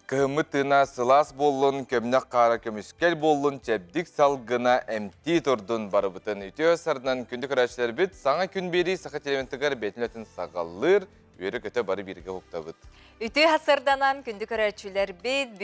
Кыһыммыт тыына сылаас буоллун, көмнөх хаара көмүскэл буоллун, чэбдик салгына эмтии турдун барыбытын. Үтүө сарынан күндү көрөөччүлэрбит саҥа күн биэрии саха телевизорыгар бэйэтин үлэтин саҕалыыр, үөрэ-көтө бары бииргэ уһуктабыт. Үтүө хасырданан күндү көрөөччүлэрбит,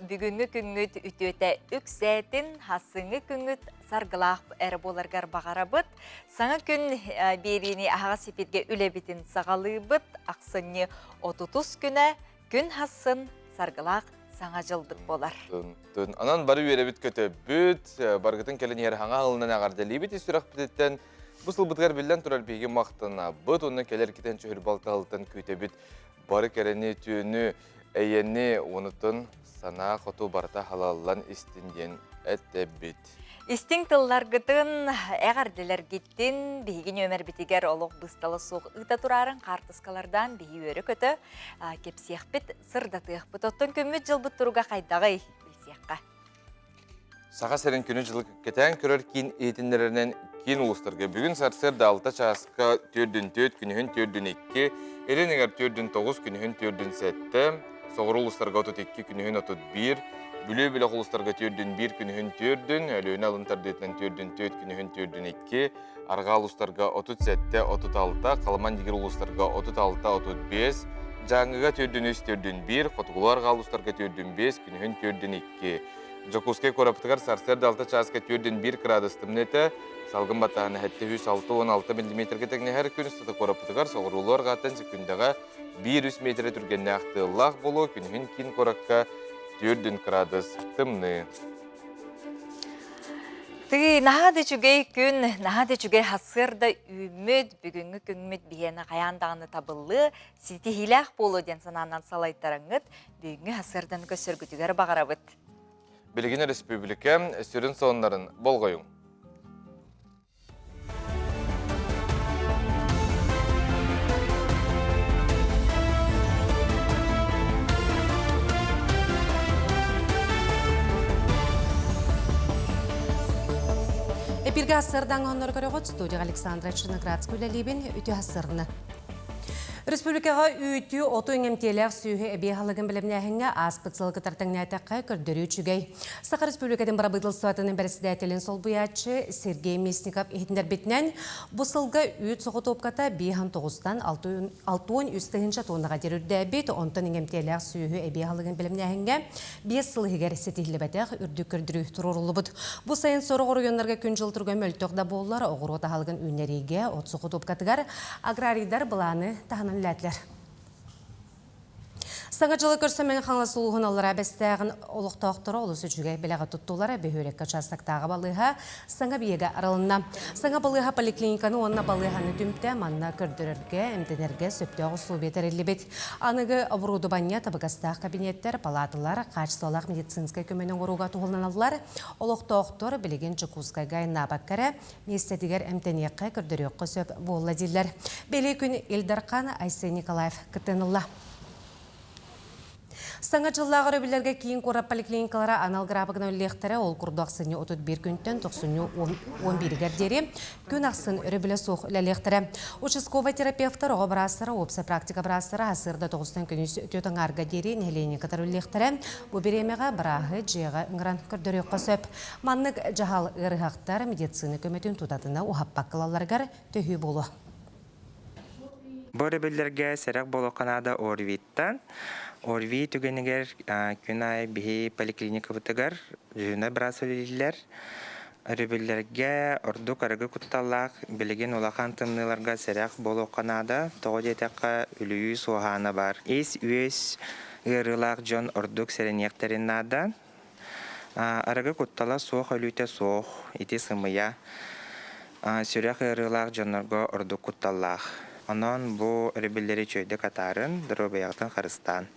бүгүҥҥү күҥҥүт үтүөтэ үксээтин, хасыҥҥы күҥҥүт саргылаах эрэ буоларгар баҕарабыт. Саҥа күн биэриини аһаҕас эфиргэ үлэбитин саҕалыыбыт. Ахсынньы отутус күнэ Күн хассын саргылаах саҥа дьылбыт буолар. Онон бары үөрэбит көтөбүт, баргытын кэлин иһэр хаҥа аһылынан эҕэрдэлиибит ис сүрэхпититтэн. Бу сылбытыгар биллэн турар биһиги махтанабыт, уонна кэлэр китэн чөһүр балтаһылтан күүтэбит. Бары кэрэни, түүнү, эйэни, уонутун санаа хоту барыта халаллан истин диэн этэбит. Истиҥ тылларгытын, эҕэрдэлэргитин биһиги нүөмэрбитигэр олох быыстала суох ыыта тураарын хаартыскалардаан биһи үөрэ-көтө кэпсиэхпит, сырдатыахпыт. Оттон күммүт дьылбыт туруга хайдаҕый билсиэххэ. Саха сирин күнү-дьылы кэтээн көрөр киин иһитиннэрэринэн киин улуустарга бүгүн сарсыарда 6 чааска төрдүн 4, күнүһүн төрдүн 2, илин эҥэр төрдүн 9, күнүһүн төрдүн 7, Соҕуруу улуустарга 32, күнүһүн 31, Бүлүү бөлөх улуустарга төрдүн 1, күнүһүн төрдүн, Өлүөнэ алын тардыытынан төрдүн 4, күнүһүн төрдүн 2, Арҕаа улуустарга 37, 36, Халыман Дигир улуустарга 36, 35, Дьааҥыга төрдүн 3, төрдүн 1, Хотугулуу Арҕаа улуустарга төрдүн 5, күнүһүн төрдүн 2. Дьокуускай куораппытыгар сарсыарда 6 чааска төрдүн 1 кыраадыс тымныы этэ, салгын баттааһына 766 миллиметргэ тэҥнэһэр күн устата куораппытыгар соҕуруулуу арҕааттан секүндэҕэ Биир-үс миэтэрэ түргэннээх тыаллаах буолуо, күнүһүн киин куоракка 4 кыраадыс тымныы. Тыый, наһаа да үчүгэй күн, наһаа да үчүгэй сарсыарда үүммүт, бүгүҥҥү күммүт биһиэнэ хайаан даҕаны табыллыа, ситиһиилээх буолуо диэн санаанан салайтараҥҥыт, бүгүҥҥү сарсыарданы көрсөргүтүгэр баҕарабыт. Билигин өрөспүүбүлүкэ сүрүн сонуннарын болҕойуҥ. Эпиргэ ассырдаҥ оннор көрөҕүт студия Александра Черноградская үлэлиибин үтүө ассырны. Республикаҕа үүтү, оту иҥэмтиэлээх сүөһү эбии аһылыгын бэлэмнээһиҥҥэ ааспыт сыл кытар тэҥнээтэххэ көрдөрүү үчүгэй. Саха Республикатын бырабыыталыстыбатын бэрэссэдээтэлин солбуйааччы Сергей Местников иһитиннэрбитинэн, бу сылга үүт соҕотуопката биэһэн тоҕустан 63 тыһыынча туоннаҕа диэри үрдээбит, онтон иҥэмтиэлээх сүөһү эбии аһылыгын бэлэмнээһиҥҥэ биэс сыл иһигэр ситиһиллибэтэх үрдүк көрдөрүү туруоруллубут. Бу сайын сорох оройуоннарга күн-дьыл туруга мөлтөх да буоллар, оҕуруот аһылыгын үүннэриигэ от соҕотуопкатыгар аграрийдар былааны таһынан үлэлээтилэр. Саҥа дьылы көрсө Мэҥэ Хаҥалас улууһун Аллараа Бэстээҕин олохтоохторо олус үчүгэй бэлэҕи туттулар. Бөһүөлэккэ учаастактааҕы балыыһа саҥа биэгэ арылынна. Саҥа балыыһа поликлиниканы уонна балыыһаны түмтэ. Манна көрдөрөргө, эмтэнэргэ сөптөөх усулуобуйа тэриллибит. Аныгы оборудование, табыгастаах кабинеттэр, палааталар, хаачыстыбалаах медицинскэй көмөнү оҥорууга туһуланаллар. Олохтоохтор билигин Дьокуускайга айаннаабакка эрэ миэстэтигэр эмтэниэххэ, көрдөрүөххэ сөп буолла дииллэр. Бэлиэ күн Ил Дархан Айсен Николаев кыттыан ылла. Саҥа дьыллаах өрөбүллэргэ киин куорат поликлиникалара анал графигынан үлэлиэхтэрэ. Ол курдук ахсынньы 31 күнтэн тохсунньу 11-гэр диэри күн ахсын өрөбүлэ суох үлэлиэхтэрэ. Участковай терапевтар, оҕо быраастара, уопсай практика быраастара сарсыарда тоҕустан күнүс түөрт аҥаарга диэри нэһилиэнньэ кытары үлэлиэхтэрэ. Бу бириэмэҕэ бырааһы дьиэҕэ ыҥыран көрдөрүөххэ сөп. Маннык дьаһал ыарыһахтар медицина көмөтүн тутатына уһаппакка ылалларыгар төһүү буолуо. Бу өрөбүллэргэ сэрэх буолуохха наада ОРВИ-ттан. ОРВИ түгэнигэр күн аайы биһи поликлиникабытыгар дьүһүнэ быраас үлэлииллэр. Өрөбүллэргэ ордук арыгы кутталлаах, билигин улахан тымныыларга сэрэх буолуохха наада. Тоҕо диэтэххэ, үлүйүү суоһаана баар. Ис-үөс ыарыылаах дьон ордук сэрэниэхтэрин наада. Арыгы куттала суох өлүүтэ суох, ити сымыйа. Сүрэх ыарыылаах дьоннорго ордук кутталлаах. Онон бу өрөбүллэри үчүгэйдик атаарын, доруобуйаҕытын харыстаан.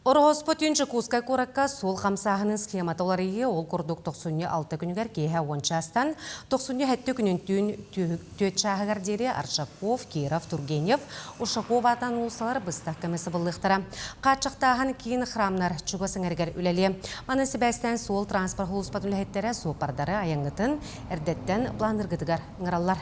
Ороһуоспа түүн Дьокуускай куоракка суол хамсааһынын схемата уларыйыы ол курдук тохсунньу алта күнүгэр киэһэ уон чаастан тохсунньу сэттэ күнүн түүн түөрт чааһыгар диэри Аржаков, Киров, Тургенев, Ушаков аатынан уулуссалар быстах кэми сабыллыахтара. Хааччахтааһын киин храмнар чугас эҥэригэр үлэлиэ. Маны сибээстээн суол транспорт сулууспатын үлэһиттэрэ суоппардары айаҥҥытын эрдэттэн планныргытыгар ыҥыраллар.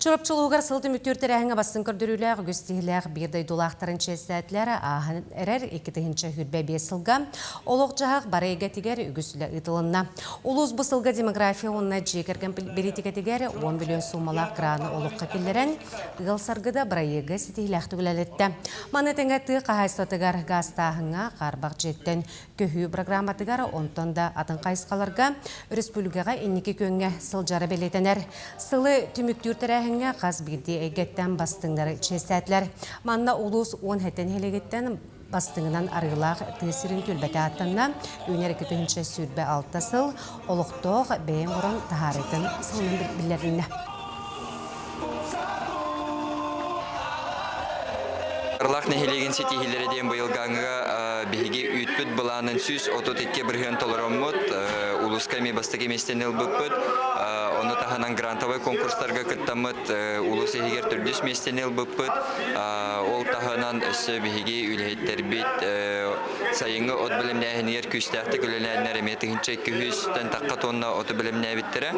Чурапчы улууһугар сыл түмүктүүр тэрээһиҥҥэ бастыҥ көрдөрүүлээх, үгүс тиһилээх биир дойдулаахтарын чиэстээтилэр. Ааһан эрэр 2025 сылга олох-дьаһах бары эйгэтигэр үгүс үлэ ыытылынна. Улуус бу сылга демография уонна дьиэ кэргэн бэлиитикэтигэр 10 миллион суумалаах граны олоххо киллэрэн, ыал саргыда бырайыагы ситиһиилээхтик үлэлэттэ. Маны тэҥэ тыа хаһаайыстыбатыгар гаастааһыҥҥа, хаарбах дьиэттэн көһүү программатыгар, онтон да атын хайысхаларга өрөспүүбүлүкэҕэ инники күөҥҥэ сылдьара бэлиэтэнэр. Сылы түмүктүүр тэрээһиҥҥэ хас биирдии эйгэттэн бастыҥнары чиэстээтилэр. Манна улуус 17 нэһилиэгиттэн бастыҥынан арыылаах тыа сирин түөлбэтэ ааттанна. Үүнэр 2026 сыл олохтоох бэйэҥ оҥорон таһаарыытын сылынан биллэрилиннэ. Ырлаах нэһилиэгин ситиһиилэрэ диэн быйылгааҥҥыга биһиги үүтпүт былаанын 132% толороммут, улууска эмиэ бастакы миэстэни ылбыппыт. Ону таһынан грантовай конкурстарга кыттаммыт, улуус иһигэр төрдүс миэстэни ылбыппыт. Ол таһынан өссө биһиги үлэһиттэрбит сайыҥҥы от бэлэмнээһинигэр күүстээхтик үлэлээннэр эмиэ 1200-тэн тахха тонна оту бэлэмнээбиттэрэ.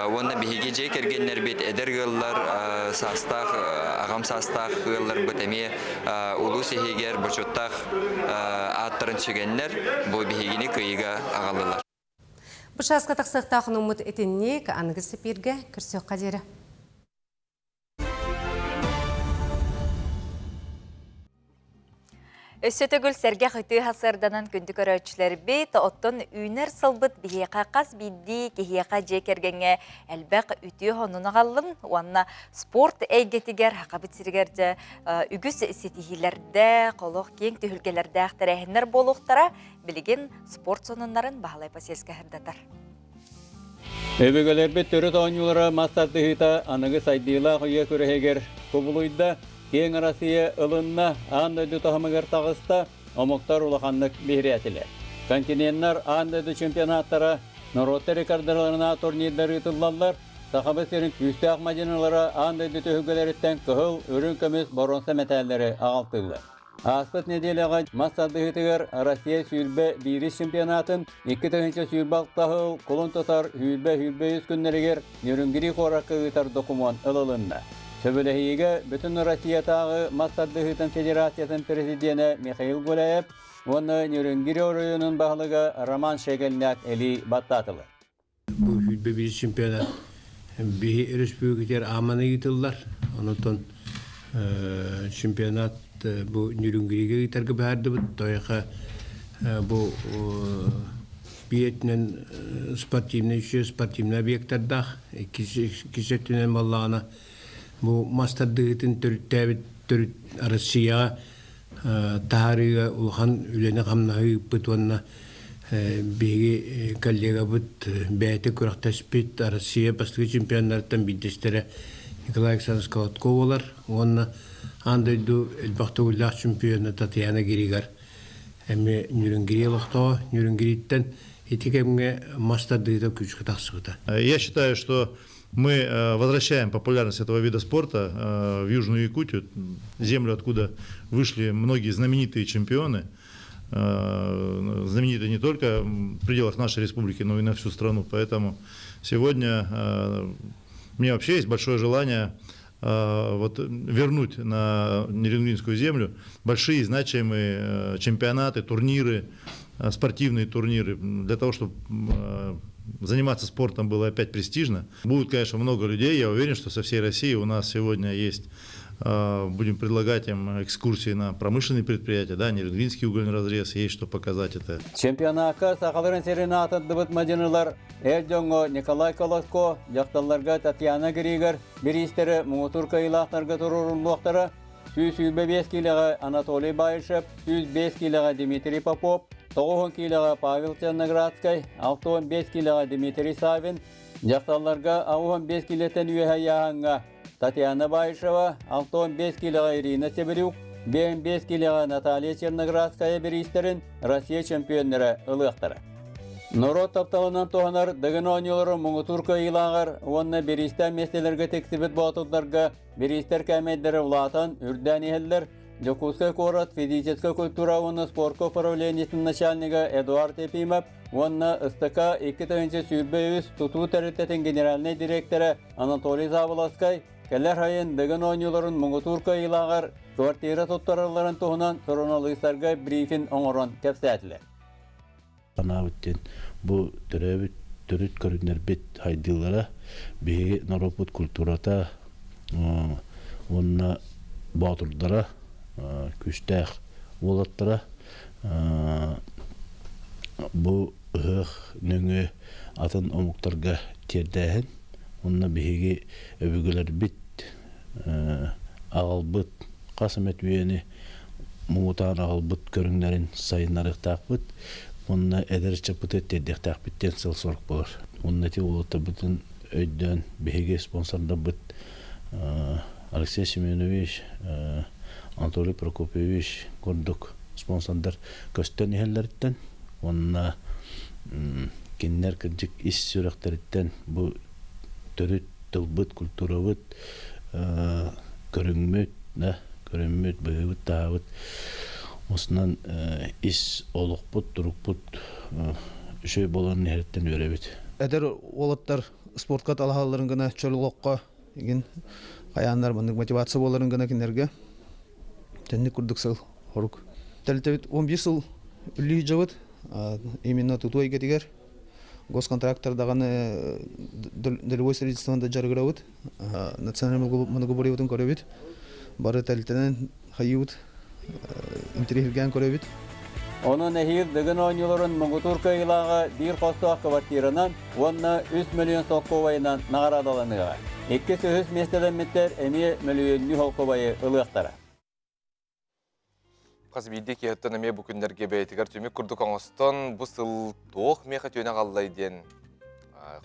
Уонна биһиги дьиэ кэргэннэрбит эдэр ыаллар, саастаах, аҕам саастаах ыалларбыт эмиэ улуус иһигэр бочуоттаах ааттарын сүгэннэр бу биһигини кыайыыга аҕаллылар. Бу чааска тахсыахтаах онуммут итинник аныгы сипииргэ көрсүөххэ диэри. Өссө төгүл сэргэх үтүө сарсыарданан күндү көрөөччүлэрбит, оттон үүнэр сылбыт биһиэхэ хас биирдии киһиэхэ дьиэ кэргэҥҥэ элбэх үтүө сонун аҕаллын уонна спорт эйгэтигэр Сахабыт сиригэр дьэ үгүс ситиһиилэрдээх, олох киэҥ түһүлгэлэрдээх тэрээһиннэр буолуохтара. Билигин спорт сонуннарын Баһылай Посельскай сырдатар. Өбүгэлэрбит төрүт оонньуулара мас тардыһыыта аныгы сайдыылаах үйэ күрэһигэр кубулуйда, киэҥ Россия ылынна, аан дойду таһымыгар таҕыста, омуктар улаханнык биһирээтилэр. Континеннар аан дойду чемпионаттара, норуоттар рекордаларына турнирдар ыытыллаллар, Сахабыт сирин күүстээх мадьынылара аан дойду түһүлгэлэриттэн кыһыл, үрүҥ көмүс, боруонса мэтээллэри аҕалтыыллар. Ааспыт нэдиэлэҕэ мас тардыһыытыгар Россия 21 чемпионатын 2026 сыл кулун тутар 20-23 күннэригэр Нерюнгри куоракка ыытар докумуон ылылынна. Сөбүлэһиигэ Бүтүн Россиятааҕы мас тардыһыытын федерациятын президенэ Михаил Гуляев уонна Нерюнгри оройуонун баһылыга Роман Шегельняк илии баттаатылар. Бу 21 чемпионат биһи өрөспүүбүлүкэтигэр ааманы ыытыллар. Онотон чемпионат бу Нюрюнгригэ ыытарга быһаардыбыт. Тойоха бу биэтинэн спортивный үчүгэй спортивный объектардаах, иккис өттүнэн буоллаҕына бу мас тардыһыытын төрүттээбит төрүт Россияҕа таһаарыыга улахан үлэни-хамнаһы ыыппыт уонна биһиги коллегабыт бэйэтэ күрэхтэспит Россия бастакы чемпионнарыттан биирдэстэрэ Николай Александрович Колотков буолар уонна аан дойду элбэх төгүллээх чемпиона Татьяна Григор эмиэ Нюрнгри олохтооҕо. Нюрнгриттэн ити кэмҥэ мас тардыыта күүскэ тахсыбыта. Я считаю, что Мы возвращаем популярность этого вида спорта в Южную Якутию, землю, откуда вышли многие знаменитые чемпионы, знаменитые не только в пределах нашей республики, но и на всю страну. Поэтому сегодня у меня вообще есть большое желание вот, вернуть на Нерюнгринскую землю большие значимые чемпионаты, турниры, спортивные турниры, для того, чтобы заниматься спортом было опять престижно. Будет, конечно, много людей, я уверен, что со всей России у нас сегодня есть будем предлагать им экскурсии на промышленные предприятия, да, Нерюнгринский угольный разрез, есть что показать это. Чемпионакка сахаларын сирин аатырдыбыт мадьынылар эр дьоҥҥо Николай Колоско, дьахталларга Татьяна Григор бириистэри муҥутуур кыайыылаахтарга туруоруллуохтара. 125 киилэҕэ Анатолий Баишев, 105 киилэҕэ Дмитрий Попов, 90 киилэҕэ Павел Черноградскай, 65 киилэҕэ Дмитрий Савин, дьахталларга 85 киилэттэн үөһэ ыйааһыҥҥа Татьяна Баишева, 65 киилэҕэ Ирина Северюк, 55 киилэҕэ Наталья Черноградская бириистэрин Россия чемпионнара ылыахтара. Норуот тапталынан туһанар Дыгын оонньууларын муҥутуур кыайыылааҕар уонна бириистээх миэстэлэргэ тиксибит боотурдарга бириистэр кээмэйдэрэ улаатан, үрдээн иһэллэр. Дьокуускай куорат физическэй культура уонна спорка управлениетын начальнига Эдуард Ефимов уонна СТК 2023 тутуу тэрилтэтин генеральнай дириэктэрэ Анатолий Заболоцкай. кэлэр сайын Дыгын оонньууларын муҥутуур кыайыылааҕар квартира туттаралларын туһунан суруналыыстарга брифинг оҥорон кэпсээтилэр. Санаабыт диэн бу төрөөбүт төрүт көрүннэрбит хайдыылара биһиги норуоппут культурата уонна боотурдара күүстээх уолаттара бу ыһыах нөҥүө атын омуктарга тиэрдээһин уонна биһиги өбүгэлэрбит аҕалбыт хас эмэ үйэни муҥутаан аҕалбыт көрүҥнэрин сайыннарыахтаахпыт уонна эдэр ыччаппыты тиэрдиэхтээхпит диэн сыал-сорук буолар. Уонна ити уолаттарбытын өйдөөн биһиги спонсордарбыт Алексей Семенович, Анатолий Прокопьевич курдук спонсордар көстөн иһэллэриттэн уонна кинилэр кырдьык ис сүрэхтэриттэн бу төрүт тылбыт, культурабыт, көрүҥмүт, да, көрүммүт, быһыыбыт-таһаабыт осунан ис олохпут, турукпут үчүгэй буолан иһэриттэн үөрэбит. Эдэр уолаттар спортка талаһалларын гына чөл олоххо игин хайааннар маннык мотивация буоларын гына кинилэргэ тэнник курдук сыл хорук. Тэрилтэбит 11 сыл үллүү дьабыт именно тутуу эйгэтигэр госконтрактор даҕаны долевой строительствоны да дьарыгырабыт национальный многоборьебытын көрөбүт бары тэрилтэнэн хайыыбыт интэриэһиргээн көрөбүт. Онон эһиил Дыгын оонньууларын муҥутуур кыайыылааҕа биир хостоох квартиранан уонна 3 мөлүйүөн солкуобайынан наҕараадаланыаҕа. Иккис үһүс миэстэлэммиттэр эмиэ мөлүйүөннүү солкуобайы ылыахтара. Хас биирдии киһиттэн эмиэ бу күннэргэ бэйэтигэр түмүк курдук оҥостон, бу сыл туох миэхэ түөнэ аҕаллай диэн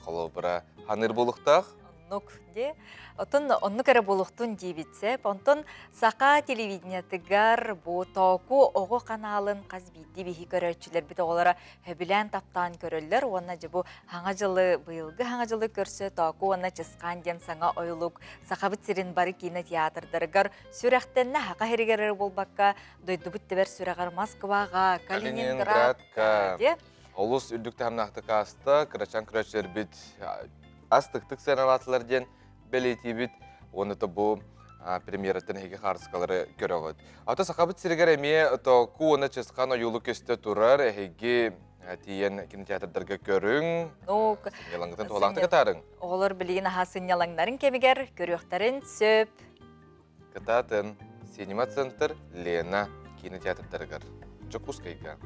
холобура ханыыр буолуохтаах. Оннук де. Отон оннук эрэ буолуохтун диэбит сөп. Онтон Саха телевидениетыгар бу Тооку оҕо каналын хас биирдии биһи көрөөччүлэрбит оҕолоро сөбүлээн таптаан көрөллөр уонна дьэ бу Хаҥа дьылы быйылгы Хаҥа дьылы көрсө Тооку уонна Чысхаан диэн саҥа ойулук Сахабыт сирин бары кинотеатрдарыгар сүрэхтэннэ Саха сиригэр эрэ буолбакка дойдубут тэбэр сүрэҕэр Москваҕа, Калининградка диэ олус үрдүк таһымнаахтык ааста, кырачаан көрөөччүлэрбит астыктык сыаналаатылар диэн бэлиэтиибит. Уонна то бу премьераттан эһиги хаарыскалары көрөҕүт. Ата Сахабыт сиригэр эмиэ Тооку уонна Чысхан ойуулук көстө турар. Эһиги тиийэн кинотеатрдарга көрүҥ. Ну, сынньалаҥҥытын туһалаахтык атаарыҥ. Оҕолор билигин аһа сынньалаҥнарын кэмигэр көрүөхтэрин сөп. Кытаатын Синема Центр Лена кинотеатрдарыгар Дьокуускайга.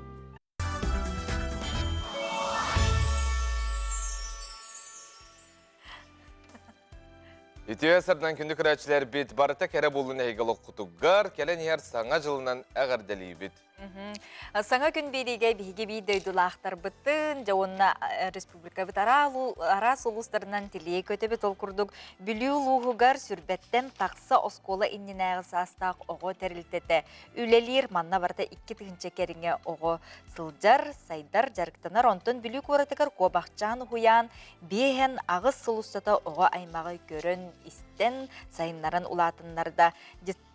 Үтүө сардан күндү көрөөччүлэрбит барыта кэрэ буоллун эһиги олоххутугар кэлэн иһэр саҥа дьылынан эҕэрдэлиибит. Саҥа күн биэриигэ биһиги биир дойдулаахтарбытын, дьэ уонна республикабыт араас улуустарынан тилийэ көтөбүт. Ол курдук Бүлүү улууһугар сүрбэттэн тахса оскуола иннинээҕи саастаах оҕо тэрилтэтэ үлэлиир. Манна барыта 2000 кэриҥэ оҕо сылдьар, сайдар, дьарыктанар. Онтон Бүлүү куоратыгар Куобахчаан уһуйаан 58 сыл устата оҕо аймаҕы көрөн, истэн, сайыннаран улаатыннарда.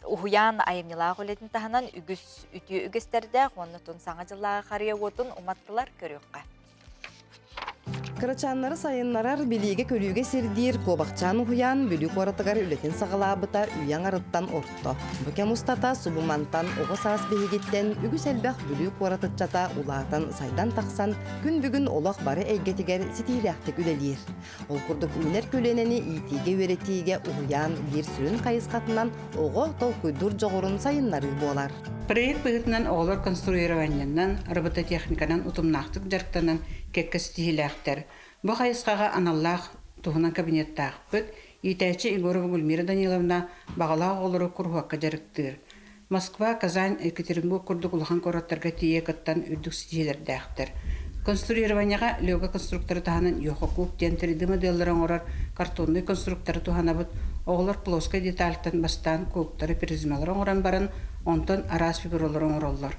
Уһуйаан айымньылаах үлэтин таһынан үгүс үтүө үгэстэрдээх уонна тун саҥа дьыллааҕы харыйа уотун уматтылар көрүөххэ. Кырачааннары сайыннарар, билиигэ-көрүүгэ сирдиир Куобахчаан уһуйаан Бүлүү куоратыгар үлэтин саҕалаабыта үйэ аҥарыттан орто. Бу кэм устата субумантан оҕо саас биһигиттэн үгүс элбэх Бүлүү куорат ыччата улаатан, сайдан тахсан, күн бүгүн олох бары эйгэтигэр ситиилээхтик үлэлиир. Ол курдук үүнэр көлүөнэни иитиигэ-үөрэтиигэ уһуйаан биир сүрүн хайысхатынан оҕо толкуйдуур дьоҕурун сайыннарыы буолар. Проект быһыытынан оҕолор конструированиенан, робототехниканан утумнаахтык дьарыктанан кэккэ ситиһиилээхтэр. Бу хайысхаҕа аналлаах туһунан кабинеттаахпыт. Иитээччи Егорова Гульмира Даниловна баҕалаах оҕолору куруһуокка дьарыктыыр. Москва, Казань, Екатеринбург курдук улахан куораттарга тиийэ кыттан үрдүк ситиһиилэрдээхтэр. Конструированиеҕа Лёга конструкторы таһынан Йохокуб диэн 3D моделлары оҥорор картоннай конструкторы туһанабыт. Оҕолор плоскай детальтан бастаан кубтары, призмалары оҥорон баран, онтон араас фигуралары оҥороллор.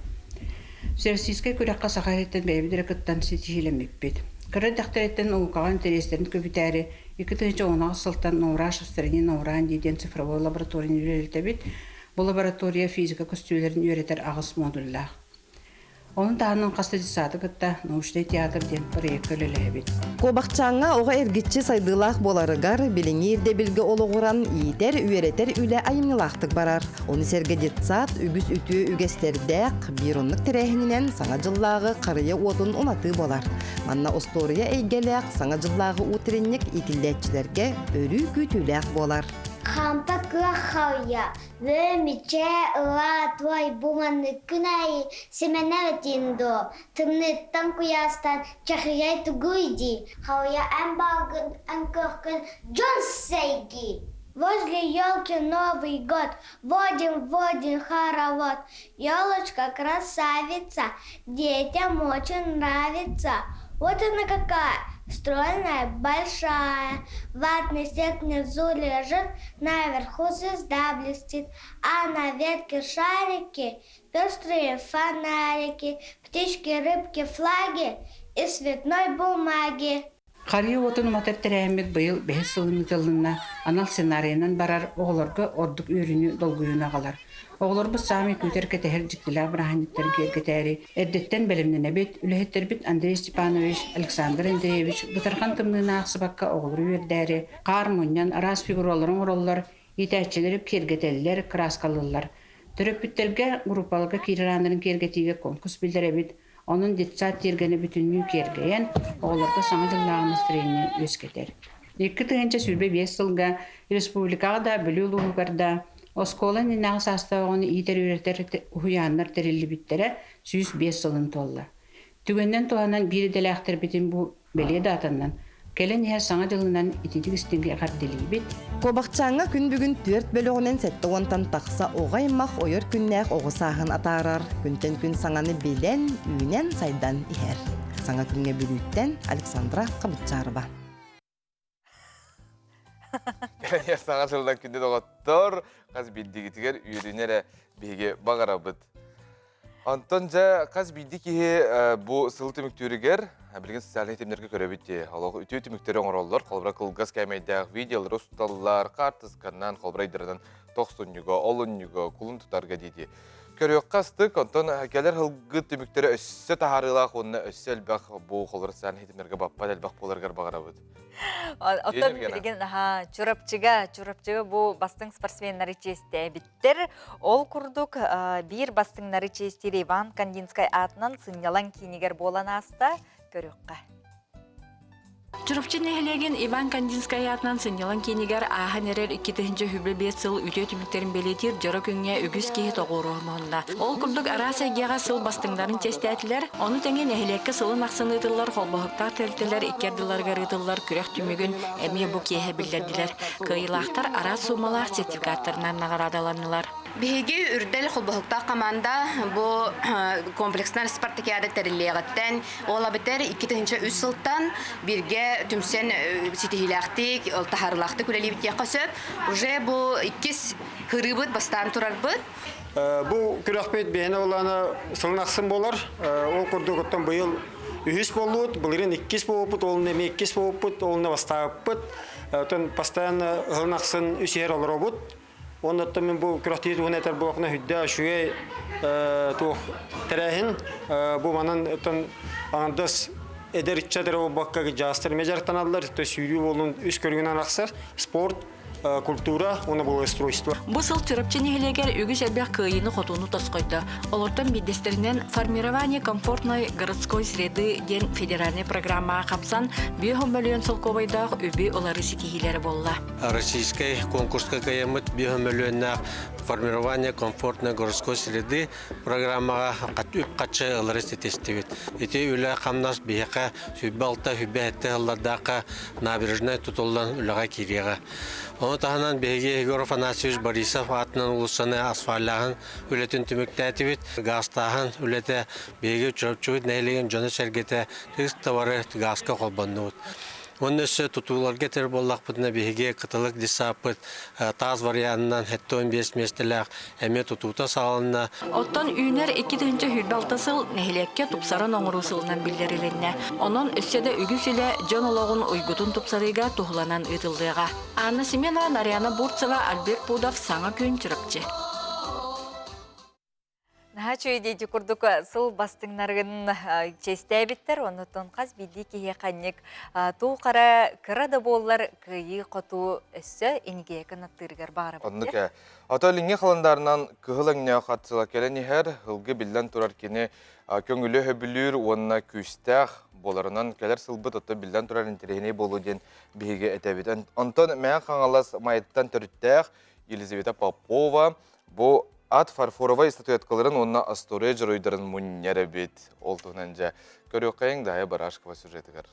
Всероссийскай күрэххэ Саха сириттэн бэйэбит эрэ кыттан ситиһиилэммиппит. Кыра эрдэхтэриттэн наукаҕа интэриэстэрин көбүтээри 2016 сылтан Наураш в стране Наурандии диэн цифровой лабораторияны үлэлэтэбит. Бу лаборатория физика көстүүлэрин үөрэтэр аҕыс модуллаах. Ону таһынан хас да детсады кытта научнай театр диэн проекка үлэлэһэбит. Куобахчааҥҥа оҕо эргиччи сайдыылаах буоларыгар билиҥҥи ирдэбилгэ олоҕуран иитэр, үөрэтэр үлэ айымньылаахтык барар. Ону сэргэ детсад үгүс үтүө үгэстэрдээх, биир оннук тэрээһининэн Саҥа дьыллааҕы харыйа уотун уматыы буолар. Манна остуоруйа эйгэлээх Саҥа дьыллааҕы утренник иитиллээччилэргэ өрүү күүтүүлээх буолар. Хампа күөх халыйа, Бөө-мичээ ылаа туой бу маннык күн аайы симэнэ этин дуо, тымныыттан куйаастан чахыйай тугуй дии, халыйа эн баалгын, эн көхкүн дьон сэйгии. Возле елки Новый год, водим, водим хоровод. Елочка красавица, детям очень нравится. Вот она какая, стройная, большая. Ватный снег внизу лежит, наверху звезда блестит, а на ветке шарики, пестрые фонарики, птички, рыбки, флаги из цветной бумаги. Харыйа уотун уматар тэрээһиммит быйыл бэһис сылын ыытылынна, анал сценарийынан барар оҕолорго ордук үөрүүнү, долгуйууну аҕалар. Оҕолорбут саамай күүтэр-кэтэһэр дьиктилээх бырааһынньыктары киэргэтээри эрдэттэн бэлэмнэнэбит, үлэһиттэрбит Андрей Степанович, Александр Андреевич бытархан тымныыны аахсыбакка оҕолору үөрдээри хаар мунньан араас фигуралары оҥороллор, иитээччилэри киэргэтэллэр, кырааскалыыллар. Төрөппүттэргэ группаларга киирэр ааннарын киэргэтиигэ конкурс биллэрэбит, Онон детсад тиэргэнэ бүтүннүү киэргэйэн, оҕолорго саҥа дьыллааҕы настроение үөскэтэр. 2025 сылга республикаҕа да, Бүлүү улууһугар да оскуола иннинээҕи саастаах оҕону иитэр-үөрэтэр уһуйааннар тэриллибиттэрэ 105 сылын туолла. Түгэнинэн туһанан биир идэлээхтэрбитин бу бэлиэ даатаннан кэлэн иһэр Саҥа дьылынан ититик истиҥ эҕэрдэлиибит. Куобахчааҥҥа күн бүгүн түөрт бөлөҕүнэн сэттэ уонтан тахса оҕо аймах ойор күннээх оҕо сааһын атаарар, күнтэн күн саҥаны билэн, үүнэн, сайдан иһэр. Саҥа күҥҥэ Бүлүүттэн Александра Хабытчарова. Кэлэн иһэр Саҥа дьылынан күндү доҕоттор, хас биирдигитигэр үөрүүнү эрэ биһиги баҕарабыт. Онтон дьэ хас биирдии киһи бу сыл түмүктүүрүгэр билигин социальнай ситимнэргэ көрөбүт дии. Олох үтүө түмүктэри оҥороллор. Холобура кылгас кээмэйдээх видеолары усталлар, хаартысканан, холобура ыйдарынан тохсунньуга, олунньуга, кулун тутарга дии Көрүөххэ астык, онтон кэлэр сылгы түмүктэрэ өссө таһаарыылаах уонна өссө элбэх бу холобура социальнай ситимнэргэ баппат элбэх буоларыгар баҕарабыт. Оттон билигин Чурапчыга, Чурапчыга бу бастыҥ спортсменнары чиэстээбит Тер ол курдук биир бастыҥнары чиэстиир Иван Кандинскай аатынан сынньалаҥ киинигэр буолан ааста көрүөххэ. Чурапчы нэһилиэгин Иван Кандинскай аатынан сынньалаҥ киинигэр ааһан эрэр 2025 сыл үтүө түмүктэрин бэлиэтиир дьоро күҥҥэ үгүс киһи тоҕуоруһумунна. Ол курдук араас эйгэҕэ сыл бастыҥнарын чиэстээтилэр, ону тэҥэ нэһилиэккэ сылын ахсын ыытыллар холбоһуктаах тэрилтэлэр икки ардыларыгар ыытыллар күрэх түмүгүн эмиэ бу киэһэ биллэрдилэр. Кыайыылаахтар араас суумалаах сертификаттарынан наҕараадаланнылар. Биһиги Үрдэл холбоһуктаах команда бу комплекснай спартакиада тэриллиэҕиттэн, ол эбэтэр 2003 сылтан бииргэ түмсэн ситиһиилээхтик, таһаарыылаахтык үлэлиибит диэххэ сөп. Уже бу иккис һырыыбыт бастаан турарбыт. Бу күрэхпит биһиэнэ буоллаҕына сылын ахсын буолар. Ол курдук оттон быйыл үһүс буоллубут, былырыын иккис буолбуппут, ол эмиэ иккис буолбуппут, ол бастаабыппыт. Оттон постоянно сылын ахсын үс иһэр олоробут. Уонна оттон мин бу күрэхтии туһунан этэр буоллахпына сүрдээх үчүгэй туох тэрээһин. Бу манан оттон аҥардас эдэр ыччат эрэ буолбакка дьаастар эмиэ дьарыктаналлар. То сүүрүү буолун үс көрүҥүнэн арахсар. Спорт, культура уонна благоустройство. Бу сыл Чурапчы нэһилиэгэр үгүс элбэх кыайыыны-хотууну тосхойдо. Олортон биирдэстэринэн «Формирование комфортной городской среды» диэн федеральнай программаҕа хапсан, 5 мөлүйүөн солкуобайдаах үбү ылары ситиһиилэрэ буолла. Российскай конкурска кыайаммыт 5 мөлүйүөннээх «Формирование комфортной городской среды» программаҕа үп-харчы ылары ситистибит. Ити үлэ-хамнас биһиэхэ 26-27 сыллардаахха набережнай тутуллан үлэҕэ киириэҕэ. Ону таһынан биһиги Егор Афанасьевич Борисов аатынан уулуссаны асфальлааһын үлэтин түмүктээтибит. Гаастааһын үлэтэ биһиги Чурапчыбыт нэһилиэгин дьоно-сэргэтэ тыс товары гааска холбоннубут. Уонна өссө тутууларга этэр буоллахпытына биһиги Кыталык десаппыт таас варианынан 75 миэстэлээх эмиэ тутуута саҕаланна. Оттон үүнэр 2026 сыл нэһилиэккэ тупсаран оҥоруу сылынан биллэрилиннэ. Онон өссө да үгүс үлэ дьон олоҕун уйгутун тупсарыыга туһуланан ыытыллыаҕа. Анна Семенова, Нарьяна Бурцева, Альберт Пудов, Саҥа күн, Чурапчы. Наһаа үчүгэй диэти курдук сыл бастыҥнарын чиэстээбиттэр, оннуттан хас биирдии киһи ханньык туу хара кыра да буоллар кыайыы-хотуу өссө инигиэ кынаттыырыгар баҕарабыт. Оннук ээ. Ото илиҥҥи халандаарынан кыһыл өҥнөөх ат сыла кэлэн иһэр, ылгы биллэн турар кини көҥүлү өһөбүлүүр уонна күүстээх буоларынан кэлэр сылбыт ото биллэн турар интэриэһинэй буолуо диэн биһиги этэбит. Онтон Мэҥэ Хаҥалас Майаттан төрүттээх Елизавета Попова бу ат фарфоровай статуэткаларын уонна остуоруйа дьоруойдарын мунньар эбит. Ол туһунан дьэ көрүөххэйиҥ Дая Барашкова сюжетыгар.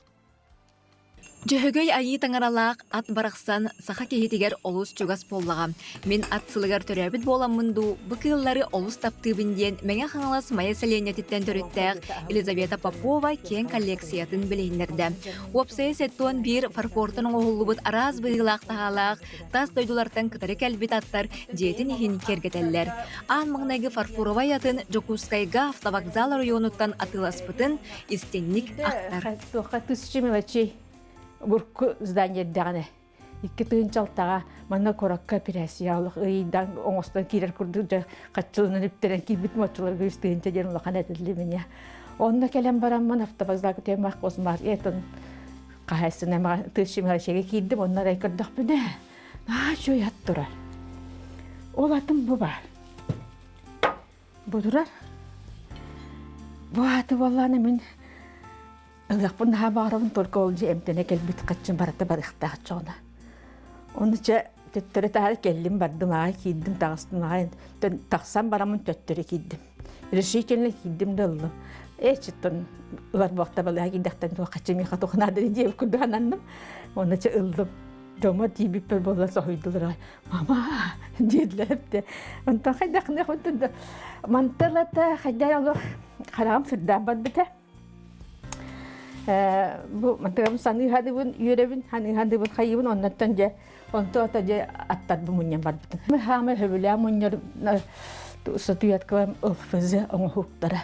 Дьөһөгөй айыы таҥаралаах ат барахсан саха киһитигэр олус чугас буоллаҕа. Мин ат сылыгар төрөөбүт буоламмын дуу, бу кыыллары олус таптыыбын диэн Мэҥэ Хаҥалас Майа сэлиэнньэтиттэн төрүттээх Елизавета Попова киэҥ коллекциятын билиһиннэрдэ. Уопсайа 71 фарфортан оҥоһуллубут араас быһыылаах-таһаалаах тас дойдулартан кытары кэлбит аттар дьиэтин иһин киэргэтэллэр. Аан маҥнайгы фарфоровай атын Дьокуускайга автовокзал оройуонуттан атыыласпытын истиҥник ахтар. Туохха тысяча мелочей бурку здание эрдэҕинэ икки тыһыынча манна куоракка операция ыйдан оҥостон киирэр курдук дьэ хаччылынан үптэрэн киирбит моччуларга үс тыһыынча диэн улахан этиллибине. Онно кэлэн бараммын автовокзалга темах космар этон хаһайсына тысяча мелочейге киирдим онно арай көрдөхпүнэ наһаа үчүгэй ат турар. Ол атым бу баар. Бу турар. Бу аты буоллаана мин ылыахпын наһаа баҕарабын только ол дьиэ эмтэнэ кэлбит хаччым барыта барыахтаах чоҕуна. Ону чэ төттөрү таары кэллим бардым аҕай киирдим таҕыстым аҕай тахсан бараммын төттөрү киирдим. Решительно киирдим да ыллым. Ээ чыттан ылар буолта балыга киирдэхтэн туох хаччы миэхэ туох наада диэбит курдук ананным. Онно чэ ыллым. Дома тиийбиппэр буолла соһуйдулар мама диэдилэр эбитэ. Онтон хайдах да манталата хайдах олох хараҕым сырдаан барбыта. Бу мантыгабын саныы-хадыбын, үөрэбин, саныы-хадыбын хайыбын, оннуттан дьэ онто ото дьэ аттарбын мунньан барбытым. Хаамай хөбүлээн мунньар статуэткаларым ЛФЗ оҥоһуктара.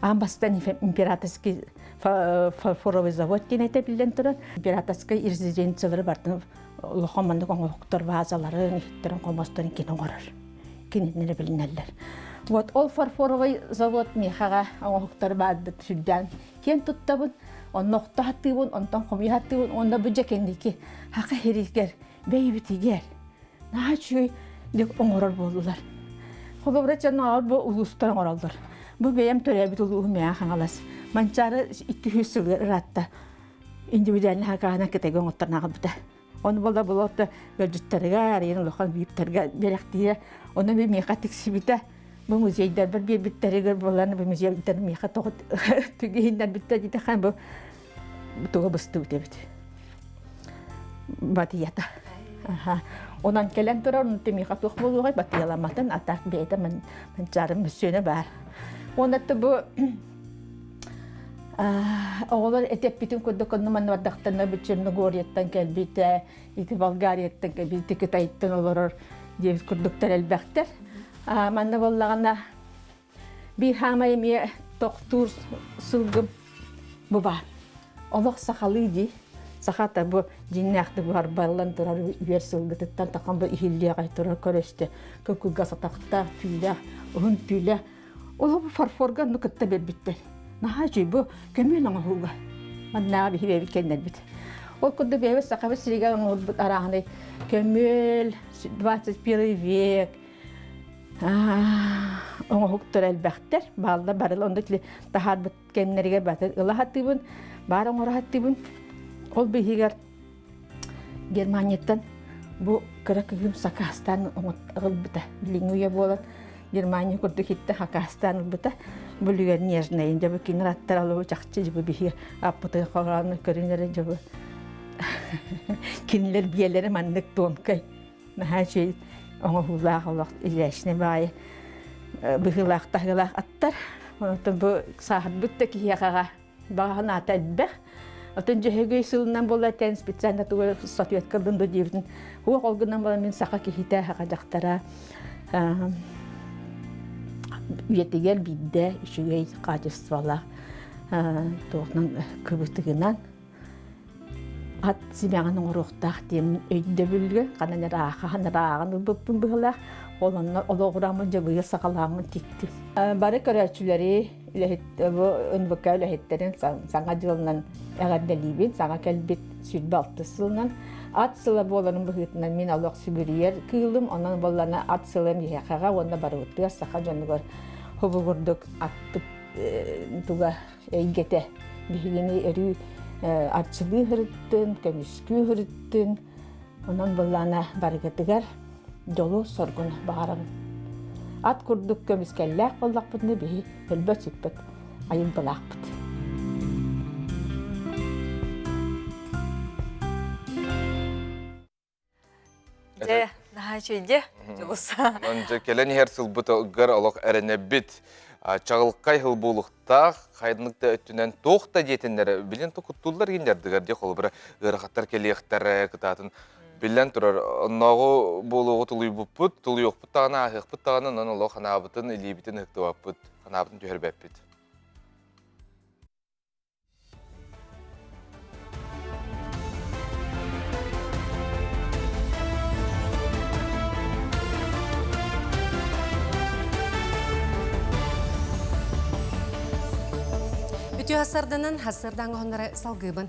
Аан бастаан императорский фарфоровый завод диэн этэ биллэн турар. Императорскай резиденциялары бартын улахан маннык оҥоһуктар вазаларын, иһиттэрин, хомосторун кини оҥорор. Кинилэри билинэллэр. Вот ол фарфоровый завод миэхэҕэ оҥоһуктар баардыт сүрдээн киэн туттабын, онно охто хаттыыбын, онтон хомуйа хаттыыбын, уонна бу дьэ кэнники хака хиригэр, бэйбитигэр наһаа үчүгэй дик оҥорор буоллулар. Холобура чанаар бу улуустар оҥороллор. Бу бэйэм төрөөбүт улууһум Мэҥэ Хаҥалас. Манчаары 200 сыл ыраатта. Индивидуальный хакаана кытайга оҥотторон аҕалбыта. Ону буола була ыалдьыттарыгар, арыйан улахан виптарга бэлэхтиирэ. Ону би миэхэ тиксибитэ. Бу музейдарбар биэрбиттэригэр буолан бу музейдар миэхэ тоҕо түгиһиннэрбиттэр дитэхэн бу туга быстыбыт эбит. Батыйата. Онон кэлэн турар, онон миэхэ туох буолуоҕай батыйаламматын, а так бэйэтэ манчаарым мөссүөнэ баар. Уонна бу Оҕолор этэппитин курдук онно манна бардахтарына бу Черногорияттан кэлбитэ, ити Болгарияттан кэлбит, ити Кытайтан олорор диэбит курдуктар элбэхтэр. Манна буоллаҕына биир хаамай эмиэ тохтуур сылгым бу баар. Олох сахалыы дии. Сахата бу дьиҥнээхтик барбаллан турар үөр сылгытыттан тахан бу иһиллиэҕэй турар көрөстө. Кукуга сатахтаах, түүлээх, уһун түүлээх Ол фарфорга онну кытта биэрбиттэр. Наһаа үчүгэй бу көмүөл оҥоһууга. Маннааҕы биһи бэйэбит кэннэрбит. Ол курдук бэйэбит сахабыт сиригэр оҥорбут арааһынай көмүөл, 21 век оҥоһуктар элбэхтэр. Бааллар барыл онно таһаарбыт кэмнэригэр батын ыла сатыыбын, баар оҥоро сатыыбын. Ол биһигэр Германияттан бу кыра кыһым сакаастаан ылбыта. Билиҥҥи үйэ буолан Германия курдук иттэ хакаастаан ылбыта. Бу үлүгэр нежнайын дьэ бу кинилэр аттар алыбы чахчы дьэ бу биһи аппытын хороонун көрүнэрэ дьэ бу кинилэр биэлэрэ маннык тонкай наһаа үчүгэй оҥоһуулаах олох изящный баайы быһыылаах таһыылаах аттар. Онтон бу сааһырбыт да киһиэхэҕэ Баҕа санаата элбэх. Оттон Дьөһөгөй сылынан буолла тэн специально тугу статуэтка ыллым да диэбитин уох ол гынан баран мин саха киһитэ, саха дьахтара үйэтигэр биирдэ үчүгэй качестволаах туохнан кыбытыгынан ат симэҕин оҥоруохтаах диэн өйдөбүлгэ ханан эрэ аахахан эрэ ааҕан ылбыппын быһыылаах. Ол онно олоҕураммын дьэ быйыл саҕалааммын тиктим. Бары көрөөччүлэри үлэһит бу НВК үлэһиттэрин саҥа дьылынан эҕэрдэлиибин. Саҥа кэлбит 26 сылынан ат сыла буоларын быһыытынан мин олох сүгүрүйэр кыылым. Онон буоллана ат сылын иһэхэҕэ уонна барыбытыгар саха дьонугар хобугурдук аттык туга эйгэтэ биһигини өрүү арчылыы сырыттын, көмүскүү сырыттын. Онон былаана барыгытыгар дьолу соргун баҕарабын. Ат курдук көмүскэллээх буоллахпытына биһи өлбөт-сүппэт айылгылаахпыт. Дьэ, наһаа үчүгэй дьэ, Дьулус. Онон дьэ кэлэн иһэр сылбытыгар олох эрэнэбит. Чаҕылхай сыл буолуохтаах, хайдынык да өттүнэн туох да диэтиннэр билин токуттууллар гиннэрдигэр дии холобура ыарахаттар кэлиэхтэрэ кытаатын биллэн турар оннооҕу буолуоҕу тулуйбуппут, тулуйуохпут даҕаны ааһыахпыт даҕаны онон олох ханаабытын илиибитин ыһыктыбаппыт, ханаабытын түһэрбэппит. Үтүө сарданан хасырдаҥ оһоннары салгыыбын.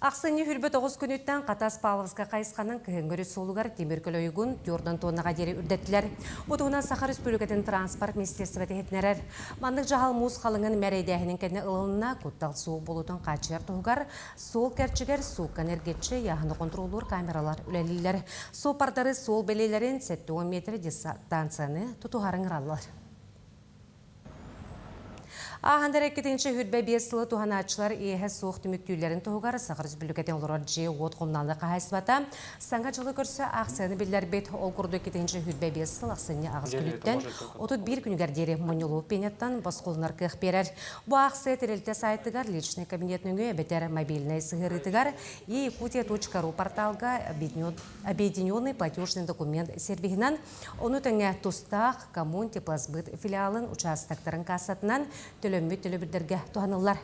Ахсынньы 29 күнүттэн Хатас Павловска хайысханан кыһыҥҥы өрүс суолугар тимир көлөйүгүн 4 тоннаҕа диэри үрдэттилэр. Бу туһунан Саха Республикатын транспорт министерствота иһитиннэрэр. Маннык дьаһал муус халыҥын мэрэйдээһинин кэннэ ылылынна, куттал суох буолуутун хааччыйар туһугар суол кэрчигэр суукканы эргиччи ыйааһыны хонтуруоллуур камералар үлэлииллэр. Суоппардары суол бэлиэлэрин 70 метр дистанцияны тутуһары ыҥыраллар. Ааһан эрэ 225 сылы туһанааччылар иэһэ суох түмүктүүллэрин туһугар Саха Республикатын олорор дьиэ-уот хомунаалынай хаһаайыстыбата Саҥа дьылы көрсө аахсыйаны биллэрбит. Ол курдук 225 сыл ахсынньы аҕыс күнүттэн 31 күнүгэр диэри мунньуллубут пенияттан босхолонор кыах биэрэр. Бу аахсыйа тэрилтэ сайтыгар личный кабинет нөҥүө эбэтэр мобильнай сыһыарыытыгар eякутия.ру порталга объединенный платежный документ сервиһинэн Ону тэҥэ тустаах Коммунтеплосбыт филиалын учаастактарын кассатынан төлөммүт төлөбүрдэргэ туһаныллар.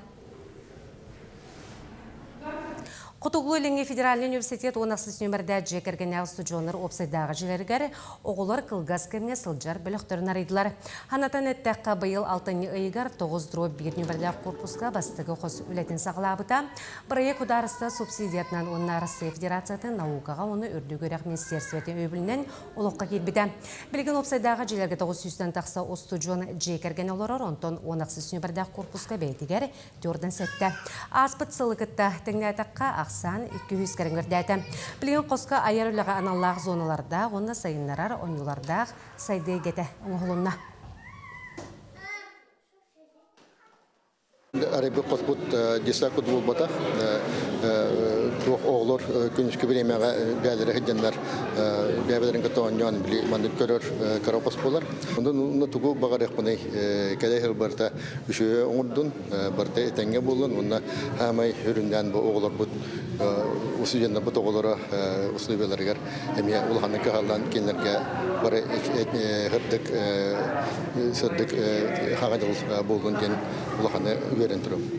Хотугулуу-Илиҥҥи федеральнай университет 16 нүөмэрдээх дьиэ кэргэннээх устудьуоннар уопсайдааҕы дьиэлэригэр оҕолор кылгас кэмҥэ сылдьар бөлөхтөрүн арыйдылар. Ханатан эттэххэ, быйыл алтынньы ыйыгар 9-1 нүөмэрдээх корпуска бастакы хос үлэтин саҕалаабыта. Бырайыак судаарыстыба субсидиятынан уонна Россия Федерациятын наукаҕа уонна үрдүк үөрэх министиэристибэтин өйөбүлүнэн олоххо киирбитэ. Билигин уопсайдааҕы дьиэлэргэ 900-тэн тахса устудьуон дьиэ кэргэн олорор, онтон 16 нүөмэрдээх корпуска бэйэтигэр 47. Ааспыт сылы кытта тэҥнээтэххэ, ахсаан 200 кэриҥ үрдээтэ. Билигин хоско айар үлэҕэ аналлаах зоналардаах уонна сайыннарар оонньуулардаах сайдыы эйгэтэ оҥоһулунна. Арыйбыт хоспут детсад буолбатах. Туох оҕолор күнүскү бириэмэҕэ бээлэрэ сылдьаннар бэйэлэрин кытта оонньоон били маннык көрөр кыра хос буолар. Онон тугу баҕарыахпыный кэлэ сыл барыта үчүгэй оҥордун, барыта этэҥҥэ буоллун уонна хаамай үрүннээн бу оҕолорбут устудьуоннарбыт оҕолоро условияларыгар эмиэ улаханнык кыһаллан кинилэргэ бары сырдык сырдык хаҥа дьыл буоллун диэн улаханы үөрэн турабын.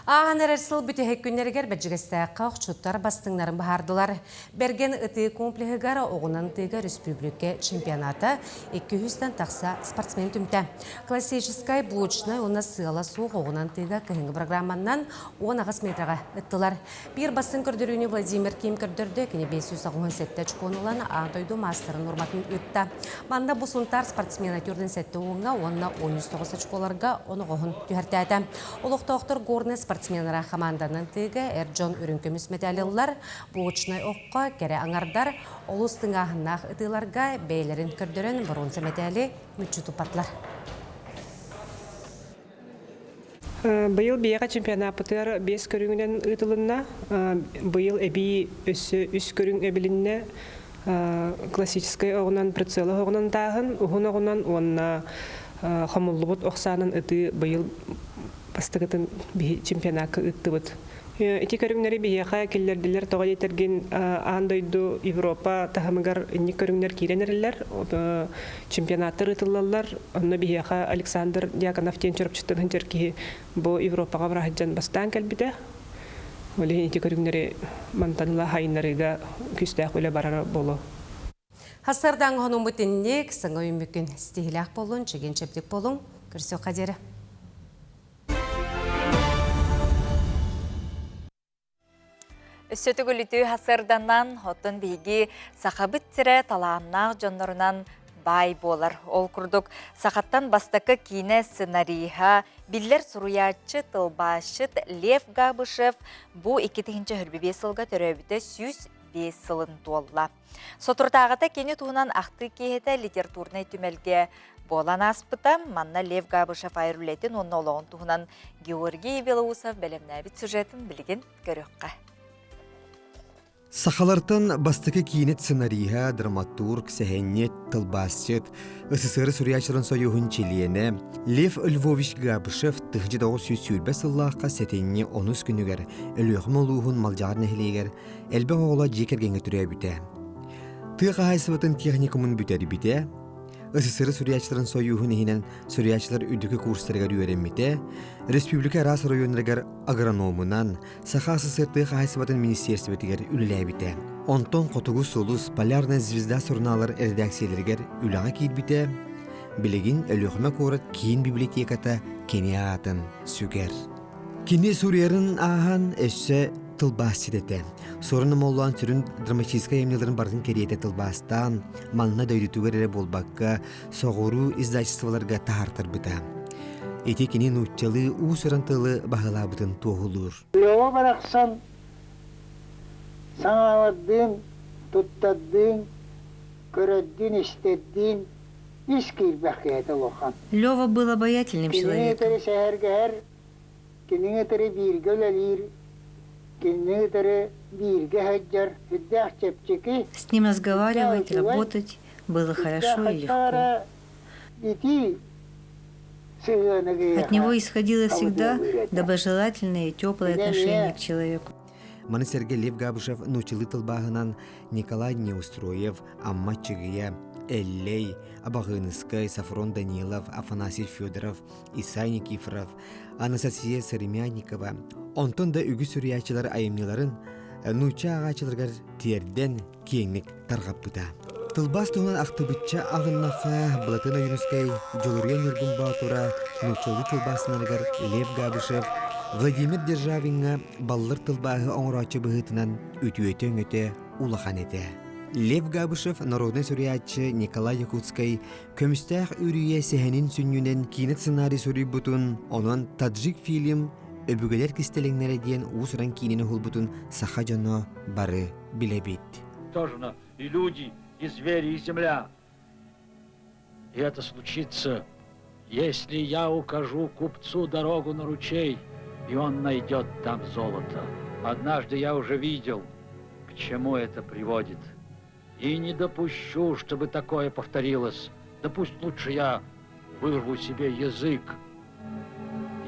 Ааһан эрэр сыл бүтэһик күннэригэр Бэрдьигэстээххэ охчуттар бастыҥнарын быһаардылар. Бэргэн ытыы комплеһыгар оҕунан ытыыга республика чемпионата 200-тэн тахса спортсмен түмтэ. Классическай, блочнай уонна сыала суох оҕунан ытыыга кыһыҥҥы программаннан 18 метраҕа ыттылар. Биир бастыҥ көрдөрүүнү Владимир Ким көрдөрдө, кини 587 очкону ылан аан дойду маастарын нуорматын ыытта. Манна бу Сунтаар спортсмена 47 уоҥҥа уонна 19 очколарга оноҕоһун түһэртээтэ. Олохтоохтор горнай спортсменнара хамаанданан тыыга эр дьон үрүҥ көмүс мэтээл ыллар, блочнай окко кэрэ аҥардар олус тыҥааһыннаах ытыыларга бэйэлэрин көрдөрөн боруонса мэтээли мүччү туппатылар. Быйыл биһиэхэ чемпионаппытыгар биэс көрүҥүнэн ыытылынна. Быйыл эбии өссө үс көрүҥ эбилиннэ. Классическай оҕунан, прицелы оҕунан тааһын, уһун оҕунан уонна хомуллубут ох саанан ытыы быйыл бастакытын биһи чемпионакка ыыттыбыт. Ити көрүҥнэри биһиэхэ киллэрдилэр тоҕо диэтэргин аан дойду Европа таһымыгар инник көрүҥнэр киирэн эрэллэр. Чемпионаттар ыытыллаллар. Онно биһиэхэ Александр Дьяконов диэн Чурапчыттан сылдьар киһи бу Европаҕа быраһыдьан бастаан кэлбитэ. Ол иһин ити көрүҥнэри мантан ыла хайыннарыыга күүстээх үлэ барара буолуо. Хасырдаң хонуммут инник, саҥа үүммүккүн ситиһилээх боллун, чэгиэн чэбдик болуҥ. Көрсүөххэ диэри. Өссө төгүл үтүө хасырданан, оттон биһиги сахабыт сирэ талааннаах дьоннорунан баай буолар. Ол курдук, сахаттан бастакы киинэ сценариһа, биллэр суруйааччы, тылбаасчыт Лев Габышев бу 2025 сылга төрөөбүтэ 105 сылын туолла. Соторутааҕыта кини туһунан ахтыы киэһэтэ литературнай түмэлгэ буолан ааспыта. Манна Лев Габышев айар үлэтин уонна олоҕун туһунан Георгий Белоусов бэлэмнээбит сюжетын билигин көрүөххэ. Сахалартан бастакы киинэ сценариһа, драматург, сэһэнньит, тылбаасчыт, СССР суруйааччыларын сойууһун чилиэнэ Лев Львович Габышев 1920 сыллаахха сэтинньи онус күнүгэр Өлүөхүмэ улууһун Малдьаҕар нэһилиэгэр элбэх оҕолоох дьиэ кэргэҥҥэ төрөөбүтэ. Тыа хаһаайыстыбатын техникумун бүтэрбитэ, СССР суруйааччыларын сойууһун иһинэн суруйааччылар үрдүкү курстарыгар үөрэммитэ, республика араас оройуоннарыгар агрономунан, Саха СССР тыа хаһаайыстыбатын министиэристибэтигэр үлэлээбитэ. Онтон Хотугу сулус, Полярная звезда сурунааллар эрэдээксийэлэригэр үлэҕэ киирбитэ, билигин Өлүөхүмэ куорат киин библиотеката кини аатын сүгэр. Кини суруйарын ааһан өссө тылбаасчыт этэ. Суорун Омоллоон сүрүн драматическай айымньыларын барытын кэриэтэ тылбаастаан, манна дойдутугар эрэ буолбакка, соҕуруу издательстволарга таһаартарбыта. Ити кини нууччалыы уус-уран тылы баһылаабытын туоһулуур. Лева барахсан саҥалардыын, туттардыын, көрөрдүүн-истэрдиин ис киирбэх киһитэ улахан. Лева был обаятельным Кинини человеком. этери сэһэргэһэр, кинини этери бииргэ үлэлиир, кинини этери бииргэ сылдьар сүрдээх чэпчэки, С ним сүрдээх разговаривать, үчүгэй, работать было сүрдээх хорошо и хайдах легко. эрэ итии сыһыаны От киһиэхэ него исходило всегда сабыдыаллыыр этэ. доброжелательное и теплое Кини отношение эмиэ к человеку. Маны сэргэ Лев Габышев нууччалыы тылбааһынан Николай Неустроев, Амма Чыгыйа, Эллэй, Абаҕыыныскай, Софрон Данилов, Афанасий Федоров, Исай Никифоров, Анастасия Сыремянникова, онтон да үгүс суруйааччылар айымньыларын нуучча ааҕааччыларыгар тиэрдэн киэҥник тарҕаппыта. Тылбаас туһунан ахтыбычча аҕыннахха, Былатын Ойуунускай, Дьулуруйан Ньургун Боотура, нууччалыы тылбаастанарыгар Лев Габышев, Владимир Державиҥҥа баллыр тылбааһы оҥорооччу быһыытынан үтүөтэ-өҥөтө улахан этэ. Лев Габышев народнай суруйааччы Николай Якутскай Көмүстээх үрүйэ сэһэнин сүнньүнэн киинэ сценарий суруйбутун, онон таджик фильм Өбүгэлэр кистэлэҥнэрэ диэн уус-уран киинэни уһулбутун саха дьоно бары билэбит. Тоже и люди, и звери, и земля. И это случится, если я укажу купцу дорогу на ручей, и он найдет там золото. Однажды я уже видел, к чему это приводит. И не допущу, чтобы такое повторилось. Да пусть лучше я вырву себе язык,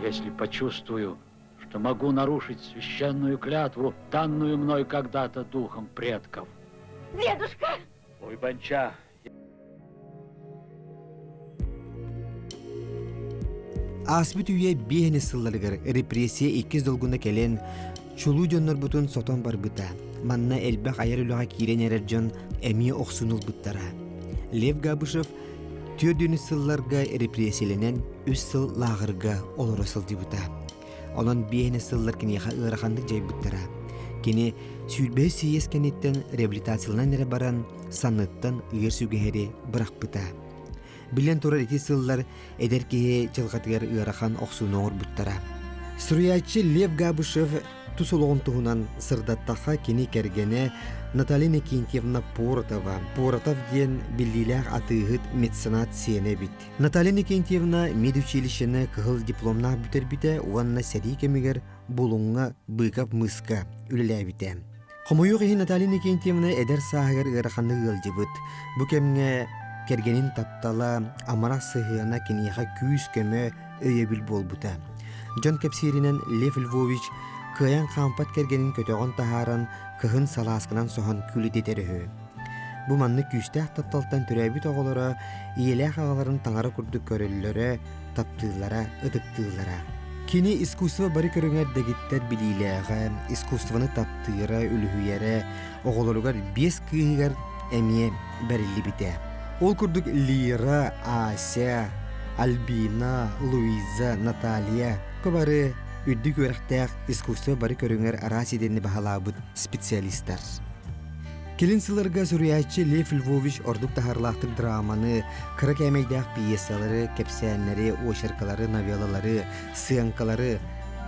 если почувствую, что могу нарушить священную клятву, данную мной когда-то духом предков. Дедушка! Ой, Банча, Ааспыт үйэ биэһинэс сылларыгар репрессия иккис долгуна кэлэн, чулуу дьоннорбутун сотон барбыта. Манна элбэх айар үлэҕэ киирэн эрэр дьон эмиэ охсун ылбыттара. Лев Габышев түөрдүүнүс сылларга репрессиялэнэн үс сыл лааҕырга олоро сылдьыбыта. Онон биэһинэс сыллар киниэхэ ыараханнык дьайбыттара. Кини сүүрбэһис сийиэс кэнниттэн реабилитацияланан эрэ баран, санныттан ыар сүгэһэри бырахпыта. Биллэн турар ити сыллар эдэр киһи дьылҕатыгар ыарахан охсууну оҥорбуттара. Суруйааччы Лев Габышев тус олоҕун туһунан сырдаттахха кини кэргэнэ Наталья Никентьевна Поротова, Поротов диэн биллиилээх атыыһыт меценат сиэнэ эбит. Наталья Никентьевна медучилищены кыһыл дипломнаах бүтэрбитэ уонна сэрии кэмигэр Булуҥҥа Быков мыска үлэлээбитэ. Хомойуох иһин Наталья Никентьевна эдэр сааһыгар ыараханнык ыалдьыбыт. Бу кэмҥэ кэргэнин таптала, амарах сыһыана киниэхэ күүс-көмө, өйөбүл буолбута. Дьон кэпсииринэн Лев Львович кыайан хаампат кэргэнин көтөҕөн таһааран, кыһын салаасканан соһон күлүтэтэр үһү. Бу маннык күүстээх тапталтан төрөөбүт оҕолоро ийэлээх аҕаларын таҥара курдук көрөллөрө, таптыыллара, ытыктыыллара. Кини искусство бары көрүҥэр дэгиттэр билиилээҕэ, искусствоны таптыыра, үлүһүйэрэ, оҕолоругар биэс кыыһыгар эмиэ бэриллибитэ. Ол курдук Лира, Ася, Альбина, Луиза, Наталья бары үрдүк үөрэхтээх искусство бары көрүҥэр араас идэни баһылаабыт специалистар. Кэлин сылларга суруйааччы Лев Львович ордук таһаарылаахтык драманы, кыра кээмэйдээх пьесалары, кэпсээннэри, очеркалары, новеллалары, сыаҥкалары,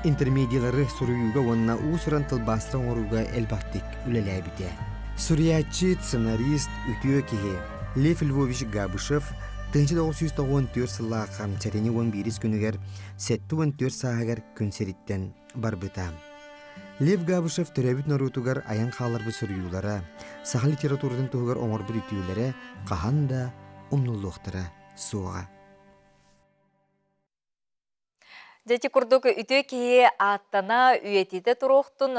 интермедиялары суруйууга уонна уус-уран тылбаастары оҥорууга элбэхтик үлэлээбитэ. Суруйааччы, сценарист, үтүө киһи Лев Львович Габышев 1994 сыллаахха сэтинньи 11 күнүгэр 74 сааһыгар күн сириттэн барбыта. Лев Габышев төрөөбүт норуотугар айан хаалларбыт суруйуулара, саха литературатын туһугар оҥорбут үтүөлэрэ хаһан да умнуллуохтара суоҕа. Дьэ ити курдук үтүө киһи ааттана үйэтитэ туруохтун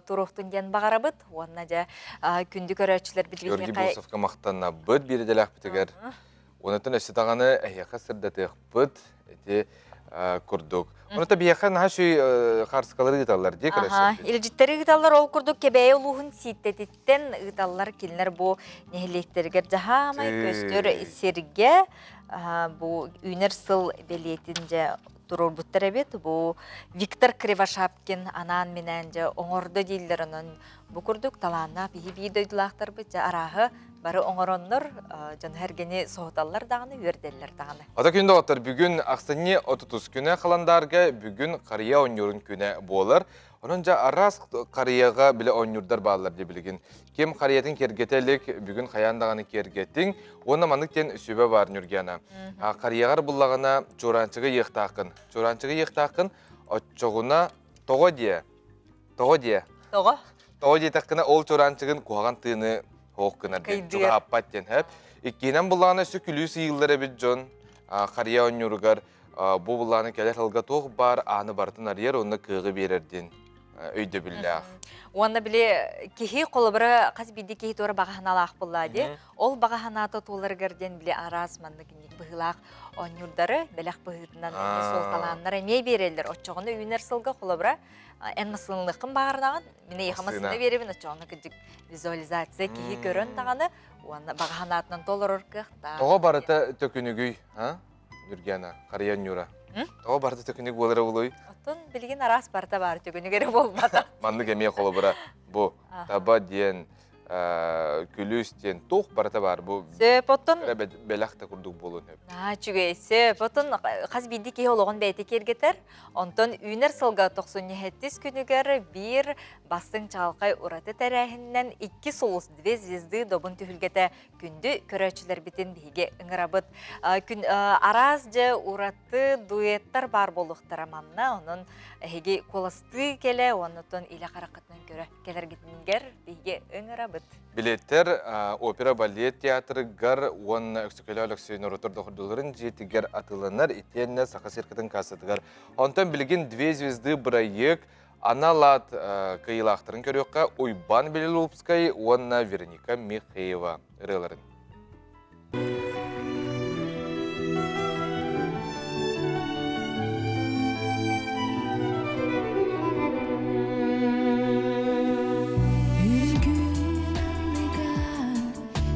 туруохтун диэн баҕарабыт уонна дьэ күндү көрөөччүлэрбит Георгий Босовка махтанабыт биирдэлээхпитигэр. Онтон өссө даҕаны эһиэхэ сырдатыахпыт ити курдук. Онута биһиэхэ наһаа үчүгэй хаарыскалары ыыталлар дии көрөсөбүт. Илдьиттэри ыыталлар ол курдук Кэбээйи улууһун Сииттэтиттэн ыыталлар кинилэр бу нэһилиэктэригэр дьаһаамай көстөр сиргэ бу үүнэр сыл бэлиэтин дьэ туруорбуттар эбит. Бу Виктор Кривошапкин анаан-минээн дьэ оҥордо дииллэр. Онон бу курдук талааннаах биһи биир дойдулаахтарбыт дьэ арааһы бары оҥороннор дьону-сэргэни соһуталлар даҕаны, үөрдэллэр даҕаны. Ата күн доҕоттор, бүгүн ахсынньы 30 күнэ халандаарга бүгүн харыйа оонньуурун күнэ буолар. Онон дьэ араас харыйаҕа бile оонньуурдар бааллар дии билигин. Ким харыйатын киэргэтэ илик, бүгүн хайаан даҕаны киэргэтиҥ. Уонна маннык диэн сүбэ баар Ньургиана. Харыйаҕар буллаҕына чуораанчыгы ыйыахтааххын. Чуораанчыгы ыйыахтааххын, оччоҕуна тоҕо диэ? Тоҕо диэ? Тоҕо? Тоҕо диэтэххинэ ол чуораанчыгын куһаҕан тыыны хоох гынар диэн, чугаһаппат диэн. Иккиһинэн буллаҕына өссө күлүүс ыйыыллар эбит дьон харыйа оонньууругар бу буллааны кэлэр сылга туох баар ааны барытын арыйар уонна кыаҕы биэрэр диэн өйдөбүллээх. Уонна били киһи холобура хас биирдии киһи туора баҕа санаалаах буоллаа дии. Ол баҕа санаата туоларыгар диэн били араас маннык инник быһыылаах оонньуурдары бэлэх быһыытынан эмиэ суолталааннар эмиэ биэрэллэр. Оччоҕуна үүнэр сылга холобура эн массыыналыаххын баҕардаҕын, мин эйиэхэ массыына биэрэбин, оччоҕуна кырдьык визуализация киһи көрөн даҕаны уонна баҕа санаатынан толорор кыахтаах. Тоҕо барыта төкүнүгүй, а? Ньургиана, Харыйа Ньура. Тоҕо барыта төкүнүк буолара буолуой? Оттон билигин араас барыта баар төкүнүк эрэ буолбата. Маннык эмиэ холобура бу таба диэн күлүүс диэн туох барыта баар бу Сөп, оттон бэлэх да курдук буолуон сөп. Аа, үчүгэй, сөп. Оттон хас биирдии киһи олоҕун бэйэтэ киэргэтэр. Онтон үүнэр сылга 97 күнүгэр биир бастыҥ чаҕылхай ураты тэрээһининэн икки сулус две звезды добун түһүлгэтэ Күндү көрөөччүлэрбитин биһиги ыҥырабыт. Күн араас дьэ ураты дуэттар баар буолуохтара манна. Онон эһиги куоластыы кэлэ, оннуттан илэ хараххытынан көрө кэлэргитингэр биһиги ыҥырабыт. Билеттер опера балет театрыгар уонна Өксөкөлөөх Өлөксөй норуоттар доҕордууларын дьиэтигэр атыыланар итиэннэ Саха циркатын кассатыгар. Онтон билигин «Две звезды» бырайыак Анал аат кыайыылаахтарын көрүөххэ Уйбаан Белолюбскай уонна Вероника Михеева ырыаларын.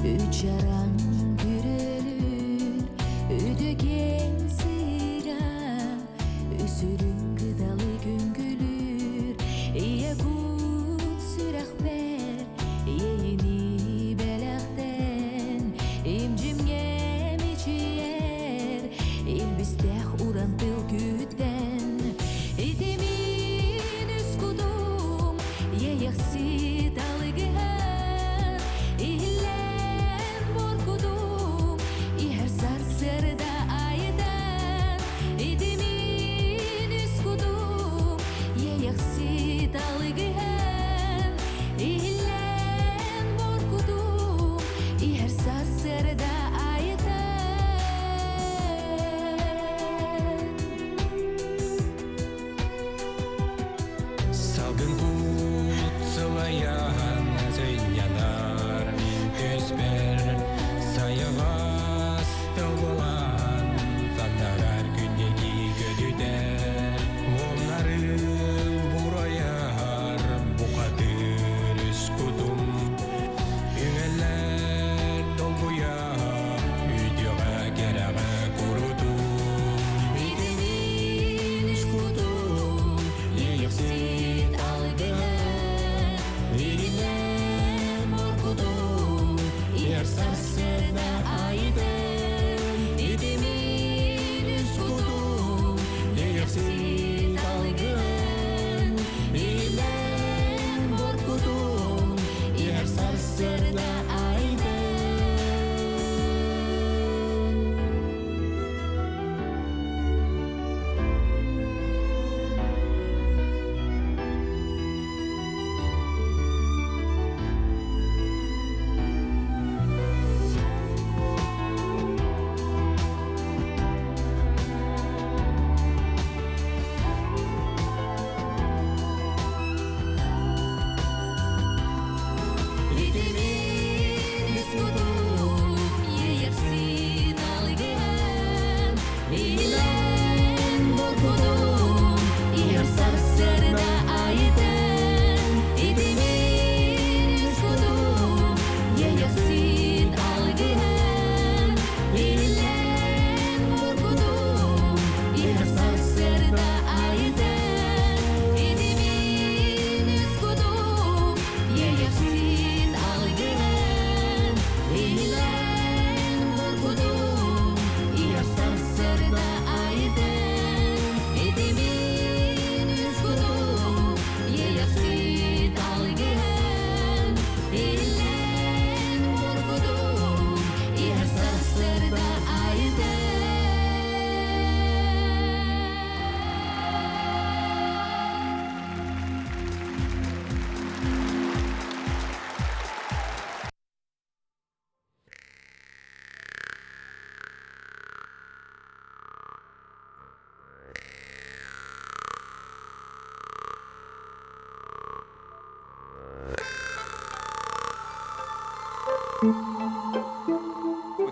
Үчаран күрөлүр үтүкэн сыыра Үсүрүн кыталы күҥкүлүүр Ийэ кут сүрэхпэр Иэйини бэлэхтэн Имдьимҥэ мичийэр Илбистээх уран тыл күүттэн Итимин үс кутум Иэйэхсит алыгыһар Иһиллэн боркутум Иһэр сарсыарда айытан Итимин үс кутум.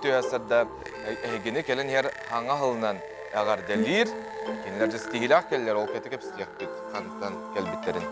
үтүө сарда эһигини кэлэн иһэр хаҥа аһылынан эҕэрдэлиир. Кинилэр дьэ кэллэр, ол кэти кэпсэтиэхпит хантан кэлбиттэрин.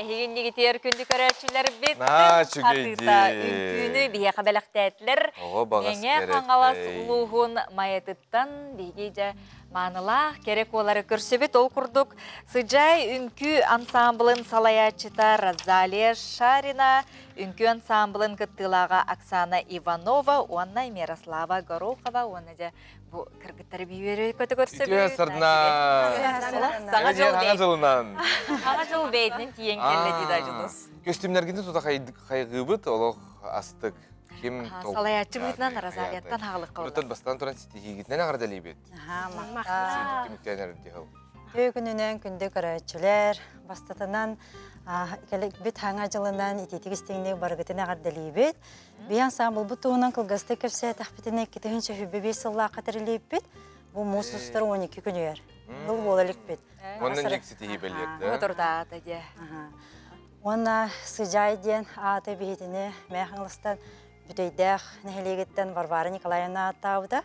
Эһигиннигитиэр күндү көрөөччүлэрбит Наа хатыыта үҥкүүнү биһиэхэ бэлэхтээтилэр. Оҕо баҕас Мэҥэ Хаҥалас улууһун Майатыттан биһиги дьэ маанылаах кэрэ куолары көрсөбүт. Ол курдук Сыдьаай үҥкүү ансаамбылын салайааччыта Розалия Шарина, үҥкүү ансаамбылын кыттыылааҕа Оксана Иванова уонна Мирослава Горохова уонна дьэ бу кыргыттары биүөрү көтө көрсөбүт. Үтүө сарна. Саҥа жыл Саҥа жылынан. Саҥа жыл бэйэтинэн тиийэн кэллэ дии да Дьулус. Көстүүмнэргитин тута хайгыыбыт, олох астык. Ким Салайааччы быһыытынан Розалияттан хаалыкка Урутан бастан туран ситиһиигитинэн эҕэрдэлиибит. Түмүктээн эрдиһил. Үтүө күнүнэн күндү көрөөччүлэр, бастатынан бит хаҥа дьылынан итиитик истиҥник барыгытын эҕэрдэлиибит. Би ансаамбылбыт туһунан кылгастык кэпсээтэхпитинэ 2025 сыллаахха тэрилииппит. Бу муус устар 12 күнүгэр. Бұл буола иликпит. Оннан дьик ситиһии бэлиэтэ. Отурдаата дьэ. Уонна Сыдьаай диэн ааты биһитини Мэхаҥаластан Бүтэйдээх нэһилиэгиттэн Варвара Николаевна ааттаабыта.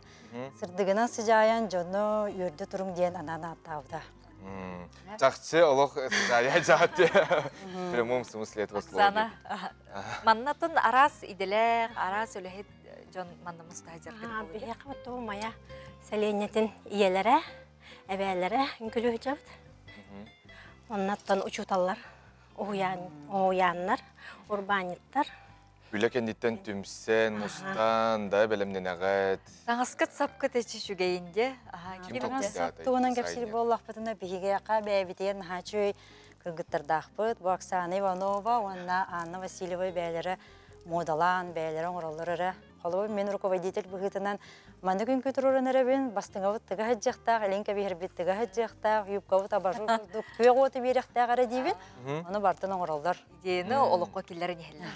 Сырдыгынан сыдьаайан дьону үөрдэ туруҥ диэн анаан ааттаабыта. Чахчы олох сыдьаайа дьааты. В прямом смысле этого слова. Оксана, маннатын араас идэлээх, араас үлэһит дьон манна мустаһа Биһиэхэ туу Майа сэлиэнньэтин ийэлэрэ, эбээлэрэ үҥкүлүүһүчэбит. Оннаттан учууталлар, уһуйаан, уһуйааннар, урбаанньыттар. Үлэ кэнниттэн түмсэн, мустан, да бэлэмнэнэҕит. Таҥаскыт сапкыт эчи үчүгэйин дьэ. Ким толкуйдаата? Туһунан кэпсиир буоллахпытына биһиги бэйэбитигэр наһаа үчүгэй кыргыттардаахпыт. Бу Оксана Иванова уонна Анна Васильева бэйэлэрэ муодалаан, бэйэлэрэ оҥороллор эрэ. Холобур, мин руководитель быһыытынан маннык үҥкүү туруоран эрэбин, бастыҥабыт тыга сылдьыахтаах, илин кэбиһэрбит тыга сылдьыахтаах, юбкабыт абажур курдук күөх уоту биэриэхтээх эрэ диибин. Ону бартын оҥороллор. Идеяны олоххо киллэрэн иһэллэр.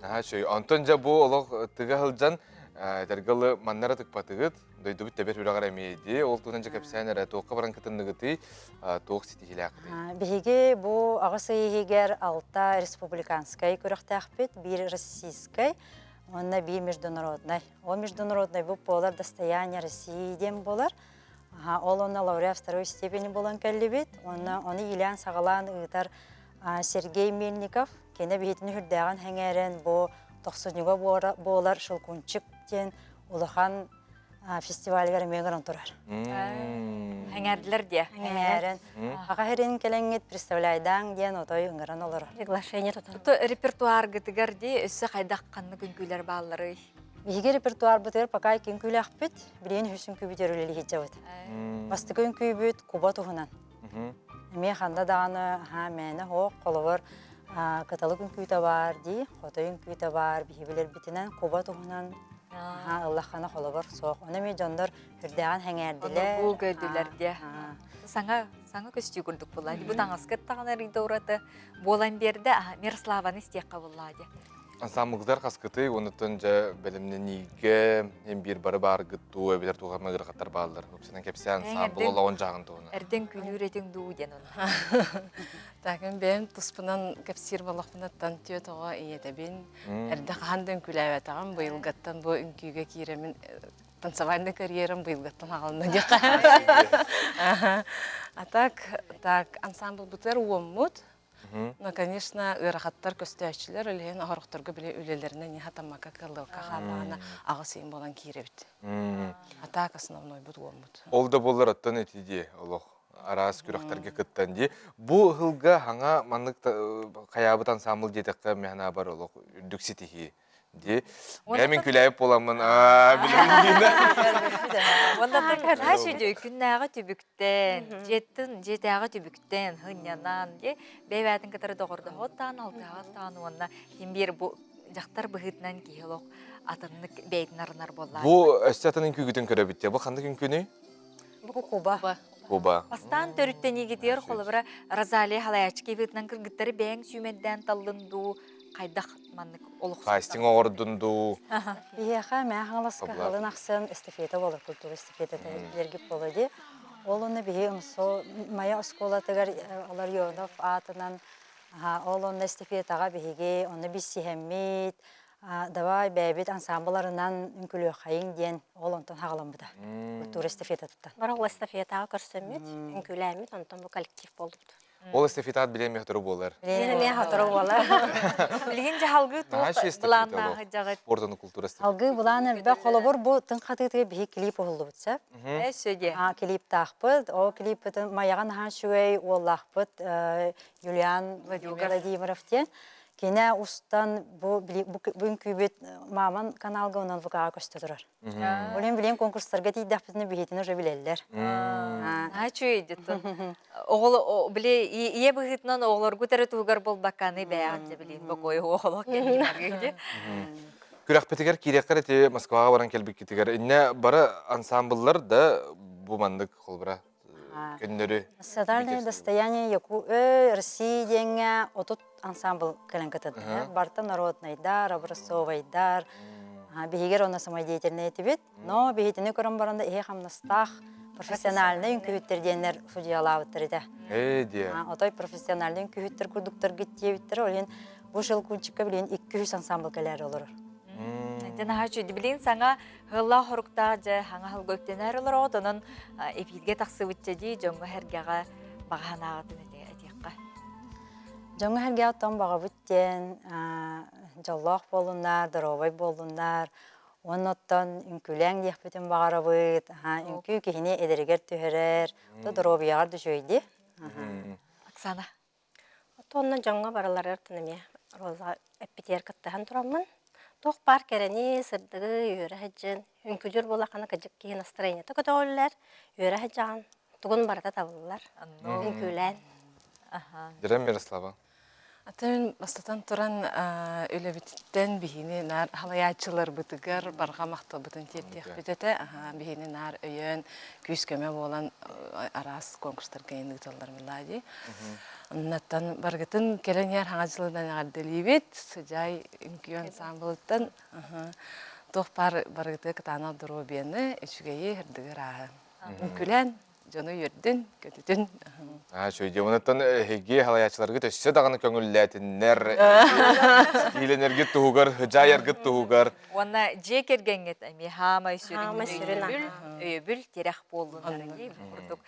Наһаа үчүгэй. Онтон дьэ бу олох тыга сылдьан этэргэ маннара тыкпатыгыт, дойдубут тэбэр үрэҕэр эмиэ дии. Ол туһунан дьэ кэпсээн эрэ, туохха баран кытынныгытый, туох ситиһиилээххитий? Биһиги бу аҕыс ый иһигэр алта республиканскай күрэхтээхпит, биир российскай уонна биир международнай. Ол международный бу буолар достояние России диэн буолар. Ол онно лауреат второй степени буолан кэллибит. Уонна ону иилээн-саҕалаан ыытар Сергей Мельников кини биһитини үрдээҕин хэҥээрэн бу тохсунньуга буолар Шелкунчик диэн улахан фестивальгар эмиэ гынан турар. Хэҥээрдилэр диэ. Хэҥээрэн. Хаха сирин кэлэҥҥит представляйдаан диэн отой ыҥыран олорор. Приглашение тутан. Репертуаргытыгар дии өссө хайдах ханнык үҥкүүлэр баалларый? Биһиги репертуарбытыгар пока икки үҥкүүлээхпит, билигин үһүс үҥкүүбүт үлэлии сылдьабыт. Бастакы үҥкүүбүт Куба туһунан. Эмиэ ханна даҕаны аһаа мээнэ оһох, холобур, кыталык үҥкүүтэ баар дии, хотой үҥкүүтэ баар, биһи билэрбитинэн куба туһунан аһаа ыллаххына холобур суох. Ону эмиэ дьоннор үрдээҕин сэҥээрдилэр. Бу көрдүлэр диэ. Саҥа саҥа көстүү курдук буолла. Бу таҥаска даҕаны арыйда ураты буолан биэрдэ. Мирославаны истиэххэ буоллаа диэ. Ансамблгытар хаскытый, онуттан дьэ бэлэмнэниигэ эн биир бары бааргыт дуу, эбэтэр туох эмэ ыарахаттар бааллар. Үксүнэн кэпсээн ансамбл олоҕун дьаһын туһунан. Эрдэн күлүүр этиҥ дуу диэн оны. Так, мен бэйэм туспунан кэпсиир болохпунаттан түөт оҕо ийэтэбин. Эрдэ хаһан да үҥкүүлээбэтэҕим, быйылгаттан бу үҥкүүгэ киирэмин танцевальный карьерам быйылгаттан аҕалына диэххэ. А так, так, ансамблбытыгар уоммут, Но, конечно, ыарахаттар көстөөччүлэр үлэһин оһорохторго били үлэлэринэн хатаммакка кыаллыбакка хааллаҕына аҕыс ыйын буолан киирэбит. А так основнойбут уоммут. Ол да буоллар оттон ити дии олох араас күрэхтэргэ кыттан дии. Бу ыһылга хаҥа маннык хайаабыт ансамбл диэтэххэ мэхэнэ бар олох үрдүк ситиһии. Ди. Мин күлээбит буоламмын билигин Уонна наһаа үчүгэй күннээҕи түбүктэн, дьиэттэн дьиэтээҕи түбүктэн һынньанан, ди бэйбээтин кытары доҕордоһоттаан, алтыһааттаан уонна ким биир бу дьахтар быһыытынан киһи олох атыннык бэйэтин арынар буоллаа. Бу өссө атын үҥкүүгүтүн көрөбүт дии. Бу ханнык үҥкүүнүй? Бу Куба. Куба. Бастаан төрүттэниигитигэр холобура Розалия Халаячки быһыытынан кыргыттары бэйэҥ сүүмэрдээн таллын дуу, хайдах маннык олох Кастинг оҥордун дуу? Биһиэхэ Мэҥэ Хаҥаласка сылын ахсын эстафета буолар, культура эстафетата билэргит буолуо дии. Ол онно биһи МСО Майа оскуолатыгар Ларионов аатынан ол онно эстафетаҕа биһиги онно билсиһэммит, давай бэйэбит ансамбларынан үҥкүлүөххэйиҥ диэн ол онтон хаҕаламмыта. Культура эстафетатыттан. Бары ол эстафетаҕа көрсөммүт, үҥкүүлээммит, онтон бу коллектив боллубут. Ол эстафетаат билиэн сотору буолар. Билиэн сотору буолар. Билигин дьаһалгыы туох былааннааҕы дьаҕыт? Спорт уонна культура Алгыы былаан элбэх. Холобур, бу тыҥ хатыытыгар биһи клип уһуллубут сөп. Өссө диэ. Клиптаахпыт. Ол клиппытын Майаҕа наһаа үчүгэй уоллаахпыт Юлиан Владимиров диэн. Кинэ устан бу бу үҥкүүбүт Маман каналга онон ВК-ҕа көстө турар. Олен билен конкурстарга тиийдэхпитинэ биһитин уже билэллэр. Аа үчүгэй диттон. Оҕоло били ийэ быһыытынан оҕолоргут эрэ туһугар буолбакканы бэйэҕит дьэ билин бокуой оҕолох кэллиҥ Күрэхпитигэр киириэххэр ити Москваҕа баран кэлбиккитигэр иннэ бары ансамбллар да бу маннык холбура көннөрү Национальное достояние Яку России диэҥҥэ 30 ансамбл кэлэн кытынна. Барыта народнайдар, образцовайдар, биһигэр онно самодеятельнай этибит. Но биһитини көрөн баран да иһи хамнастаах профессиональнай үҥкүүһүттэр диэннэр судьуйалаабыттар этэ. Ээ диэ. Отой профессиональнай үҥкүүһүттэр курдуктаргыт диэбиттэр. Ол иһин бу Щелкунчикка билигин 200 ансамбл кэлээри олорор. Дьэ наһаа үчүгэй. Билигин саҥа ыһыллаах хоруктаах дьэ хаҥа аһылга үктэнээр олороҕут, онон эфиргэ тахсыбычча дии дьоҥҥо-сэргэҕэ баҕа санааҕытын этиэххэ. Дьоҥҥо-сэргэҕэ оттон баҕабыт диэн дьоллоох буоллуннар, доруобай буоллуннар, уонна оттон үҥкүүлээҥ диэхпитин баҕарабыт. Үҥкүү киһини эдэригэр түһэрэр, то доруобуйаҕар да үчүгэй дии. Оксана. Онно дьоҥҥо барыларыгар эмиэ Роза эппитигэр кыттыһан тураммын, туох баар кэрэни, сырдыгы үөрэ сылдьан, үҥкүүлүүр буоллаххына кырдьык киһи настроениета көтөҕүллэр, үөрэ сылдьаҕын, тугун барыта табыллар, үҥкүүлээн. Дирем Мирослава. Аты мин бастатан туран үлэбититтэн биһини наар халайааччыларбытыгар барҕа махталбытын тиэрдиэхпит этэ. Биһини наар өйөөн, күүс-көмө буолан араас конкурстарга ыыталлар мелодии. Оннуттан барыгытын кэлэн иһэр хаҥа дьылынан эҕэрдэлиибит. Сыдьаай үҥкүү ансаамбылыттан туох баар барыгытыгар кытаанах доруобуйаны, үчүгэйи, сырдыгы ырааһы. Үҥкүүлээн дьону үөрдүн, көтүтүн. Аа, үчүгэй. Онуттан эһиги халайааччыларгыт өссө даҕаны көҥүллээтиннэр, киилэнэргит туһугар, сыдьаайаргыт туһугар. Уонна дьиэ кэргэҥҥит эмиэ хаамай сүрүн өйөбүл, өйөбүл тирэх буоллуннар дии курдук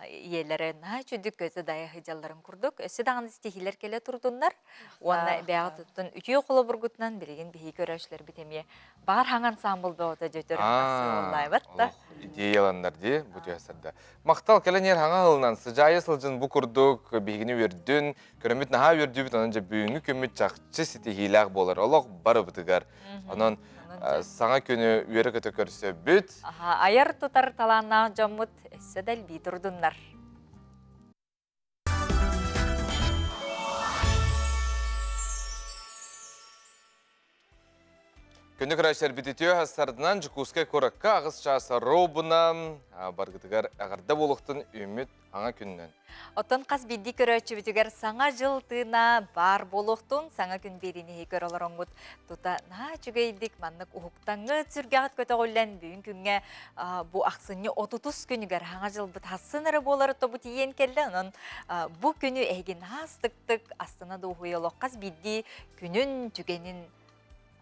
ийэлэрэ наһаа үчүгдүк көтө дайа сылдьалларын курдук өссө даҕаны ситиһиилэр кэлэ турдуннар уонна бэйэҕэ туттун үтүө холобургутунан билигин биһиги көрөөччүлэрбит эмиэ баар хаҥан ансаамбыл бөҕөтө дьөтөр тахсыаллаабат да идеяланнар дии бу түһэсэрдэ махтал кэлэн иһэр хаҥа ылынан сыдьаайа сылдьын бу курдук биһигини үөрдүн көрөммүт наһаа үөрдүүбүт онон дьэ бүгүҥҥү күммүт чахчы ситиһиилээх буолар олох барыбытыгар онон саҥа күнү үөрэ-көтө көрсөбүт айар тутар талааннаах дьоммут өссө да элбии турдуннар Күндү көрөөччүлэрбит үтүө сардынан Дьокуускай куоракка аҕыс чаас робуна баргытыгар эҕэрдэ буолуохтун үүммүт аҥа күннэн. Оттон хас биирдии көрөөччүбүтүгэр саҥа дьыл тыына баар буолуохтун, саҥа күн биэриини көрө олороҥҥут тута наһаа үчүгэйдик маннык уһуктаҥҥыт, сүргэҕит көтөҕүллэн бүгүн күҥҥэ бу ахсынньы отутус күнүгэр саҥа дьылбыт хассын эрэ буолар тобу тиийэн кэллэ. Онон бу күнү эһиги наһаа астыктык астына дуоһуйа олох хас биирдии күнүн, түгэнин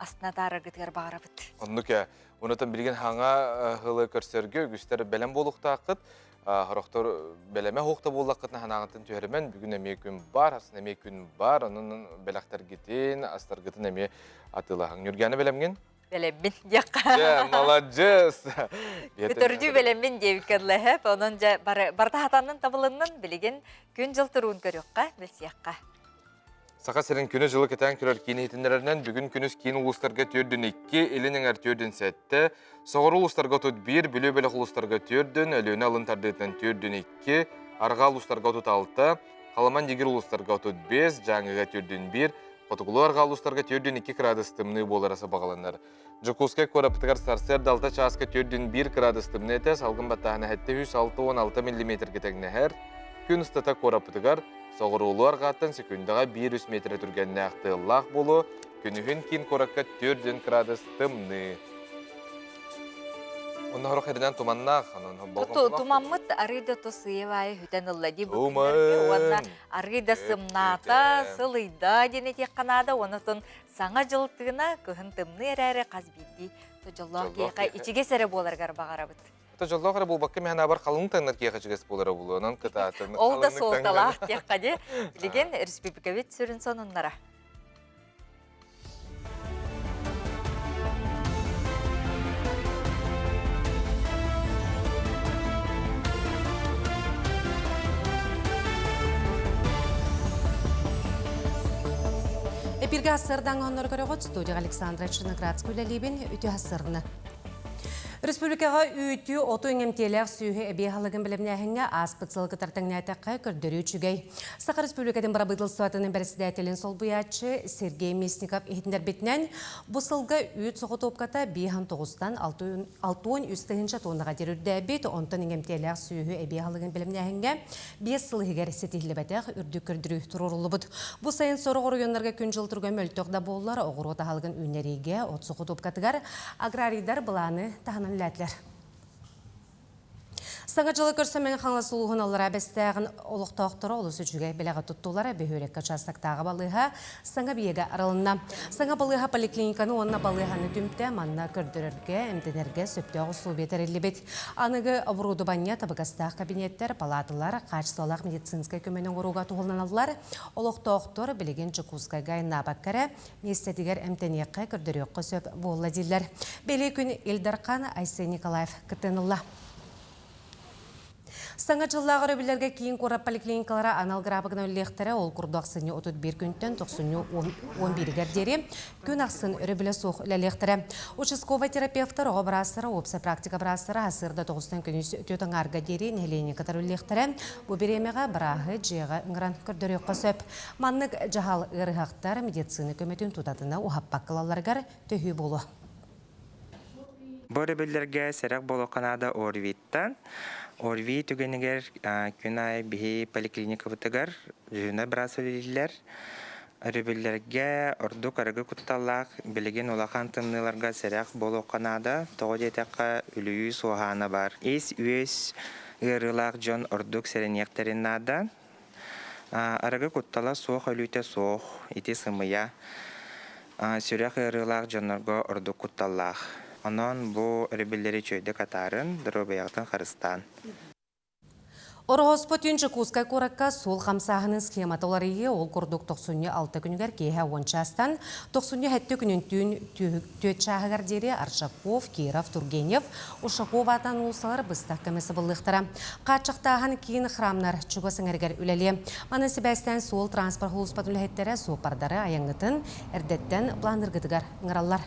астына таараргытыгар баҕарабыт. Оннук ээ. Онутан билигин хаҥа һылы көрсөргө үгүстэр бэлэм буолуохтааххыт. Хорохтор бэлэмэ хуохта буоллаххытына ханаҕытын түһэримэн бүгүн эмиэ күн бар, асын эмиэ күн бар. Онон бэлэхтэргитин, астаргытын эмиэ атыылаһыҥ. Ньургиана бэлэмҥин? Бэлэммин диэххэ. Дьэ, маладьыас! Көтөрдүү бэлэммин диэбиккэ дылы эһэп. Онон дьэ бары барыта хатаннын табылыннын билигин күн-дьыл туруун көрүөххэ, билсиэххэ. Саха сирин күнү-дьылы кэтээн көрөр киин иһитиннэрэринэн бүгүн күнүс киин улуустарга түөрдүн икки, илин эҥэр түөрдүн сэттэ, соҕуруу улуустарга 31, Бүлүү бөлөх улуустарга түөрдүн, Өлүөнэ алын тардыытынан түөрдүн икки, арҕаа улуустарга 36, Халыман Дигир улуустарга 35, Дьааҥыга түөрдүн биир, хотугулуу арҕаа улуустарга түөрдүн икки кыраадыс тымныы буолара сабаҕаланар. Дьокуускай куораппытыгар сарсыарда алта чааска 4,1 кыраадыс тымныы этэ, салгын баттааһына 766 миллиметргэ тэҥнэһэр. Күн устата куораппытыгар соҕуруулуу арҕааттан секундаҕа 1-3 метрэ түргэннээх тыаллаах буолуо, күнүһүн киин куоракка 4 кыраадыс тымныы. Онно сорох эринэн туманнаах, онон болҕомтолоох. Тумаммыт арыый да тус сыйа-баайа хүтэн ылла дии бу күннэргэ уонна арыый да сымнаата, сылыйда диэн этиэххэ наада, уонна Саҥа дьыл тыына кыһын тымныы эрээри хас биирдии дьоллоох киһиэхэ ичигэс эрэ буоларыгар баҕарабыт. Это дьоллоох эрэ буолбакка мин санаабар халыҥ таҥнар киһиэхэ ичигэс буолара буолуо. Онон кытаатын. Ол да суолталаах диэххэ дии. Билигин республикабыт сүрүн сонуннара. Эпиргэ ассырдаҥ оннор көрөҕүт студия Александра Черноградская үлэлиибин үтүө ассырны. Республикаҕа үүтү оту иҥэмтиэлээх сүөһү эбии аһылыгын бэлэмнээһиҥҥэ ааспыт сыл кытар тэҥнээтэххэ көрдөрүү үчүгэй. Саха Республикатын бырабыыталыстыбатын бэрэссэдээтэлин солбуйааччы Сергей Местников иһитиннэрбитинэн, бу сылга үүт соҕотуопката биэһэн тоҕустан 63 тыһыынча туоннаҕа диэри үрдээбит, онтон иҥэмтиэлээх сүөһү эбии аһылыгын бэлэмнээһиҥҥэ биэс сыл иһигэр ситиһиллибэтэх үрдүк көрдөрүү туруоруллубут. Бу сайын сорох оройуоннарга күн-дьыл туруга мөлтөх да буоллар, оҕуруот аһылыгын үүннэриигэ от соҕотуопкатыгар аграрийдар былааны таһынан үлээтилэр. Саҥа дьылы көрсө Мэҥэ Хаҥалас улууһун аллараа Бэстээҕин олохтоохторо олус үчүгэй бэлэҕи туттулар. Бөһүөлэккэ учаастактааҕы балыыһа саҥа биэгэ арылынна. Саҥа балыыһа поликлиниканы уонна балыыһаны түмтэ. Манна көрдөрөргө, эмтэнэргэ сөптөөх усулуобуйа тэриллибит. Аныгы оборудование, табыгастаах кабинеттэр, палааталар, хаачыстыбалаах медицинскэй көмөнү оҥорууга туһуланаллар. Олохтоохтор билигин Дьокуускайга айаннаабакка эрэ миэстэтигэр эмтэниэххэ, көрдөрүөххэ сөп буолла дииллэр. Бэлиэ күн Ил Дархан Айсен Николаев кыттыыны ылла. Саҥа дьыллаах өрөбүллэргэ киин куорат поликлиникалара анал графигынан үлэлиэхтэрэ. Ол курдук ахсынньы 31 күнтэн тохсунньу 11-гэр диэри күн ахсын өрөбүлэ суох үлэлиэхтэрэ. Участковай терапевтар, оҕо быраастара, уопсай практика быраастара сарсыарда тоҕустан күнүс түөрт аҥаарга диэри нэһилиэнньэ кытары үлэлиэхтэрэ. Бу бириэмэҕэ бырааһы дьиэҕэ ыҥыран көрдөрүөххэ сөп. Маннык дьаһал ыарыһахтар медицина көмөтүн тутатына уһаппакка ылалларыгар төһүү буолуо. Бу өрөбүллэргэ сэрэх буолуохха наада ОРВИ-ттан. ОРВИ түгэнигэр күн аайы биһи поликлиникабытыгар дьүһүнэ быраас үлэлииллэр. Өрөбүллэргэ ордук арыгы кутталлаах, билигин улахан тымныыларга сэрэх буолуохха наада. Тоҕо диэтэххэ, үлүйүү суоһаана баар. Ис-үөс ыарыылаах дьон ордук сэрэниэхтэрин наада. Арыгы куттала суох өлүүтэ суох, ити сымыйа. Сүрэх ыарыылаах дьоннорго ордук кутталлаах. Онон бу өрөбүллэри үчүгэйдик атаарын, доруобуйаҕытын харыстаан. Ороһуоспа түүн Дьокуускай куоракка суол хамсааһынын схемата уларыйыы ол курдук тохсунньу алта күнүгэр киэһэ уон чаастан тохсунньу сэттэ күнүн түүн түөрт чааһыгар диэри Аржаков, Киров, Тургенев, Ушаков аатынан уулуссалар быстах кэмэ сабыллыахтара. Хааччахтааһын киин храмнар чугас эҥэригэр үлэлиэ. Маны сибээстээн суол транспорт сулууспатын үлэһиттэрэ суоппардары айаҥҥытын эрдэттэн планныргытыгар ыҥыраллар.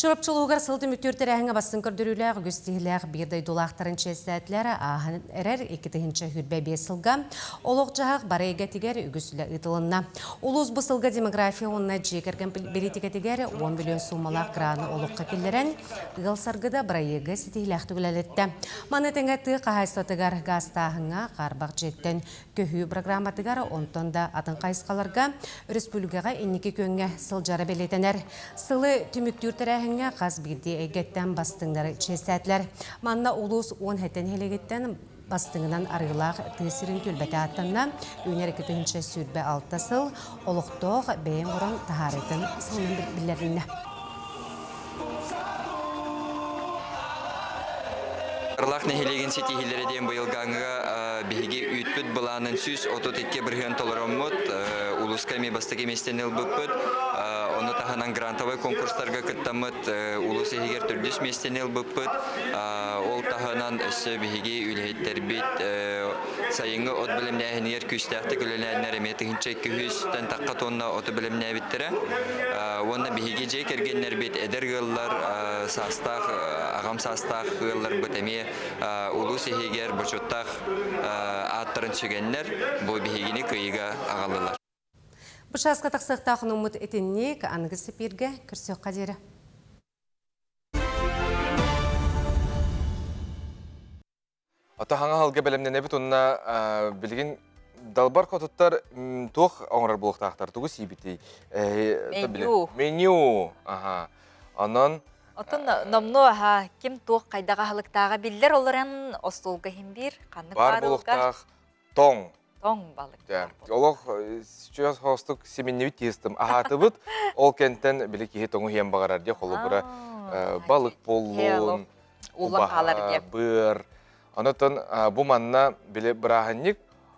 Чурапчы улууһугар сыл түмүктүүр тэрээһиҥҥэ бастыҥ көрдөрүүлээх, үгүс киһилээх биир дойдулаахтарын чиэстээтилэр. Ааһан эрэр 2025 сылга олох-дьаһах бары эйгэтигэр үгүс үлэ ыытылынна. Улуус бу сылга демография уонна дьиэ кэргэн бэлиитикэтигэр 10 миллион суумалаах граны олоххо киллэрэн, ыал саргыда бырайыагы ситиһиилээхтик үлэлэттэ. Маны тэҥэ тыа хаһаайыстыбатыгар гаастааһыҥҥа, хаарбах дьиэттэн көһүү программатыгар, онтон да атын хайысхаларга өрөспүүбүлүкэҕэ инники күөҥҥэ сылдьара бэлиэтэнэр. Сылы түмүктүүр тэрээһиҥҥэ хас биирдии эйгэттэн бастыҥнары чиэстээтилэр. Манна улуус 10 нэһилиэгиттэн бастыҥынан арыылаах тыа сирин түөлбэтэ ааттанна. Үүнэр 2026 сыл олохтоох бэйэҥ оҥорон таһаарыытын сылынан биллэрилиннэ. Ырлаах нэһилиэгин ситиһиилэрэ диэн быйылгааҥҥыга биһиги үүтпүт былаанын 132% толороммут, улууска эмиэ бастакы миэстэни ылбыппыт. Ону таһынан грантовай конкурстарга кыттаммыт, улуус иһигэр төрдүс миэстэни ылбыппыт. Ол таһынан өссө биһиги үлэһиттэрбит сайыҥҥы от бэлэмнээһинигэр күүстээхтик үлэлээннэр эмиэ 1200-тэн тахха тонна оту бэлэмнээбиттэрэ. Уонна биһиги дьиэ кэргэннэрбит эдэр ыаллар саастаах аҕам саастаах ыалларбыт эмиэ улуус иһигэр бочуоттаах ааттарын сүгэннэр бу биһигини кыайыыга аҕаллылар. Бу чааска тахсыахтаах онуммут итинник аныгы сипииргэ көрсүөххэ диэри. Ото хаҥа халга бэлэмнэнэбит уонна билигин далбар хотуттар туох оҥорор буолуохтаахтар, тугу сиибитий? Меню. Меню. Аха. Онон Оттон номнуо аха ким туох хайдах аһылыктааҕа биллэр олорон остуолга иһин биир ханнык баар буолуохтаах тоҥ. Тоҥ балык. Олох чугас хоостук симиннибит тиистим аһаатыбыт. Ол кэнтэн били киһи тоҥу иһиэн баҕарар диye холобура балык боллун, улан хаалар диye. Быар. Онотон бу манна били бырааһынньык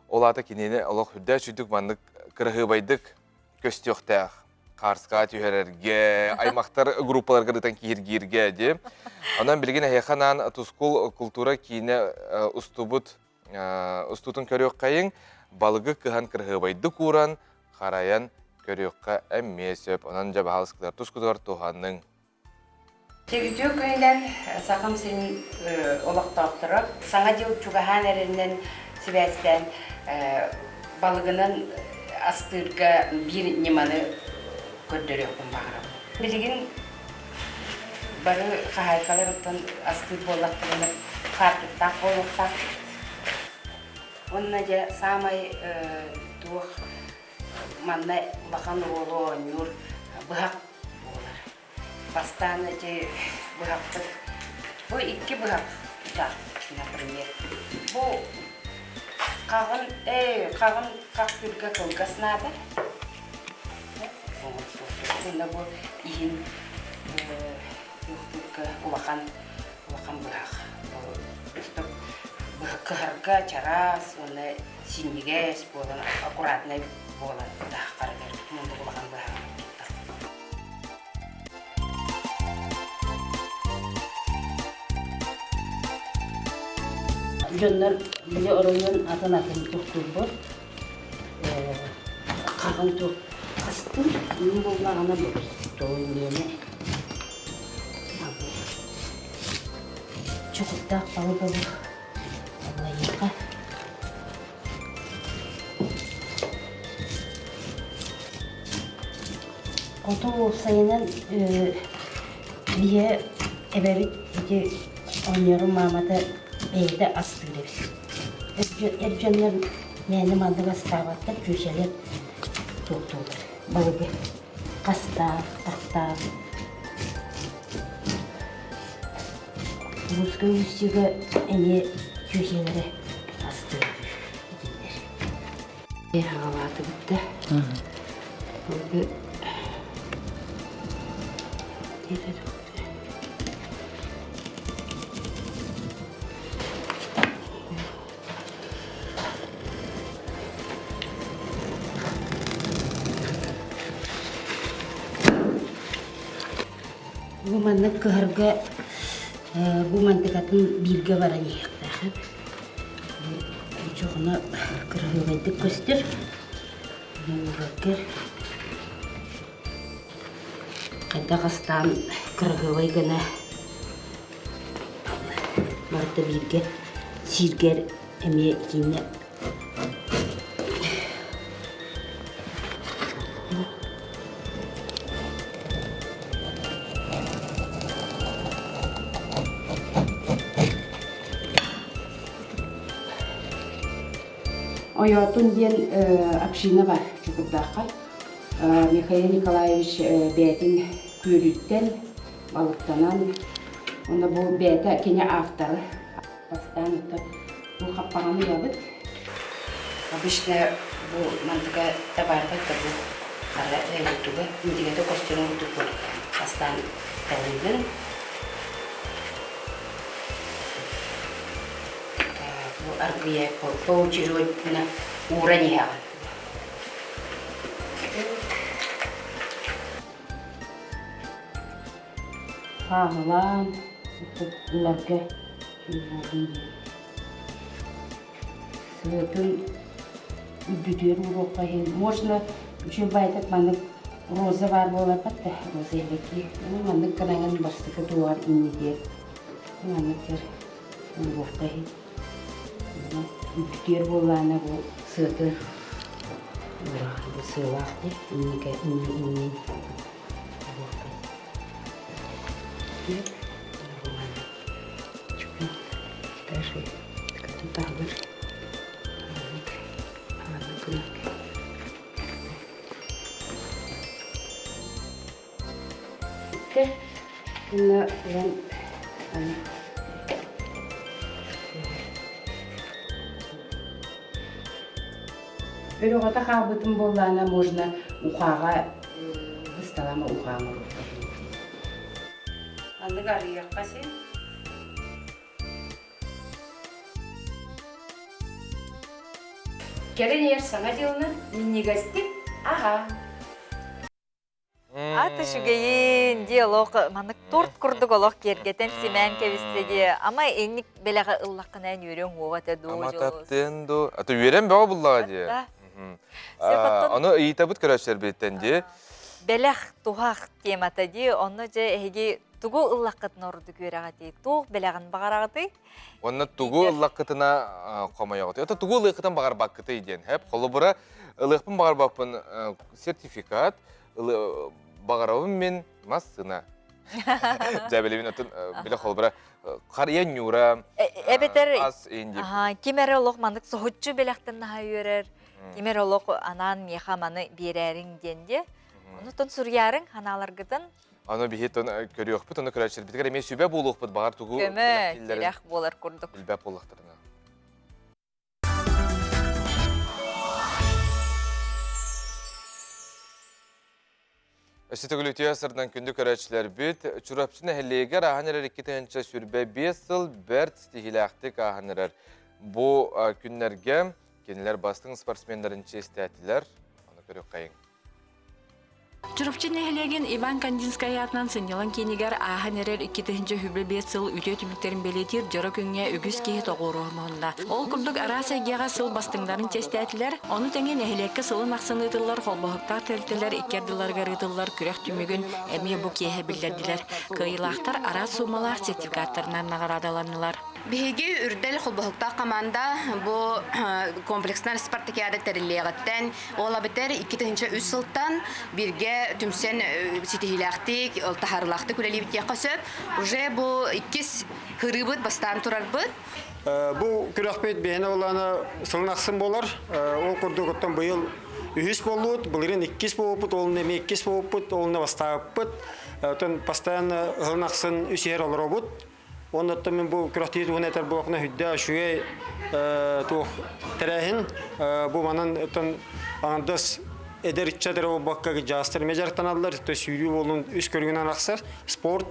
ол аата кинини олох үрдээ сүдүк маннык кыраһыыбайдык көстүөхтээх хаарскаа түһэрэргэ, аймахтар группаларга ытан киһиргииргэ дии. Онон билигин эһиэхэ анаан Тускул култуура киинэ устубут устуутун көрүөххэйиҥ, балыгы кыһан кыраһыабайдык ууран, харайан көрүөххэ эмиэ сөп. Онон дьэ баһаалыскытыгар тускутугар туһаныҥ. Үтүө күнүнэн Сахам сирин олохтоохторо Саҥа дьыл чугаһаан эрэринэн сибээстээн балыгынан астыырга биир ньыманы көрдөрүөхпүн баҕарабын. Билигин бары хаһаайкалар оттон астыыр буоллахтарына хаартыктаах буолуохтаах. Уонна дьэ саамай туох манна улахан оруолу оонньуур быһах буолар. Бастаан ити быһахпыт Бу икки быһах например. Бу хаҕын, э, хаҕын хахтыырга кылгас наада. Уонна бу иһин туохтуурга улахан улахан быһах. Кыһарга чараас уонна синньигэс буолан аккуратнай буолан таһахтарыгар мундук улахан быһаҕын туттар. Дьоннор били оройуон атын-атын туттурбут хаҕын туох хастын мин буоллаҕына тоойуйаны чокуттаах балык аллайыаха Хоту уопсайынан биһиэ эбэбит ити оҕонньорум маамата бэйэтэ астыыр эбит. Эр дьоннор мээнэ маннык астаабаттар, чүөчэлэр туохтууллар балыгы хастаах, тахтаах. Русскай Устьега эмиэ чүөчэлэрэ астыыр этилэр. Аҕалаатыбыт да Бу маннык кыһарга бу мантыкатын бииргэ баран иһиэхтээх. Чохуна кыраһыабайдык көстөр. Уураргар хайдах астаан кыраһыабай гына барыта бииргэ сииргэр эмиэ итиннэ Ойоотун диэн община бар Чокурдаахха. Михаил Николаевич бэйэтин күөлүттэн балыктанан, уонна бу бэйэтэ кини авторы. Бастаан бу хаппаҕаны ылабыт. Обычно бу мантыка табаарбат да бу хара курдуга, индигэтэ көстөрүн курдук бу бастаан талыыгын. Бу аргыйа поочередно ууран иһэҕин. Хааһылаан ыларга Сыатын үрдүтүөр ууруохха иһин. Можно үчүгэй баайдык маннык роза баар буоларбат да, роза эбэки. Маннык гынаҥын бастакы туоҕар иннигэр маннык дьэр ууруохха иһин. Үрдүтүөр буоллаҕына бу сыаты бу сыалаах дии инники инни иннин Өрөҕөтө хаалбытым буоллаҕына можно ухааҕа бысталама ухаа оҥоруохха Маннык арыйыахха син. Кэлин иһэр саҥа дьылынан минньигэстик аһаа. Ат үчүгэйин дии олох маннык торт курдук олох киэргэтэн симээн кэбистэ дии. Ама инник бэлэҕи ыллаххына эн үөрүөҥ уоҕа этэ дуу Ама таптыан дуу. А то үөрэн бөҕө буллаҕа дии. Ону ыйытабыт көрөөччүлэрбититтэн дии. Бэлэх туһах темата дии. Онно дьэ эһиги тугу ыллаххытына ордук үөрэҕитий? Туох бэлэҕин баҕараҕытый? Онно тугу ыллаххытына хомойоҕутуй? Это тугу ылыаххытын баҕарбаккытый диэн. Хэп холобура ылыахпын баҕарбаппын сертификат, баҕарабын мин массына. Дьэ билибин отун биле холобура харыйа ньуура Эбэтэр ас инди. Ким эрэ олох маннык соһуччу бэлэхтэн наһаа үөрэр, ким эрэ олох анаан миэхэ маны биэрээриҥ диэн диэ. Онутон суруйаарыҥ ханааларгытын. Аны биһи көрүөхпүт, оны көрөөччүлэрбитигэр эмиэ сүбэ буолуохпут, баҕар тугу Көмө, тирэх буолар курдук. Билбэт буоллахтарына. Өссө төгүл үтүө сырдан күндү көрөөччүлэрбит, Чурапчы нэһилиэгэр ааһан эрэр 2025 сыл бэрт ситиһиилээхтик ааһан эрэр. Бу күннэргэ кинилэр бастыҥ спортсменнарын чиэстээтилэр. Ону көрүөххэйиҥ. Чурапчы нэһилиэгин Иван Кандинскай аатынан сынньалаҥ киинигэр ааһан эрэр 2025 сыл үтүө түмүктэрин бэлиэтиир дьоро күҥҥэ үгүс киһи тоҕуоруһа муһунна. Ол курдук араас эйгэҕэ сыл бастыҥнарын чиэстээтилэр, ону тэҥэ нэһилиэккэ сылын ахсын ыытыллар холбоһуктаах тэрилтэлэр икки ардыларыгар ыытыллар күрэх түмүгүн эмиэ бу киэһэ биллэрдилэр. Кыайыылаахтар араас суумалаах сертификаттарынан наҕараадаланнылар. Биһиги Үрдэл холбоһуктаах команда бу комплекснай спартакиада тэриллиэҕиттэн, ол эбэтэр 2003 сылтан бииргэ түмсэн ситиһиилээхтик, таһаарыылаахтык үлэлиибит диэххэ сөп. Уже бу иккис һырыыбыт бастаан турарбыт. Бу күрэхпит биһиэнэ буоллаҕына сылын ахсын буолар. Ол курдук оттон быйыл үһүс буоллубут, былырыын иккис буолбуппут, ол эмиэ иккис буолбуппут, ол бастаабыппыт. Оттон постоянно сылын ахсын үс иһэр олоробут. Оннуттан мин бу күрэхтии туһун этэр буолахна хүддэ үчүгэй туох тэрээһин бу манан оттон аҥардас эдэр ыччат эрэ буолбакка дьаастар эмиэ дьарыктаналлар то сүүрүү буолун үс көрүҥүнэн арахсар спорт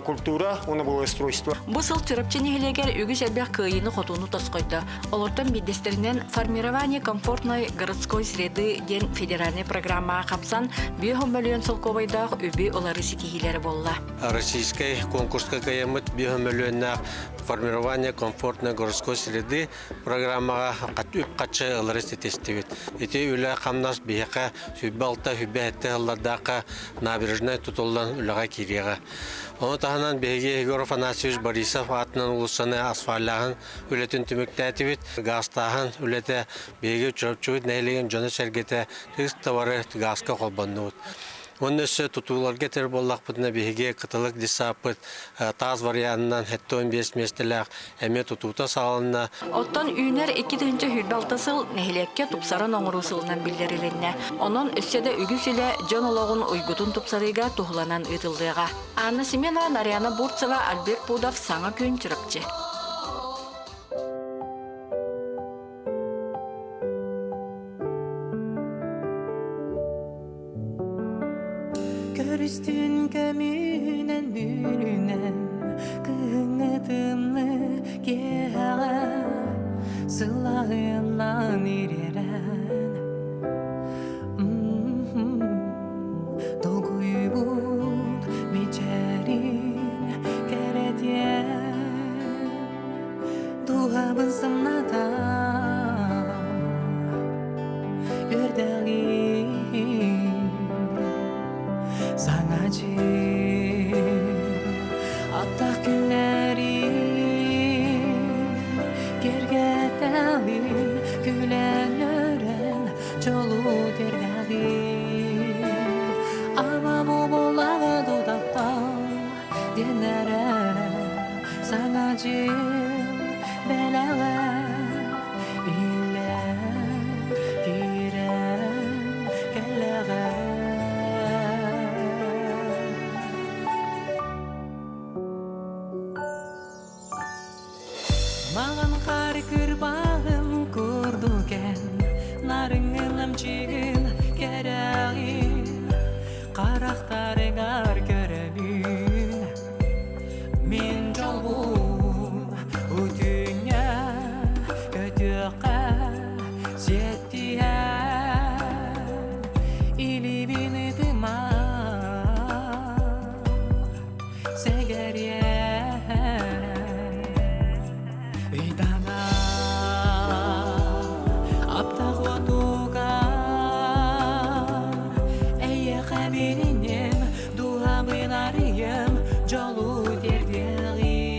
культура уонна благоустройство. Бу сыл Чурапчы нэһилиэгэр үгүс элбэх кыайыыны-хотууну тосхойдо. Олортон биирдэстэринэн «Формирование комфортной городской среды» диэн федеральнай программаҕа хапсан, 5 мөлүйүөн солкуобайдаах үбү ылары ситиһиилэрэ буолла. Российскай конкурска кыайаммыт 5 мөлүйүөннээх «Формирование комфортной городской среды» программаҕа үп-харчы ылары ситистибит. Ити үлэ-хамнас биһиэхэ 26-27 сыллардаахха набережнай тутуллан үлэҕэ киириэҕэ. Ону таһынан биһиги Егор Афанасьевич Борисов аатынан уулуссаны асфальлааһын үлэтин түмүктээтибит. Гаастааһын үлэтэ биһиги Чурапчыбыт нэһилиэгин дьоно-сэргэтэ тыс товары гааска холбоннубут. Уонна өссө тутууларга этэр буоллахпытына биһиги кытылык десаппыт таас варианынан 75 миэстэлээх эмиэ тутуута саҕаланна. Оттон үүнэр 2026 сыл нэһилиэккэ тупсаран оҥоруу сылынан биллэрилиннэ. Онон өссө да үгүс үлэ дьон олоҕун уйгутун тупсарыыга туһуланан ыытыллыаҕа. Анна Семенова, Нарьяна Бурцева, Альберт Пудов, Саҥа күн, Чурапчы. Көрүстүн көмүнэн бүрүнэн кыһыҥҥы тымныы киэһэҕэ сылаһыннан ириэрэн Долгуйбут мичээрин кэрэтиэн Дууһабын сымнатан Үрдэҕин Саҥа дьыл Аттах күннэрин Кэргэтэҕин Күлэн-үөрэн Дьолу тирдэҕин Ама бу буоллаҕа дуу таптал Диэннэрэ Саҥа дьыл бэлэҕэ Иллээн киирэн кэллэҕэ. Маҕан хаар кырбаҕым курдук эн нарыҥҥын амчыгын кэрэҕин харахтарыгар көрөбүн мин дьолбун үтүҥҥэ көтүөххэ сиэттиһэн илиибин ытыма Ыйдаҥа аптах уотугар эйиэхэ билинним, дууһабын арыйым, дьолу тиэрдиэҕим.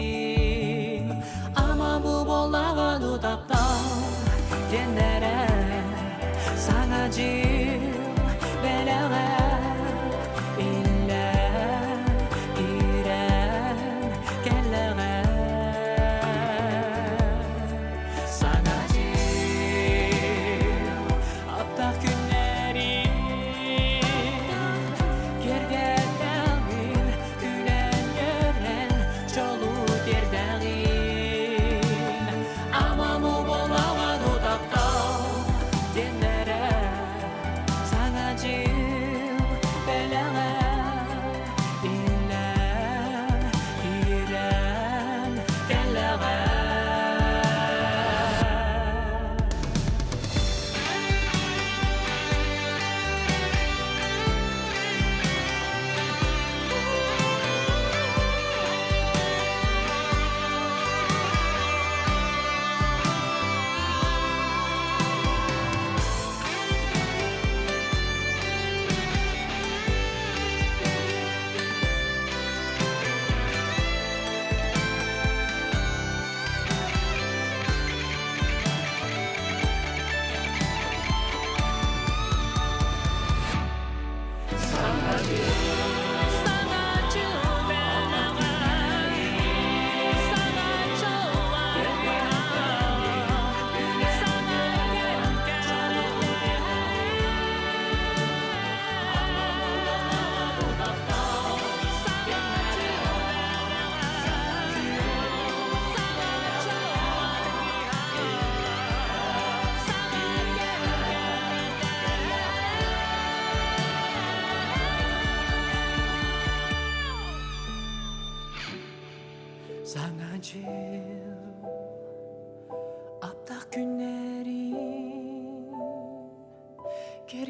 Ама бу буоллаҕа дуу таптал диэннэрэ саҥа дьыл бэлэҕэ иллээн киирэн кэллэҕэ. Саҥа дьыл аптаах күннэрин киэргэтэҕин.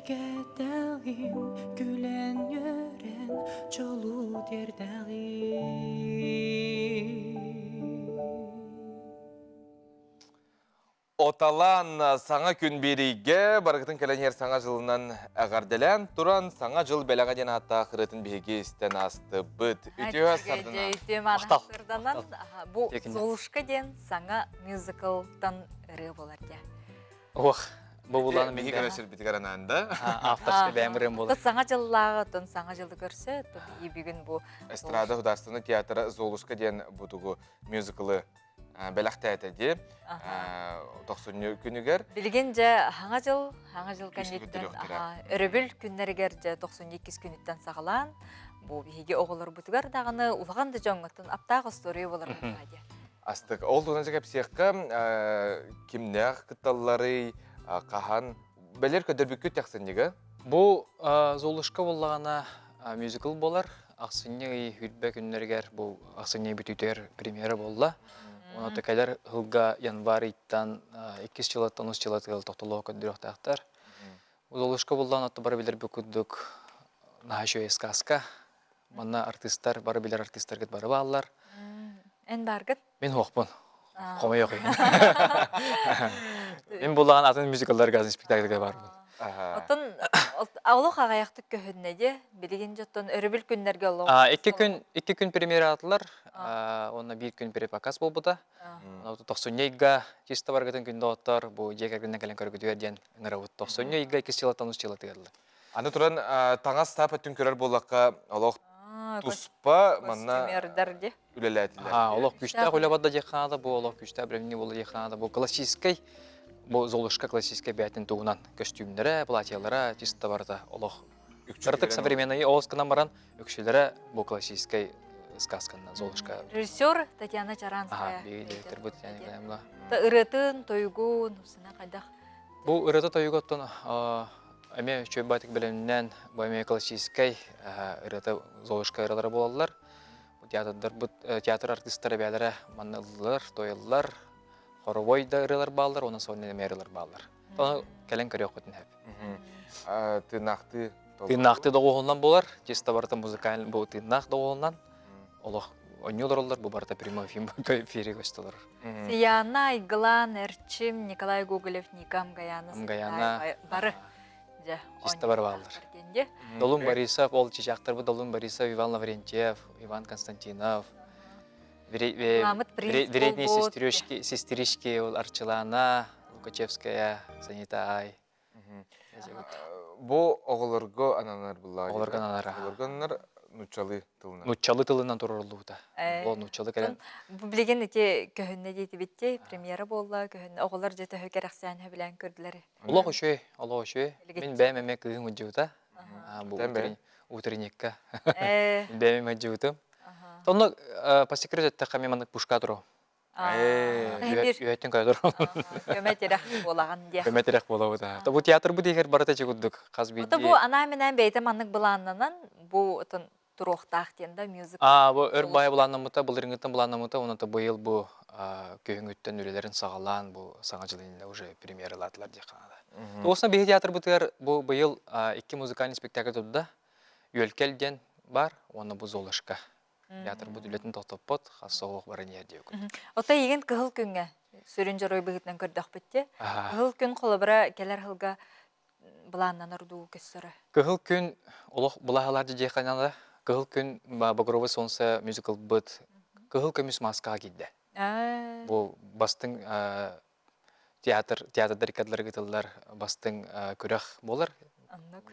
Киэркэттэҕин, күлэн үөрэн, чолуу тиэрдэҕин. Оталаан саҥа күн биэриигэ барыгытын кэлэн иһэр саҥа дьылынан эҕэрдэлээн туран саҥа дьыл бэлэҕэ диэн ааттаах ырыатын биһиги истэн аастыбыт. Үтүө сарданан. Үтүө сарданан бу Золушка диэн саҥа мюзиклтан ырыа буолар дии. Ох, бу булааны биһиги көрө сирбитигэр анаан да. Авторский бэйэм ырыам буолар. Саҥа дьыллааҕы, оттон саҥа дьылы көрсө, биһиги бүгүн бу Эстрада художественный театра Золушка диэн бутугу мюзиклы бэлэхтээтэ дии тохсунньу күнүгэр. Билигин дьэ хаҥа дьыл, хаҥа дьыл кэнниттэн өрөбүл күннэригэр дьэ тохсунньу иккис күнүттэн саҕалаан бу биһиги оҕолорбутугар даҕаны улахан да дьоҥҥоттон аптаах остуоруйа буолар дии. Астык. Ол туһунан кэпсиэххэ кимнээх кытталларый, хаһан бэлэр көдөрбүккүт тахсынньыга? Бу Золушка буоллаҕына мюзикл буолар. Ахсынньы ый хүрбэ күннэригэр бу ахсынньы бүтүүтүгэр премьера буолла. Онон кэлэр сылга январь ыйтан иккис дьылаттан үс дьылатыгар тохтолоох көрдөрүөхтээхтэр. Золушка буллаан отто бары билэрбит курдук наһаа үчүгэй сказка. Манна артыыстар, бары билэр артыыстаргыт бары бааллар. Эн бааргыт? Мин хуохпун. Хомойуох иһин. Мин буллаҕын атын мюзиклларга атын спектакльга барбын. Оттон олох аҕыйахтык көһүннэ дии. Билигин дьоттон өрөбүл күннэргэ олох. Икки күн премьера атылар. Уонна биир күн перепоказ буолбута. Тохсунньу ыйга чисто баргытын күндө оттор бу дьиэ кэргэннэн кэлэн көргүтүгэр диэн ыҥырабыт. Тохсунньу ыйга иккис дьылаттан үс дьылатыгарлар. Аны туран таҥас таап өттүн көрөр буоллахха олох туспа манна үлэлээтилэр. Олох күүстээх үлэ барда диэххэ наада, бу олох күүстээх бэлэмнии буолла диэххэ наада. Бу классическай, бу Золушка классическай бэйэтин туһунан көстүүмнэрэ, платьелара чисто барыта олох Кыратык современный оҕус гынан баран үксүлэрэ бу классическай сказканан Золушка. Режиссер Татьяна Чаранская. Аха, директорбут Татьяна Николаевна. Ырыатын, тойугун, усuna хайдах? Бу ырыата тойуга оттон эмиэ үчүгэй бэлэмнэн бу эмиэ классическай ырыата Золушка ырыалара буолаллар. Театрдарбыт театр артыыстара бэйэлэрэ манна ыллылар, тойоллар, хоровой да ырыалар бааллар, уонна сольный эмиэ ырыалар бааллар. Ону кэлэн көрүөххүтүн сөп. Тыыннаахтыы Тыыннаахтыы доҕуһуолунан буолар. Чисто барыта музыкальный бу тыыннаах доҕуһуолунан олох оонньуу олороллор, бу барыта прямой эфире көстө олорор. Сияна, Айгылан, Эрчим, Николай Гоголев, Ника Амгаяна, Амгаяна бары дьэ чисто бары бааллар. Долун Борисов, ол чичаахтарбыт Долун Борисов, Иван Лаврентьев, Иван Константинов, Веретний сестрички, сестрички ол Арчылана, Лукачевская, Санита Ай. Бу оҕолорго ананар буллаҕа. Оҕолорго ананар. Оҕолорго ананар нууччалыы тылынан. Нууччалыы тылынан туруоруллубута. Ол нууччалыы кэлэн. Бу билигин ити көһүннэ диэтибитти, премьера буолла, көһүннэ. Оҕолор дьэ төһө кэрэхсээн сөбүлээн көрдүлэр. Олох үчүгэй, олох үчүгэй. Мин бэйэм эмиэ кыыһым ыдьыбыта. Бу утренникка. Мин бэйэм ыдьыбытым. Онно по секрету эттэххэ мен маннык пушка туру. Үөттүн көрө Көмө тирэх буолаҕын диэх. Көмө тирэх буолабыт. Бу театр бу диэхэр барыта курдук хас биирдии. Бу анаан-минээн бэйэтэ маннык былааннанан бу отон туруохтаах диэн да мюзикл. Аа бу өр баайа былааннаммыта, былырыҥҥыттан былааннаммыта, онон быйыл бу күһүҥҥүттэн үлэлэрин саҕалаан бу саҥа дьыл иннинэ уже премьералаатылар диэххэ наада. Уосна биһи театрбытыгар бу быйыл икки музыкальный спектакль турда. Үөлкэл диэн бар уонна бу Золушка. Театрбыт үлэтин тохтоппот, хас соҕуох баран иһэр диэбит. Отой игин кыһыл күҥҥэ сүрүн дьоруой быһыытынан көрдөхпүт дии. Кыһыл күн холобура кэлэр сылга былааннанар дуу көссөрө. Кыһыл күн олох былаһалар дьиэхэ наада. Кыһыл күн Багровое солнце мюзиклбыт Кыһыл көмүс маскаҕа киирдэ. Бу бастыҥ театр театрдар иккардыларыгар ыытыллар бастыҥ күрэх буолар.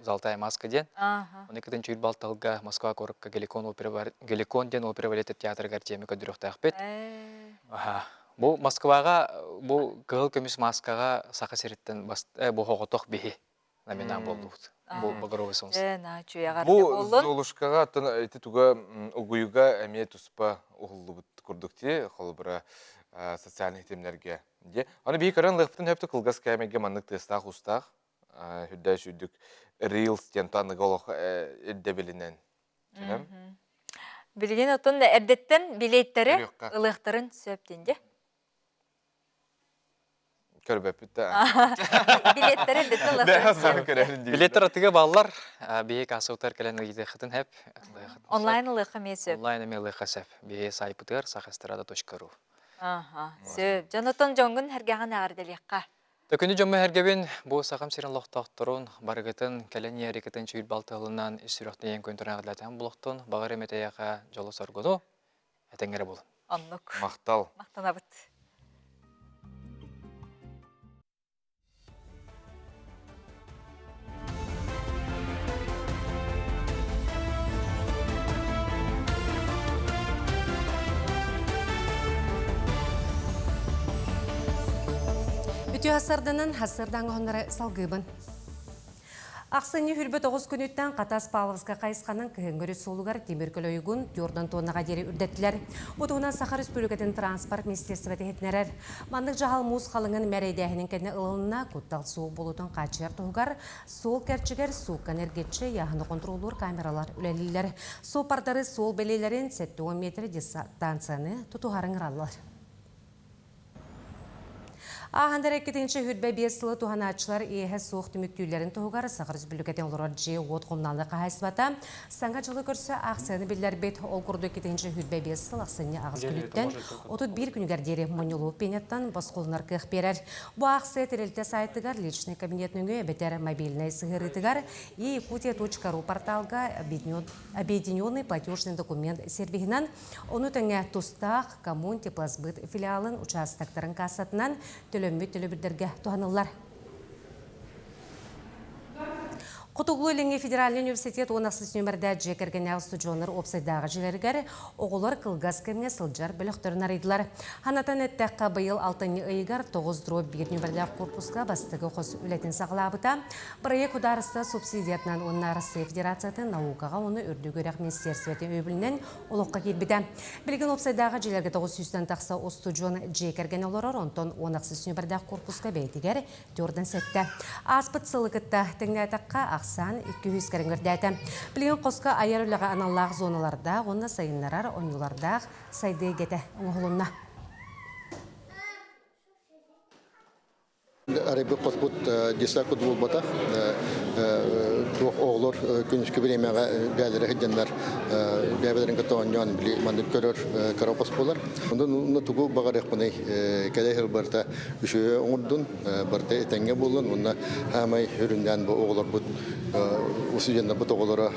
Золотая маска диэн. Оны кытын чүүр балталга Москва куоракка Геликон опера Геликон диэн опера балет театрыгар тиэми көрдөрүөхтээхпит. Бу Москваҕа бу кыһыл көмүс маскаҕа Саха сириттэн бу хоҕотох биһи номинант буоллубут. Бу Багровый солнце. Бу Золушкаҕа оттон ити туга угуйуга эмиэ туспа уһуллубут курдук ти холобура социальный ситимнэргэ дии. Аны биһи көрөн лыахпытын хөптө кылгас кээмэйгэ маннык тыастаах-уустаах үрдэ сүүрдүк Reels диэн аныгы олох ирдэбилинэн. Билигин оттон эрдэттэн билиэттэри ылыахтарын сөп диэн дии. Көрбөппүт да. Билеттер элбетте Билеттер атыга баллар. Биһи кассабытыгар кэлэн ыйытыаххытын сөп. Онлайн ылыахха эмиэ сөп. Онлайн эмиэ ылыахха сөп. Биһи сайпытыгар сахаэстрада.ру. Аха, сөп. Дьонотон дьоҥҥун эргэҕин эҕэрдэлиэххэ. Төкүнү дьоммо эргэбин бу Сахам сирин олохтоохторун барыгытын кэлэн иһэрикитин чүүл балтыһылынан ис сүрэхтэн ийэн күн туран булохтун баҕар эметэйэхэ дьолу-соргуну этэҥҥэ эрэ булун. Оннук. Махтал. Махтанабыт. Үтүө хасарданан хасырдаҥ оһоннары салгыыбын. Ахсынньы 29 күнүттэн Хатас Павловска хайысханан кыһыҥҥы өрүс суолугар тимир көлөйүгүн 4 тоннаҕа диэри үрдэттилэр. Бу туһунан Саха Республикатын транспорт министерствота иһитиннэрэр. Маннык дьаһал муус халыҥын мэрэйдээһинин кэннэ ылылынна, куттал суох буолуутун хааччыйар туһугар суол кэрчигэр суукканы эргиччи ыйааһыны хонтуруоллуур камералар үлэлииллэр. Суоппардары суол бэлиэлэрин 70 метр дистанцияны тутуһарын ыҥыраллар. Ааһан эрэ 225 сылы туһанааччылар иэһэ суох түмүктүүллэрин туһугар Саха Республикатын олорор дьиэ-уот хомунаалынай хаһаайыстыбата Саҥа дьылы көрсө аахсыйаны биллэрбит. Ол курдук 225 сыл ахсынньы аҕыс күнүттэн 31 күнүгэр диэри мунньуллубут пенияттан босхолонор кыах биэрэр. Бу аахсыйа тэрилтэ сайтыгар личный кабинет нөҥүө эбэтэр мобильнай сыһыарыытыгар e-якутия.ру порталга объединенный платежный документ сервиһинэн Ону тэҥэ тустаах Коммунтеплосбыт филиалын учаастактарын кассатынан төлөммүт төлөбүрдэргэ туһаныллар. Хотугулуу-Илиҥҥи федеральнай университет уон ахсыс нүөмэрдээх дьиэ кэргэннээх устудьуоннар уопсайдааҕы дьиэлэригэр оҕолор кылгас кэмҥэ сылдьар бөлөхтөрүн арыйдылар. Ханатан эттэххэ, быйыл алтынньы ыйыгар 9 дробь 1 нүөмэрдээх корпуска бастакы хос үлэтин саҕалаабыта. Проект судаарыстыба субсидиятынан уонна Россия Федерациятын наукаҕа уонна үрдүк үөрэх министиэристибэтин өйөбүлүнэн олоххо киирбитэ. Билигин уопсайдааҕы дьиэлэргэ 900-тэн тахса устудьуон дьиэ кэргэн олорор, онтон 16 нүөмэрдээх корпуска бэйэтигэр 47. Ааспыт сылы кытта тэҥнээтэххэ, ахсаан 200 кэриҥ үрдээтэ. Билигин хоско айар үлэҕэ аналлаах зоналардаах уонна сайыннарар оонньуулардаах сайдыы эйгэтэ оҥоһулунна. Арыйбыт хоспут детсад курдук буолбатах. Туох оҕолор күнүскү бириэмэҕэ бэйэлэрэ сылдьаннар бэйэлэрин кытта оонньоон били маннык көрөр кыра хос буолар. Онон тугу баҕарыахпыный кэлэ сыл барыта үчүгэй оҥордун, барыта этэҥҥэ буоллун уонна хаамай үрүннээн бу оҕолорбут устудьуоннарбыт оҕолоро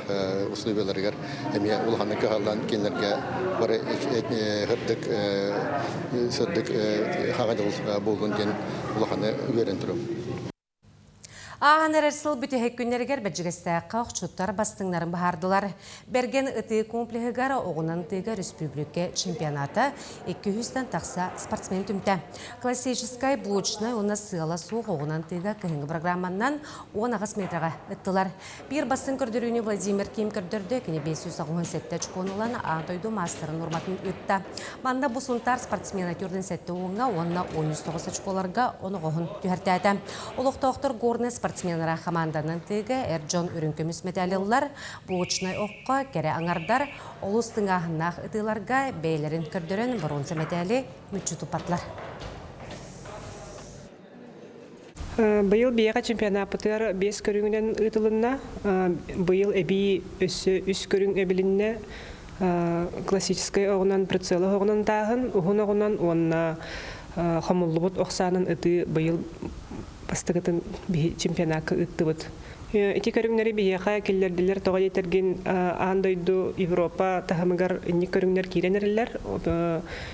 условияларыгар эмиэ улаханнык кыһаллан кинилэргэ бары сырдык сырдык хаҥа дьыл буоллун диэн улаханы үөрэн турабын. Ааһан эрэр сыл бүтэһик күннэригэр Бэрдьигэстээххэ охчуттар бастыҥнарын быһаардылар. Бэргэн ытыы комплеһыгар оҕунан ытыыга республика чемпионата 200-тэн тахса спортсмен түмтэ. Классическай, блочнай уонна сыала суох оҕунан ытыыга кыһыҥҥы программаннан 18 метраҕа ыттылар. Биир бастыҥ көрдөрүүнү Владимир Ким көрдөрдө, кини 587 очкону ылан аан дойду маастарын нуорматын ыытта. Манна бу Сунтаар спортсмена 47 уоҥҥа уонна 19 очколарга оноҕоһун түһэртээтэ. Олохтоохтор горнай спортсменнара хамаанданан тыыга эр дьон үрүҥ көмүс мэтээл ыллар, блочнай окко кэрэ аҥардар олус тыҥааһыннаах ытыыларга бэйэлэрин көрдөрөн боруонса мэтээли мүччү туппатылар. Быйыл биһиэхэ чемпионаппытыгар биэс көрүҥүнэн ыытылынна. Быйыл эбии өссө үс көрүҥ эбилиннэ. Классическай оҕунан, прицелы оҕунан тааһын, уһун оҕунан уонна хомуллубут ох саанан ытыы быйыл бастакытын биһи чемпионакка ыыттыбыт. Ити көрүҥнэри биһиэхэ киллэрдилэр тоҕо диэтэргин аан дойду Европа таһымыгар инник көрүҥнэр киирэн эрэллэр.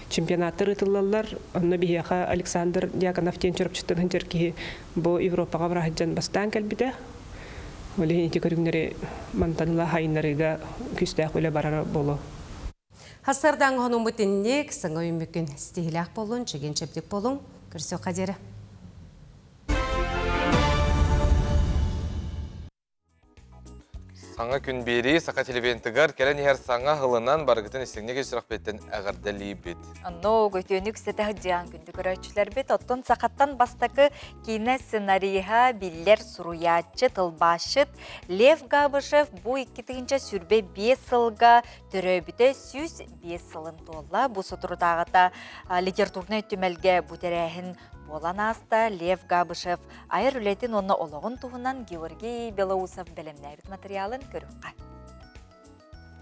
Чемпионаттар ыытыллаллар. Онно биһиэхэ Александр Дьяконов диэн Чурапчыттан сылдьар киһи бу Европаҕа бара сылдьан бастаан кэлбитэ. Ол иһин ити көрүҥнэри мантан ыла хайыннарыыга күүстээх үлэ барара буолуо. Хасардаҥ хонуммут инник, саҥа үүммүккүн ситиһилээх буоллун, чэгиэн-чэбдик буолуҥ. Көрсүөххэ диэри. Саҥа күн биэрии Саха телевизионтыгар кэлэн иһэр саҥа һылынан барыгытын истиҥник сүрэхпиттэн эҕэрдэлиибит. Онно көтүөнүк сэтэх дьиан күндү көрөөччүлэрбит оттон сахаттан бастакы киинэ сценариһа биллэр суруйааччы, тылбаасчыт Лев Габышев бу 2025 сылга төрөөбүтэ 105 сылын туолла. Бу соторутааҕыта литературнай түмэлгэ бу тэрээһин. буолан ааста. Лев Габышев айар үлэтин уонна олоҕун туһунан Георгий Белоусов бэлэмнээбит материалын көрүөххэ.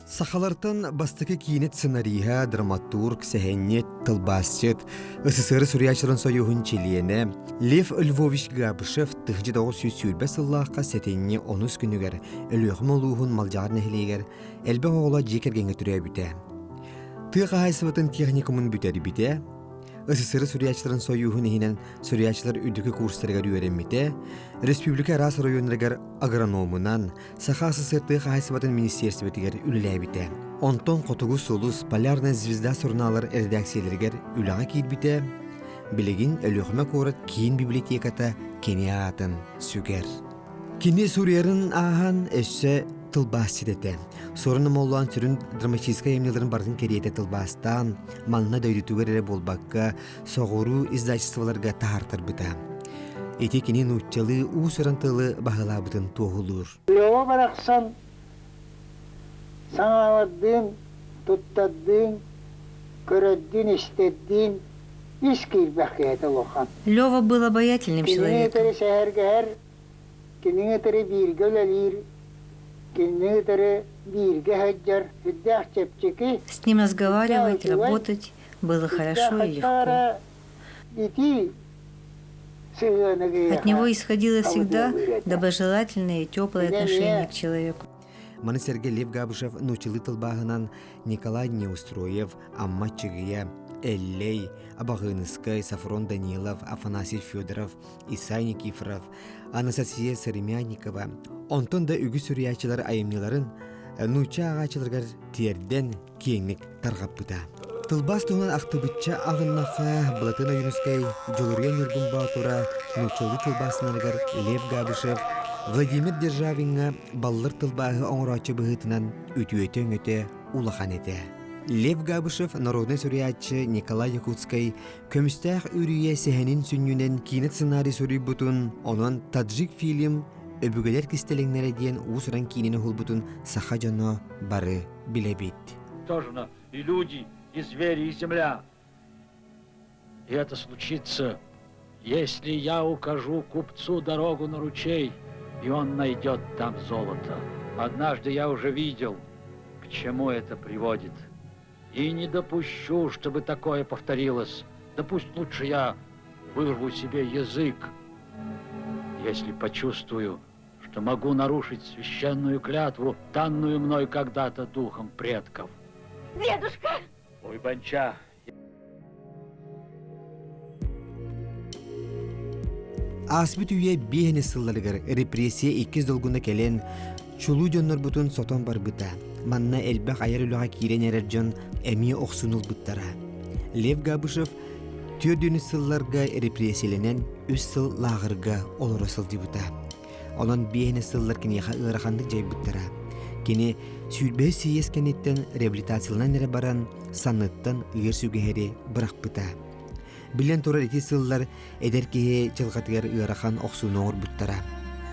Сахалартан бастакы киинэ сценариһа, драматург, сэһэнньит, тылбаасчыт, СССР суруйааччыларын сойууһун чилиэнэ Лев Львович Габышев 1920 сыллаахха сэтинньи онус күнүгэр Өлүөхүмэ улууһун Малдьаҕар нэһилиэгэр элбэх оҕолоох дьиэ кэргэҥҥэ төрөөбүтэ. Тыа хаһаайыстыбатын техникумун бүтэрбитэ, СССР суруйааччыларын сойууһун иһинэн суруйааччылар үрдүкү курстарыгар үөрэммитэ, республика араас оройуоннарыгар агрономунан, Саха СССР тыа хаһаайыстыбатын министиэристибэтигэр үлэлээбитэ. Онтон Хотугу сулус, Полярная звезда сурунааллар эрэдээксийэлэригэр үлэҕэ киирбитэ. Билигин Өлүөхүмэ куорат киин библиотеката кини аатын сүгэр. Кини суруйарын ааһан өссө тылбаасчыт этэ. Суорун Омоллоон сүрүн драматическай айымньыларын барытын кэриэтэ тылбаастаан, манна дойдутугар эрэ буолбакка, соҕуруу издательстволарга таһаартарбыта. Ити кини нууччалыы уус-уран тылы баһылаабытын туоһулуур. Лева барахсан саҥалардыын, туттардыын, көрөрдүүн-истэрдиин ис киирбэх киһитэ улахан. Лева был обаятельным Кинини человеком. этери сэһэргэһэр, кинини этери бииргэ үлэлиир, кинини этери бииргэ сылдьар сүрдээх чэпчэки, С ним сүрдээх разговаривать, үчүгэй, работать было сүрдээх хорошо и хайдах легко. эрэ итии От него исходило всегда доброжелательное и теплое отношение к человеку. Маны сэргэ Лев Габышев нууччалыы тылбааһынан Николай Неустроев, Амма Чыгыя, Эллэй, Абаҕыыныскай, Софрон Данилов, Афанасий Федоров, Исай Никифоров, Анастасия Сыремянникова, онтон да үгүс суруйааччылар айымньыларын нуучча ааҕааччыларыгар тиэрдэн киэҥник тарҕаппыта. Тылбаас туһунан ахтыбычча аҕыннахха, Былатын Ойуунускай, Дьулуруйа Ньургун Боотура, нууччалыы тылбаастанарыгар Лев Габышев, Владимир Державиҥҥа баллыр тылбааһы оҥорооччу быһыытынан үтүөтэ-өҥөтө улахан этэ. Лев Габышев народнай суруйааччы Николай Якутскай Көмүстээх үрүйэ сэһэнин сүнньүнэн киинэ сценарий суруйбутун, онон таджик фильм Өбүгэлэр кистэлэҥнэрэ диэн уус-уран киинэни уһулбутун саха дьоно бары билэбит. Тоже и люди, и звери, и земля. И это случится, если я укажу купцу дорогу на ручей, и он найдет там золото. Однажды я уже видел, к чему это приводит. И не допущу, чтобы такое повторилось. Да пусть лучше я вырву себе язык, если почувствую, что могу нарушить священную клятву, данную мной когда-то духом предков. Дедушка! Ой, Банча, Ааспыт үйэ биэһини сылларыгар репрессия иккис долгуна кэлэн, чулуу дьоннорбутун сотон барбыта. Манна элбэх айар үлэҕэ киирэн эрэр дьон эмиэ охсуну ылбыттара. Лев Габышев түөрдүүнү сылларга репрессиялэнэн үс сыл лааҕырга олоро сылдьыбыта. Онон биэһини сыллар киниэхэ ыараханнык дьайбыттара. Кини сүүрбэһис сийиэс кэнниттэн реабилитацияланан эрэ баран, санныттан ыар сүгэһэри бырахпыта. Биллэн турар ити сыллар эдэр киһи дьылҕатыгар ыарахан охсууну оҥорбуттара.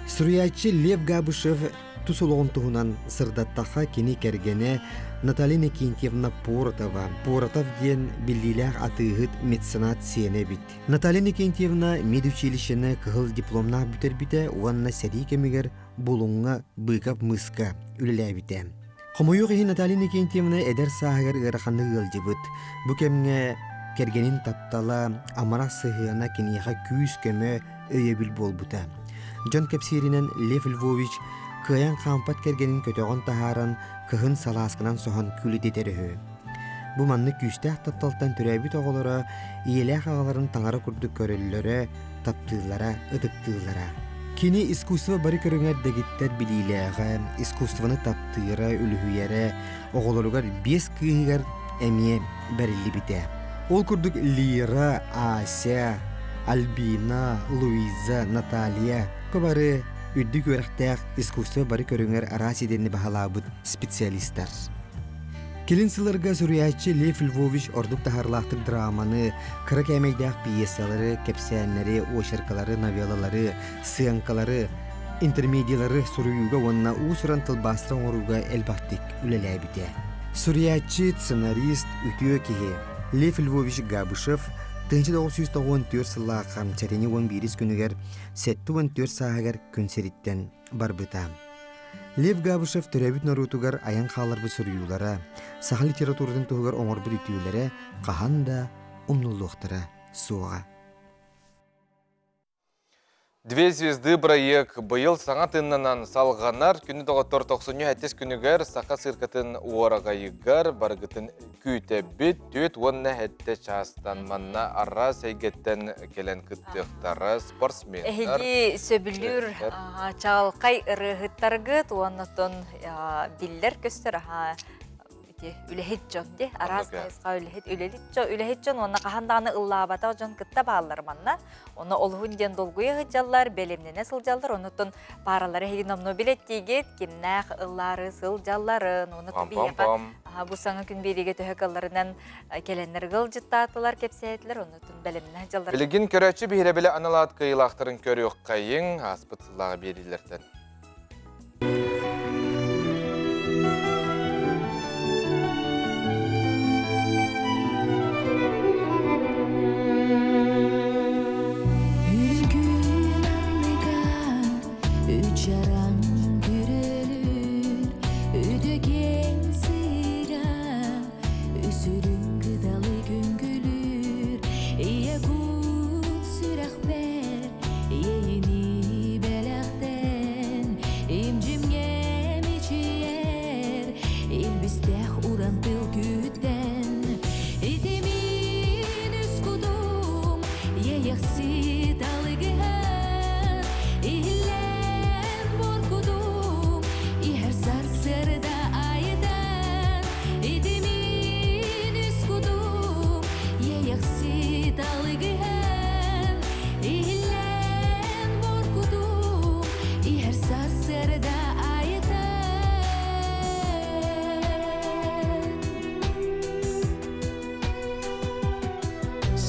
Суруйааччы Лев Габышев тус олоҕун туһунан сырдаттахха кини кэргэнэ Наталья Никентьевна Поротова, Поротов диэн биллиилээх атыыһыт меценат сиэнэ эбит. Наталья Никентьевна медучилищены кыһыл дипломнаах бүтэрбитэ уонна сэрии кэмигэр Булуҥҥа Быков мыска үлэлээбитэ. Хомойуох иһин Наталья Никентьевна эдэр сааһыгар ыараханнык ыалдьыбыт. Бу кэмҥэ кэргэнин таптала, амарах сыһыана киниэхэ күүс-көмө, өйөбүл буолбута. Дьон кэпсииринэн Лев Львович кыайан хаампат кэргэнин көтөҕөн таһааран, кыһын салаасканан соһон күлүтэтэр үһү. Бу маннык күүстээх тапталтан төрөөбүт оҕолоро ийэлээх аҕаларын таҥара курдук көрөллөрө, таптыыллара, ытыктыыллара. Кини искусство бары көрүҥэр дэгиттэр билиилээҕэ, искусствоны таптыыра, үлүһүйэрэ, оҕолоругар биэс кыыһыгар эмиэ бэриллибитэ. Ол курдук Лира, Ася, Альбина, Луиза, Наталья бары үрдүк үөрэхтээх искусство бары көрүҥэр араас идэни баһылаабыт специалистар. Кэлин сылларга суруйааччы Лев Львович ордук таһаарылаахтык драманы, кыра кээмэйдээх пьесалары, кэпсээннэри, очеркалары, новеллалары, сыаҥкалары, интермедиялары суруйууга уонна уус-уран тылбаастары оҥорууга элбэхтик үлэлээбитэ. Суруйааччы, сценарист, үтүө киһи Лев Львович Габышев 1994 сыллаахха сэтинньи 11 күнүгэр 74 сааһыгар күн сириттэн барбыта. Лев Габышев төрөөбүт норуотугар айан хаалларбыт суруйуулара, саха литературатын туһугар оҥорбут үтүөлэрэ хаһан да умнуллуохтара суоҕа. Две звезды бырайыак быйыл саҥа тыыннанан салҕанар. Күнү доҕоттор тохсунньу сэттис күнүгэр саха циркатын уораҕайыгар барыгытын күүтэбит. Түөрт уонна сэттэ чаастан манна араас эйгэттэн кэлэн кыттыахтара спортсменнар. Эһиги сөбүлүүр чаҕылхай ырыаһыттаргыт уонна биллэр көстөр ити үлэһит дьон ди араас хайысха үлэһит үлэлит дьон үлэһит дьон уонна хаһан даҕаны ыллаабатах дьон кытта бааллар манна онно олуһун диэн долгуйа сылдьаллар бэлэмнэнэ сылдьаллар оннуттан пааралары эһиги номнуо билэттиигит кимнээх ыллаары сылдьалларын уонна биһиэхэ бу саҥа күн биэриигэ төһө кылларынан кэлэннэр ыалдьыттаатылар кэпсээтилэр оннуттан бэлэмнэнэ сылдьаллар Билигин көрөөччү биһирэбилэ аналаат кыайыылаахтарын көрүөххэйиҥ ааспыт сыллааҕы биэриилэртэн. Үргүн анныгар үчараҥ күрөлүүр, үтүкэн сыыра үсүрүн кыталы күҥкүлүүр, ийэ кут сүрэхпэр Иэйини бэлэхтэн имдьимҥэ мичийэр илбистээх уран тыл күүттэн итимин үс кутум иэйэхсит алыгыһан иһиллэн боркутум иһэр сарсыарда айытан итимин үс кутум иэйэхсит алыгыһан Иһиллэн боркутум иһэр сарсыарда айытан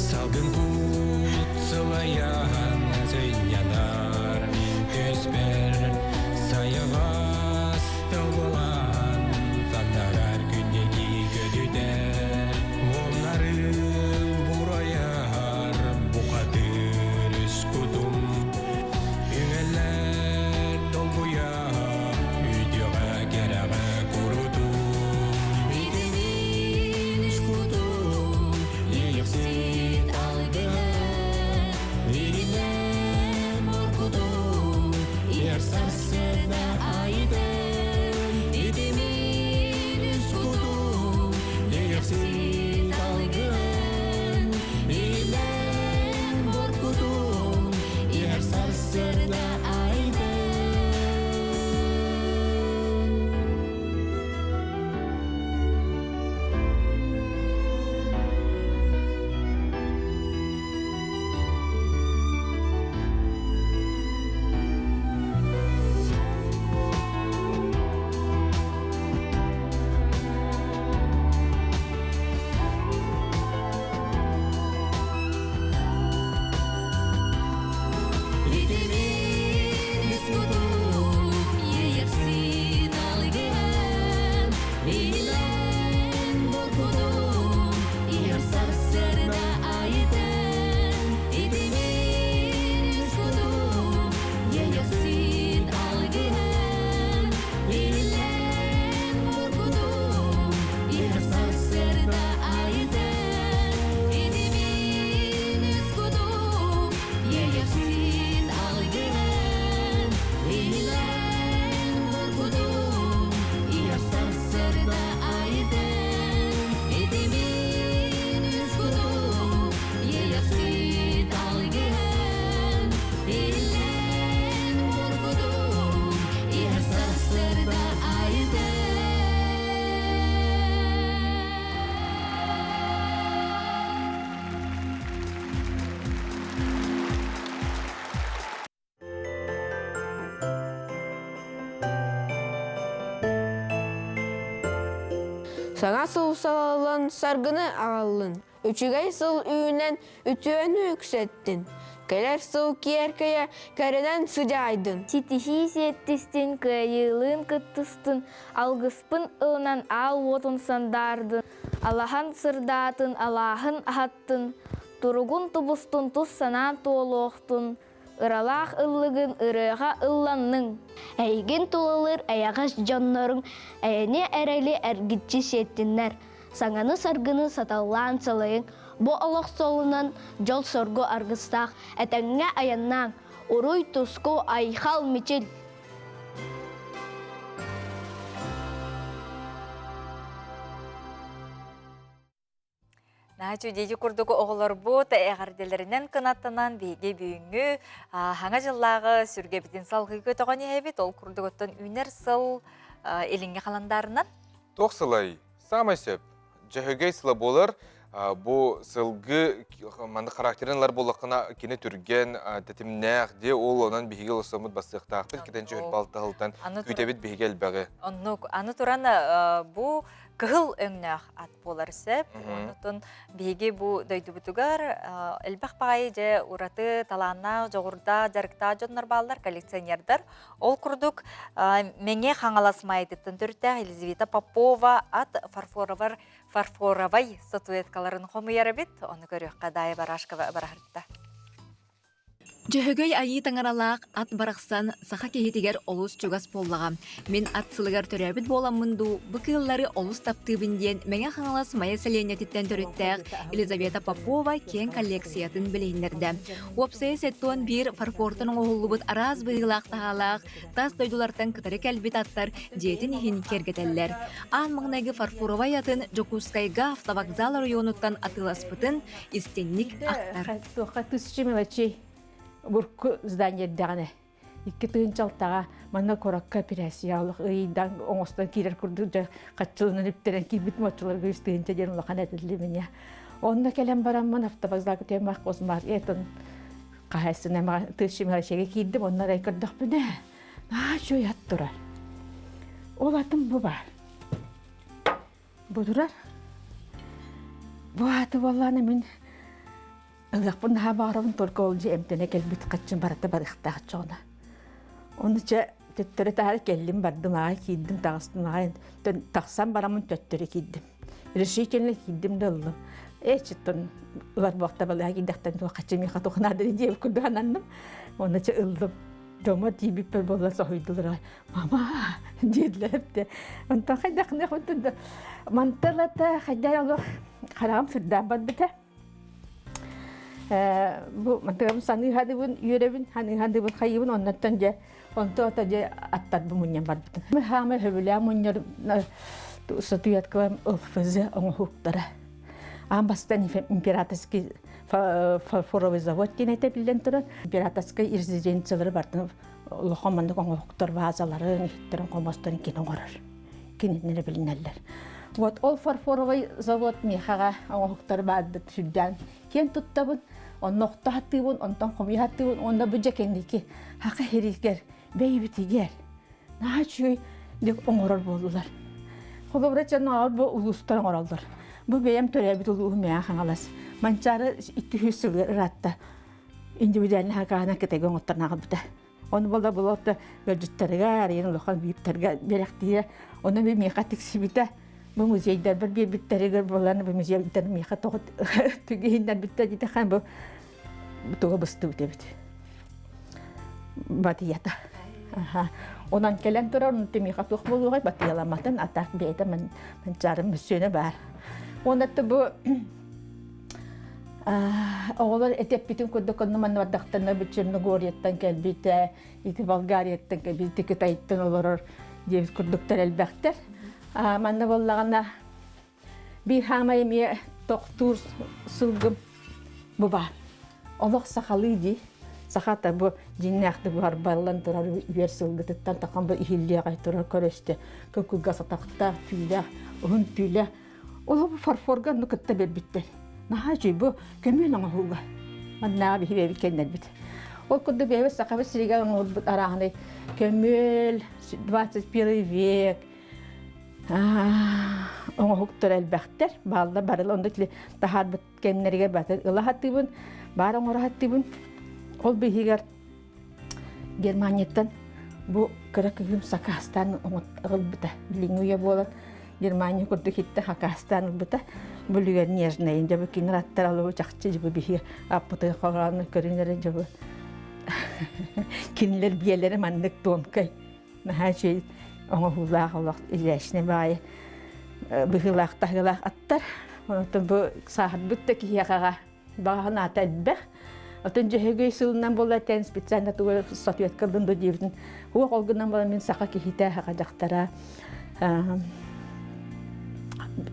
Салгын кут сылайан сынньанар мин түспэр сайаҕас тыллаан саннарар күннэги көтүтэр муомнарын бурайар бухатыыр үс кутум үҥэллэр долгуйа үтүөҕэ кэрэҕэ курутум Итимин үс кутум иэйэхсит алгыһын иһиллэн моркутум иһэр сарсыарда айытын итимин үс кутум иэйэхсит алгыһын иһиллэн моркутум иһэр сарсыарда айытын Итимин үс кутум иэйэхсит алгыһын Иһиллэн буркутум иһэр сарсыарда айытын Итимин үс кутум иэйэхсит алгыһын Иһиллэн буркутум иһэр сарсыарда айытын Итимин үс кутум иэйэхсит алгыһын Иһиллэн буркутум иһэр сарсыарда айытын Итимин үс кутум иэйэхсит алгыһын Иһиллэн буркутум иһэр сарсыарда айытын Саҥа сыл салаллан саргыны аҕаллын, үчүгэй сыл үүнэн үтүөнү үксэттин, кэлэр сыл киэркэйэ кэрэнэн сыдьаайдын. Ситиһии сиэттистин, кыайыылыын кыттыстын, алгыспын ылынан аал уотун сандаардын, алаһан сырдаатын, алааһын аһаттын, Туругун тубустун тус санаан туолуохтун, ыралаах ыллыгын ырыаҕа ылланныҥ. Эйигин тулалыыр эйэҕэс дьонноруҥ эйэни эрэли эргиччи сиэттиннэр, саҥаны-саргыны саталлаан салайыҥ, бу олох суолунан дьол-соргу аргыстаах этэҥҥэ айаннааҥ, уруй-туску, айхал-мичил! Наһаа үчүгэй курдук оҕолорбут эҕэрдэлэринэн кынаттанан биһиги бүгүҥҥү хаҥа дьыллааҕы сүргэбитин салгыы көтөҕөн иһэбит. Ол курдук оттон үүнэр сыл илиҥҥи халандаарынан. Туох сылай? Саамай сөп. Дьөһөгөй сыла буолар. Бу сылгы маннык характерын ылар буоллаххына кини түргэн, тэтимнээх дии ол онон биһиги олорсоммут бассыахтаахпыт китэн чөһүр балтаһылтан күүтэбит биһиги элбэҕи. Оннук. Аны туран бу кыһыл өҥнөөх ат буолар сөп. Онтон биһиги бу дойдубутугар элбэх баҕайы дьэ ураты талааннаах, дьоҕурдаах, дьарыктаах дьоннор бааллар, коллекционердар. Ол курдук Мэҥэ Хаҥалас Маайдыттан төрүттээх Елизавета Попова ат фарфоровар фарфоровай статуэткаларын хомуйар эбит. Ону көрүөххэ Даайа Барашкова бараһырта. Дьөһөгөй айыы таҥаралаах ат барахсан саха киһитигэр олус чугас буоллаҕа. Мин ат сылыгар төрөөбүт буоламмын дуу, бу кыыллары олус таптыыбын диэн Мэҥэ Хаҥалас Майа сэлиэнньэтиттэн төрүттээх Елизавета Попова киэҥ коллекциятын билиһиннэрдэ. Уопсайа 71 фарфортан оҥоһуллубут араас быһыылаах-таһаалаах тас дойдулартан кытары кэлбит аттар дьиэтин иһин киэргэтэллэр. Аан маҥнайгы фарфоровай атын Дьокуускайга автовокзал оройуонуттан атыыласпытын истиҥник ахтар. Туохха тысяча мелочей бурку здание эрдэҕинэ икки тыһыынча манна куоракка операция олох ыйдан оҥостон киирэр курдук дьэ хаччылынан үптэрэн киирбит моччуларга үс тыһыынча диэн улахан этиллибине онно кэлэн бараммын автовокзалга темах космар этон хаһайсына тысяча мелочейге киирдим онно арай көрдөхпүнэ наһаа үчүгэй ат турар ол атым бу баар Бу турар. Бу ааты буоллаана мин ылыахпын наһаа баҕарабын, только ол дьиэ эмтэнэ кэлбит хаччым барыта барыахтаах чоҕуна. Ону чэ төттөрү таары кэллим бардым аҕай киирдим таҕыстым аҕай тахсан бараммын төттөрү киирдим. Решительно киирдим да ыллым. Ээ чыттан ылар буолта балыыһа киирдэхтэн туох хаччы миэхэ туох наада диэбит курдук ананным. Онно чэ ыллым. Дома тиийбиппэр буолла соһуйдулар мама диэдилэр эбитэ. Онтон хайдах онтон да манталата хайдах олох хараҕым сырдаан барбыта. Бу мантыгам саныы хадыбын, үөрэбин, ханыы хадыбын хайыбын, оннуттан дьэ онто ото дьэ аттарбын мунньан барбытым. Хаамай хөбүлээн мунньар статуэткаларым ЛФЗ оҥоһуктара. Аан бастаан императорский фарфоровый завод диэн этэ биллэн турар. Императорскай резиденциялары бартын улахан маннык оҥоһуктар вазаларын, иһиттэрин, хомосторун кини оҥорор. Кинилэри билинэллэр. Вот ол фарфоровый завод миэхэҕэ оҥоһуктары баардыт сүрдээн киэн туттабын, онно охто хаттыыбын, онтон хомуйа хаттыыбын, уонна бу дьэ кэнники хака хиригэр, бэйбитигэр наһаа үчүгэй дик оҥорор буоллулар. Холобура чанаар бу улуустар оҥороллор. Бу бэйэм төрөөбүт улууһум Мэҥэ Хаҥалас. Манчаары 200 сылы ыраатта. Индивидуальный хакаана кытайга оҥотторон аҕалбыта. Ону буола буола ыалдьыттарыгар, арыйан улахан виптарга бэлэхтиирэ. Ону би миэхэ тиксибитэ. Бу музейдарбар биэрбиттэригэр буолан бу музейдар миэхэ тоҕо түгиһиннэрбиттэр дитэхэн бу туга быстыбыт эбит. Батыйата. Онон кэлэн турар, онтон миэхэ туох буолуоҕай батыйаламматын, а так бэйэтэ манчаарым мөссүөнэ баар. Уонна бу Оҕолор этэппитин курдук онно манна бардахтарына бу Черногорияттан кэлбитэ, ити Болгарияттан кэлбит, ити Кытайтан олорор диэбит курдуктар элбэхтэр. Манна буоллаҕына биир хаамай эмиэ тохтуур сылгым бу баар. Олох сахалыы дии. Сахата бу дьиҥнээхтик буһарбаллан турар үөр сылгытыттан тахан бу иһиллиэҕэй турар көрөстө. Кылгас атахтаах, түүлээх, уһун түүлээх Ол фарфорга онну кытта биэрбиттэр. Наһаа үчүгэй бу көмүөл оҥоһууга. Маннааҕы биһи бэйэбит кэннэрбит. Ол курдук бэйэбит сахабыт сиригэр оҥорбут арааһынай көмүөл, 21 век оҥоһуктар элбэхтэр. Бааллар барыл онно таһаарбыт кэмнэригэр батын ыла сатыыбын, баар оҥоро сатыыбын. Ол биһигэр Германияттан бу кыра кыһым сакаастаан ылбыта. Билиҥҥи үйэ буолан Германия курдук иттэ хакаастаан ылбыта. Бүлүгэр нежнайын дьэ бу кинилэр аттар алыбы чахчы дьэ бу биһи аппытын хороонун көрүнэрэ дьэ бу кинилэр биэлэрэ маннык тонкай наһаа үчүгэй оҥоһуулаах олох изящный баайы быһыылаах таһыылаах аттар. Онтон бу сааһырбыт да киһиэхэҕэ баҕа санаата элбэх. Отон дьөһөгөй сылынан буолла тэн специально тугу статуэтка ыллын да диэбитин уох ол гынан буолан мин саха киһитэ саха дьахтара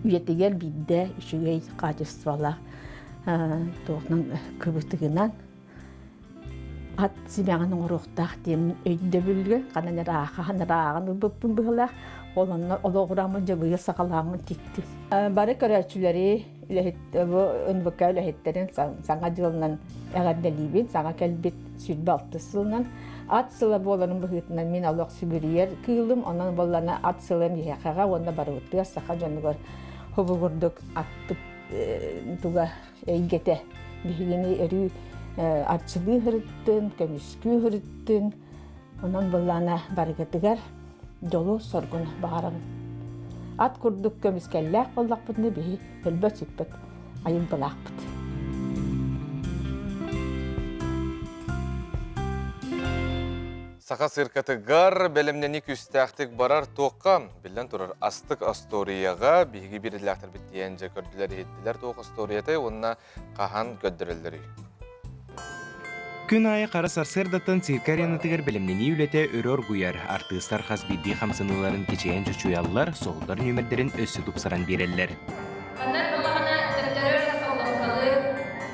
үйэтигэр биирдэ үчүгэй хаачыстыбалаах туохнан кыбытыгынан ат симэҕин оҥоруохтаах диэн өйдөбүлгэ ханан эрэ аахан ырааҕын ылбыппын быһыылаах ол онно олоҕураммын дьабыйа саҕалааммын тиктим бары көрөөччүлэри үлэһит бу НВК үлэһиттэрин саҥа дьылынан эҕэрдэлиибин саҥа кэлбит 26 сылынан ат сыла буоларын быһыытынан мин олох сүгүрүйэр кыылым онон буоллана ат сылын иһэхэҕэ уонна барыбытыгар саха дьонугар хобугурдук аттык туга эйгэтэ биһигини өрүү арчылыы сырыттын, көмүскүү сырыттын. Онон былаана барыгытыгар дьолу-соргуну баҕарабын. Ат курдук көмүскэллээх буоллахпытына биһи өлбөт-сүппэт айылгылаахпыт. Саха циркатыгар бэлэмнэнии күүстээхтик барар туохха, биллэн турар, астык остуоруйаҕа биһиги биирдилээхтэрбит тиийэн дьэ көрдүлэр-иһиттилэр туох остуоруйатай уонна хаһан көрдөрөллөрүй? Күн аайы хара сарсыардаттан циркэ аренатыгар бэлэмнэнии үлэтэ өрө оргуйар. Артыыстар хас биирдии хамсаныыларын кичэйэн чочуйаллар, соһутар нүөмэрдэрин өссө тупсаран биэрэллэр.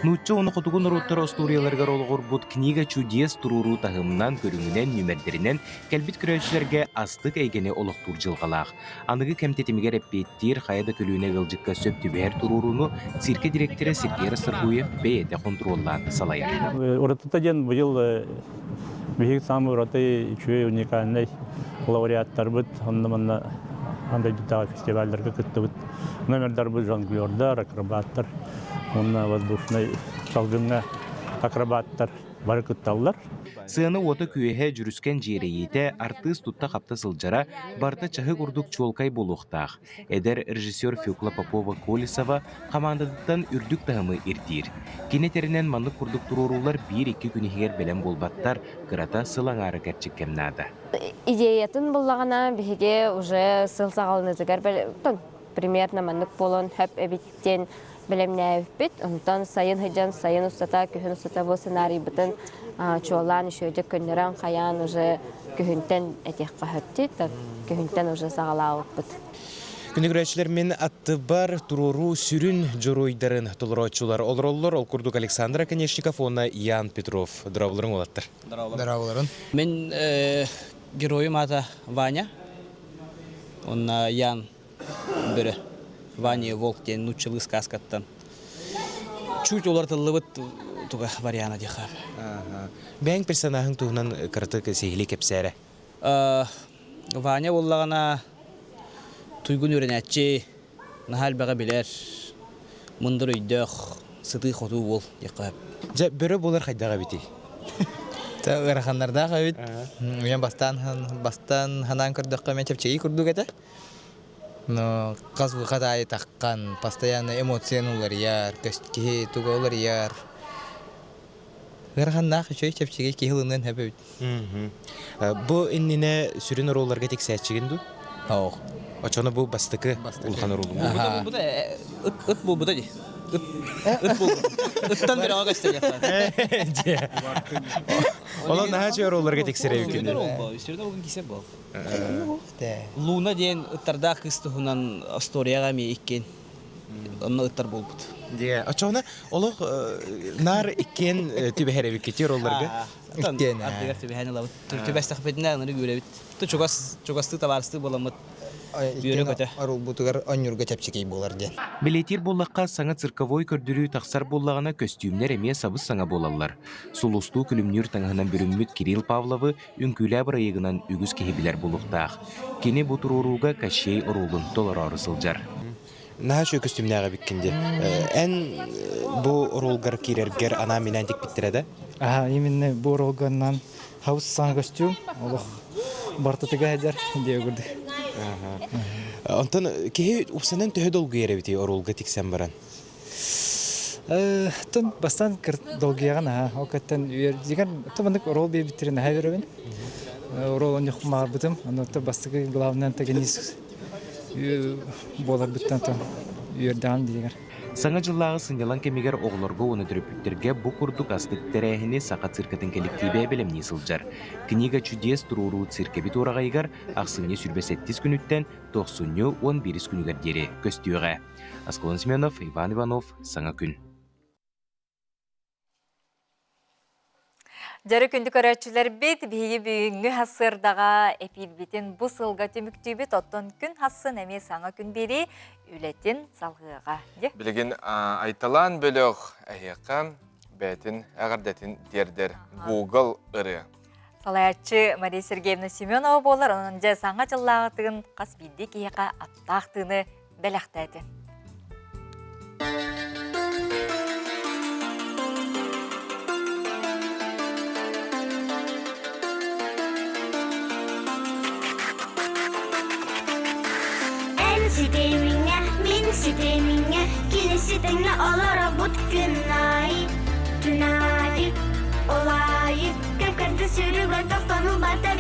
Нуучча уонна хотугу норуоттар остуоруйаларыгар олоҕурбут «Книга чудес» туруоруу таһымынан, көрүҥүнэн, нүмердэринэн кэлбит көрөөччүлэргэ астык эйгэни олохтуур дьылҕалаах. Аныгы кэм тэтимигэр эппиэттиир хайа да көлүөнэ ыалдьыкка сөп түбэһэр туруорууну циркэ дириэктэрэ Сергей Расторгуев бэйэтэ хонтуруоллаан салайар. Уратыта диэн быйыл биһиги саамай ураты үчүгэй уникальнай лауреаттарбыт онно-манна аан дойдутааҕы фестивалларга кыттыбыт Номердарбыт жонглердар, акробаттар уонна воздушнай салгыҥҥа акробаттар бары кытталлар. Сыана уота-күөһэ дьүрүскэн дьиэрэйиитэ, артыыс тутта-хапта сылдьара барыта чаһы курдук чуолкай буолуохтаах. Эдэр режиссер Фекла Попова-Колесова хамаандатыттан үрдүк таһымы ирдиир. Кини этэринэн маннык курдук туруоруулар биир-икки күн иһигэр бэлэм буолбаттар, кырата сыл аҥаара кэрчик кэм наада. Идеятын буллаҕына биһиги уже сыл саҕаланыытыгар примерно маннык буолуон сөп эбит диэн бэлэмнээбиппит. Онтон сайын сылдьан сайын устата, күһүн устата бу сценарийбытын чуолаан үчүгэйдик көннөрөн хайаан уже күһүнтэн этиэххэ сөп күһүнтэн уже саҕалаабыппыт. Күнү көрөөччүлэр мин аттыбар туруоруу сүрүн дьоруойдарын толорооччулар олороллор. Ол курдук Александр Оконешников уонна Ян Петров. Дорооболорун уолаттар. Дорооболорун. Мин геройум аата Ваня. Онна Ян бөрө. Ваня Волк диэн нууччалыы сказкаттан чуть уларытыллыбыт туга вариана диэхэ. Бэйэҥ персонажың туһунан кыратык сиһилии кэпсээрэ. Ваня буоллаҕына туйгун үөрэнээччи, наһаа элбэҕи билэр, мындыр өйдөөх, сытыы-хотуу уол диэххэ сөп. Дьэ, бөрө буолар хайдах эбитий? Тэ ыараханнардаах эбит. Мен бастаан бастаан ханаан көрдөххө мен чэпчэки курдук этэ. Но хас выход аайы таххан, постоянно эмоцияны уларыйар, киһи туга уларыйар. Ыараханнаах үчүгэй чэпчэки киһи ылыныан сөп эбит. Бу иннинэ сүрүн оруолларга тиксээччигин дуу? Ох. Очону бу бастакы улахан оруолу буолбута. Ыт буолбута дии. Ыт буолбута. Ыттан бөрөҕө көстөн Олон наһаа үчүгэй оруолларга тиксэрэ эбиккин. Сүрүн оруолун кисер бол. Луна диэн ыттардаах кыыс туһунан историяҕа эмиэ иккиэн онно ыттар буолбут. Дьэ, очоҕуна олох наар иккиэн түбэһэр эбиккит ролларга. Иккиэн. Ардыгар түбэһэн ылабыт. Түбэстэхпитинэ ынырык үөрэбит. Чугас чугастыы табаарыстыы буоламмыт үөрэ-көтө. Орулбутугар онньурга чэпчэки буолар диэн. Бэлиэтиир буоллахха, саҥа цирковой көрдөрүү тахсар буоллаҕына, көстүүмнэр эмиэ сабыс-саҥа буолаллар. Сулустуу күлүмнүүр таҥаһынан бүрүммүт Кирилл Павловы үҥкүүлээ бырайыагынан үгүс киһи билэр буолуохтаах. Кини бу туруорууга Кощей оруолун толороору сылдьар. Наһаа үчүгэй көстүүмнээх эбиккин дии. Эн бу оруолгар киирэргэр анаан-минээн тикпиттэрэ да? Аха, именно бу оруолганнан хаус саҥа көстүүм олох бартытыга сылдьар диэ курдук. Онтон киһи упсанан төһө долгуйар эбитий оруолга тиксэн баран? Тон бастаан долгуйаҕын аха ол кэттэн үөрдигэр то маннык оруол биэрбиттэрин наһаа үөрэбин. Оруол онньох маарбытым. Онно бастакы главный антагонист буоларбыттан то үөрдэҕим диигэр. Саҥа дьыллааҕы сынньалаҥ кэмигэр оҕолорго уонна төрөппүттэргэ бу курдук астык тэрээһини Саха циркатын кэлэктиибэ бэлэмнии сылдьар. Книга чудес туруоруу циркэбит уораҕайыгар ахсынньы 27 күнүттэн тохсунньу 11 күнүгэр диэри көстүөҕэ. Аскалон Семенов, Иван Иванов, Саҥа күн. Дьөрү күндү көрөөччүлэрбит, биһиги бүгүҥҥү сарсыардаҕа эпиирбитин бу сылга түмүктүүбүт. Оттон күн хассын эмиэ саҥа күн биэрии үлэтин салҕыаҕа. Билигин Айталаан бөлөх эһиэхэ бэйэтин эҕэрдэтин тиэрдэр Google ырыа. Салайааччы Мария Сергеевна Семенова буолар, онон дьэ саҥа дьыллааҕытыгын хас биирдии киһиэхэ аттаах тыыны бэлэхтээтин. Эн ситимиҥэ, мин ситимиҥэ, кини ситимҥэ олоробут күн аайы, күн аайы, ол аайы, кэм-кэрдэ сүрүгэр тохтонул бата.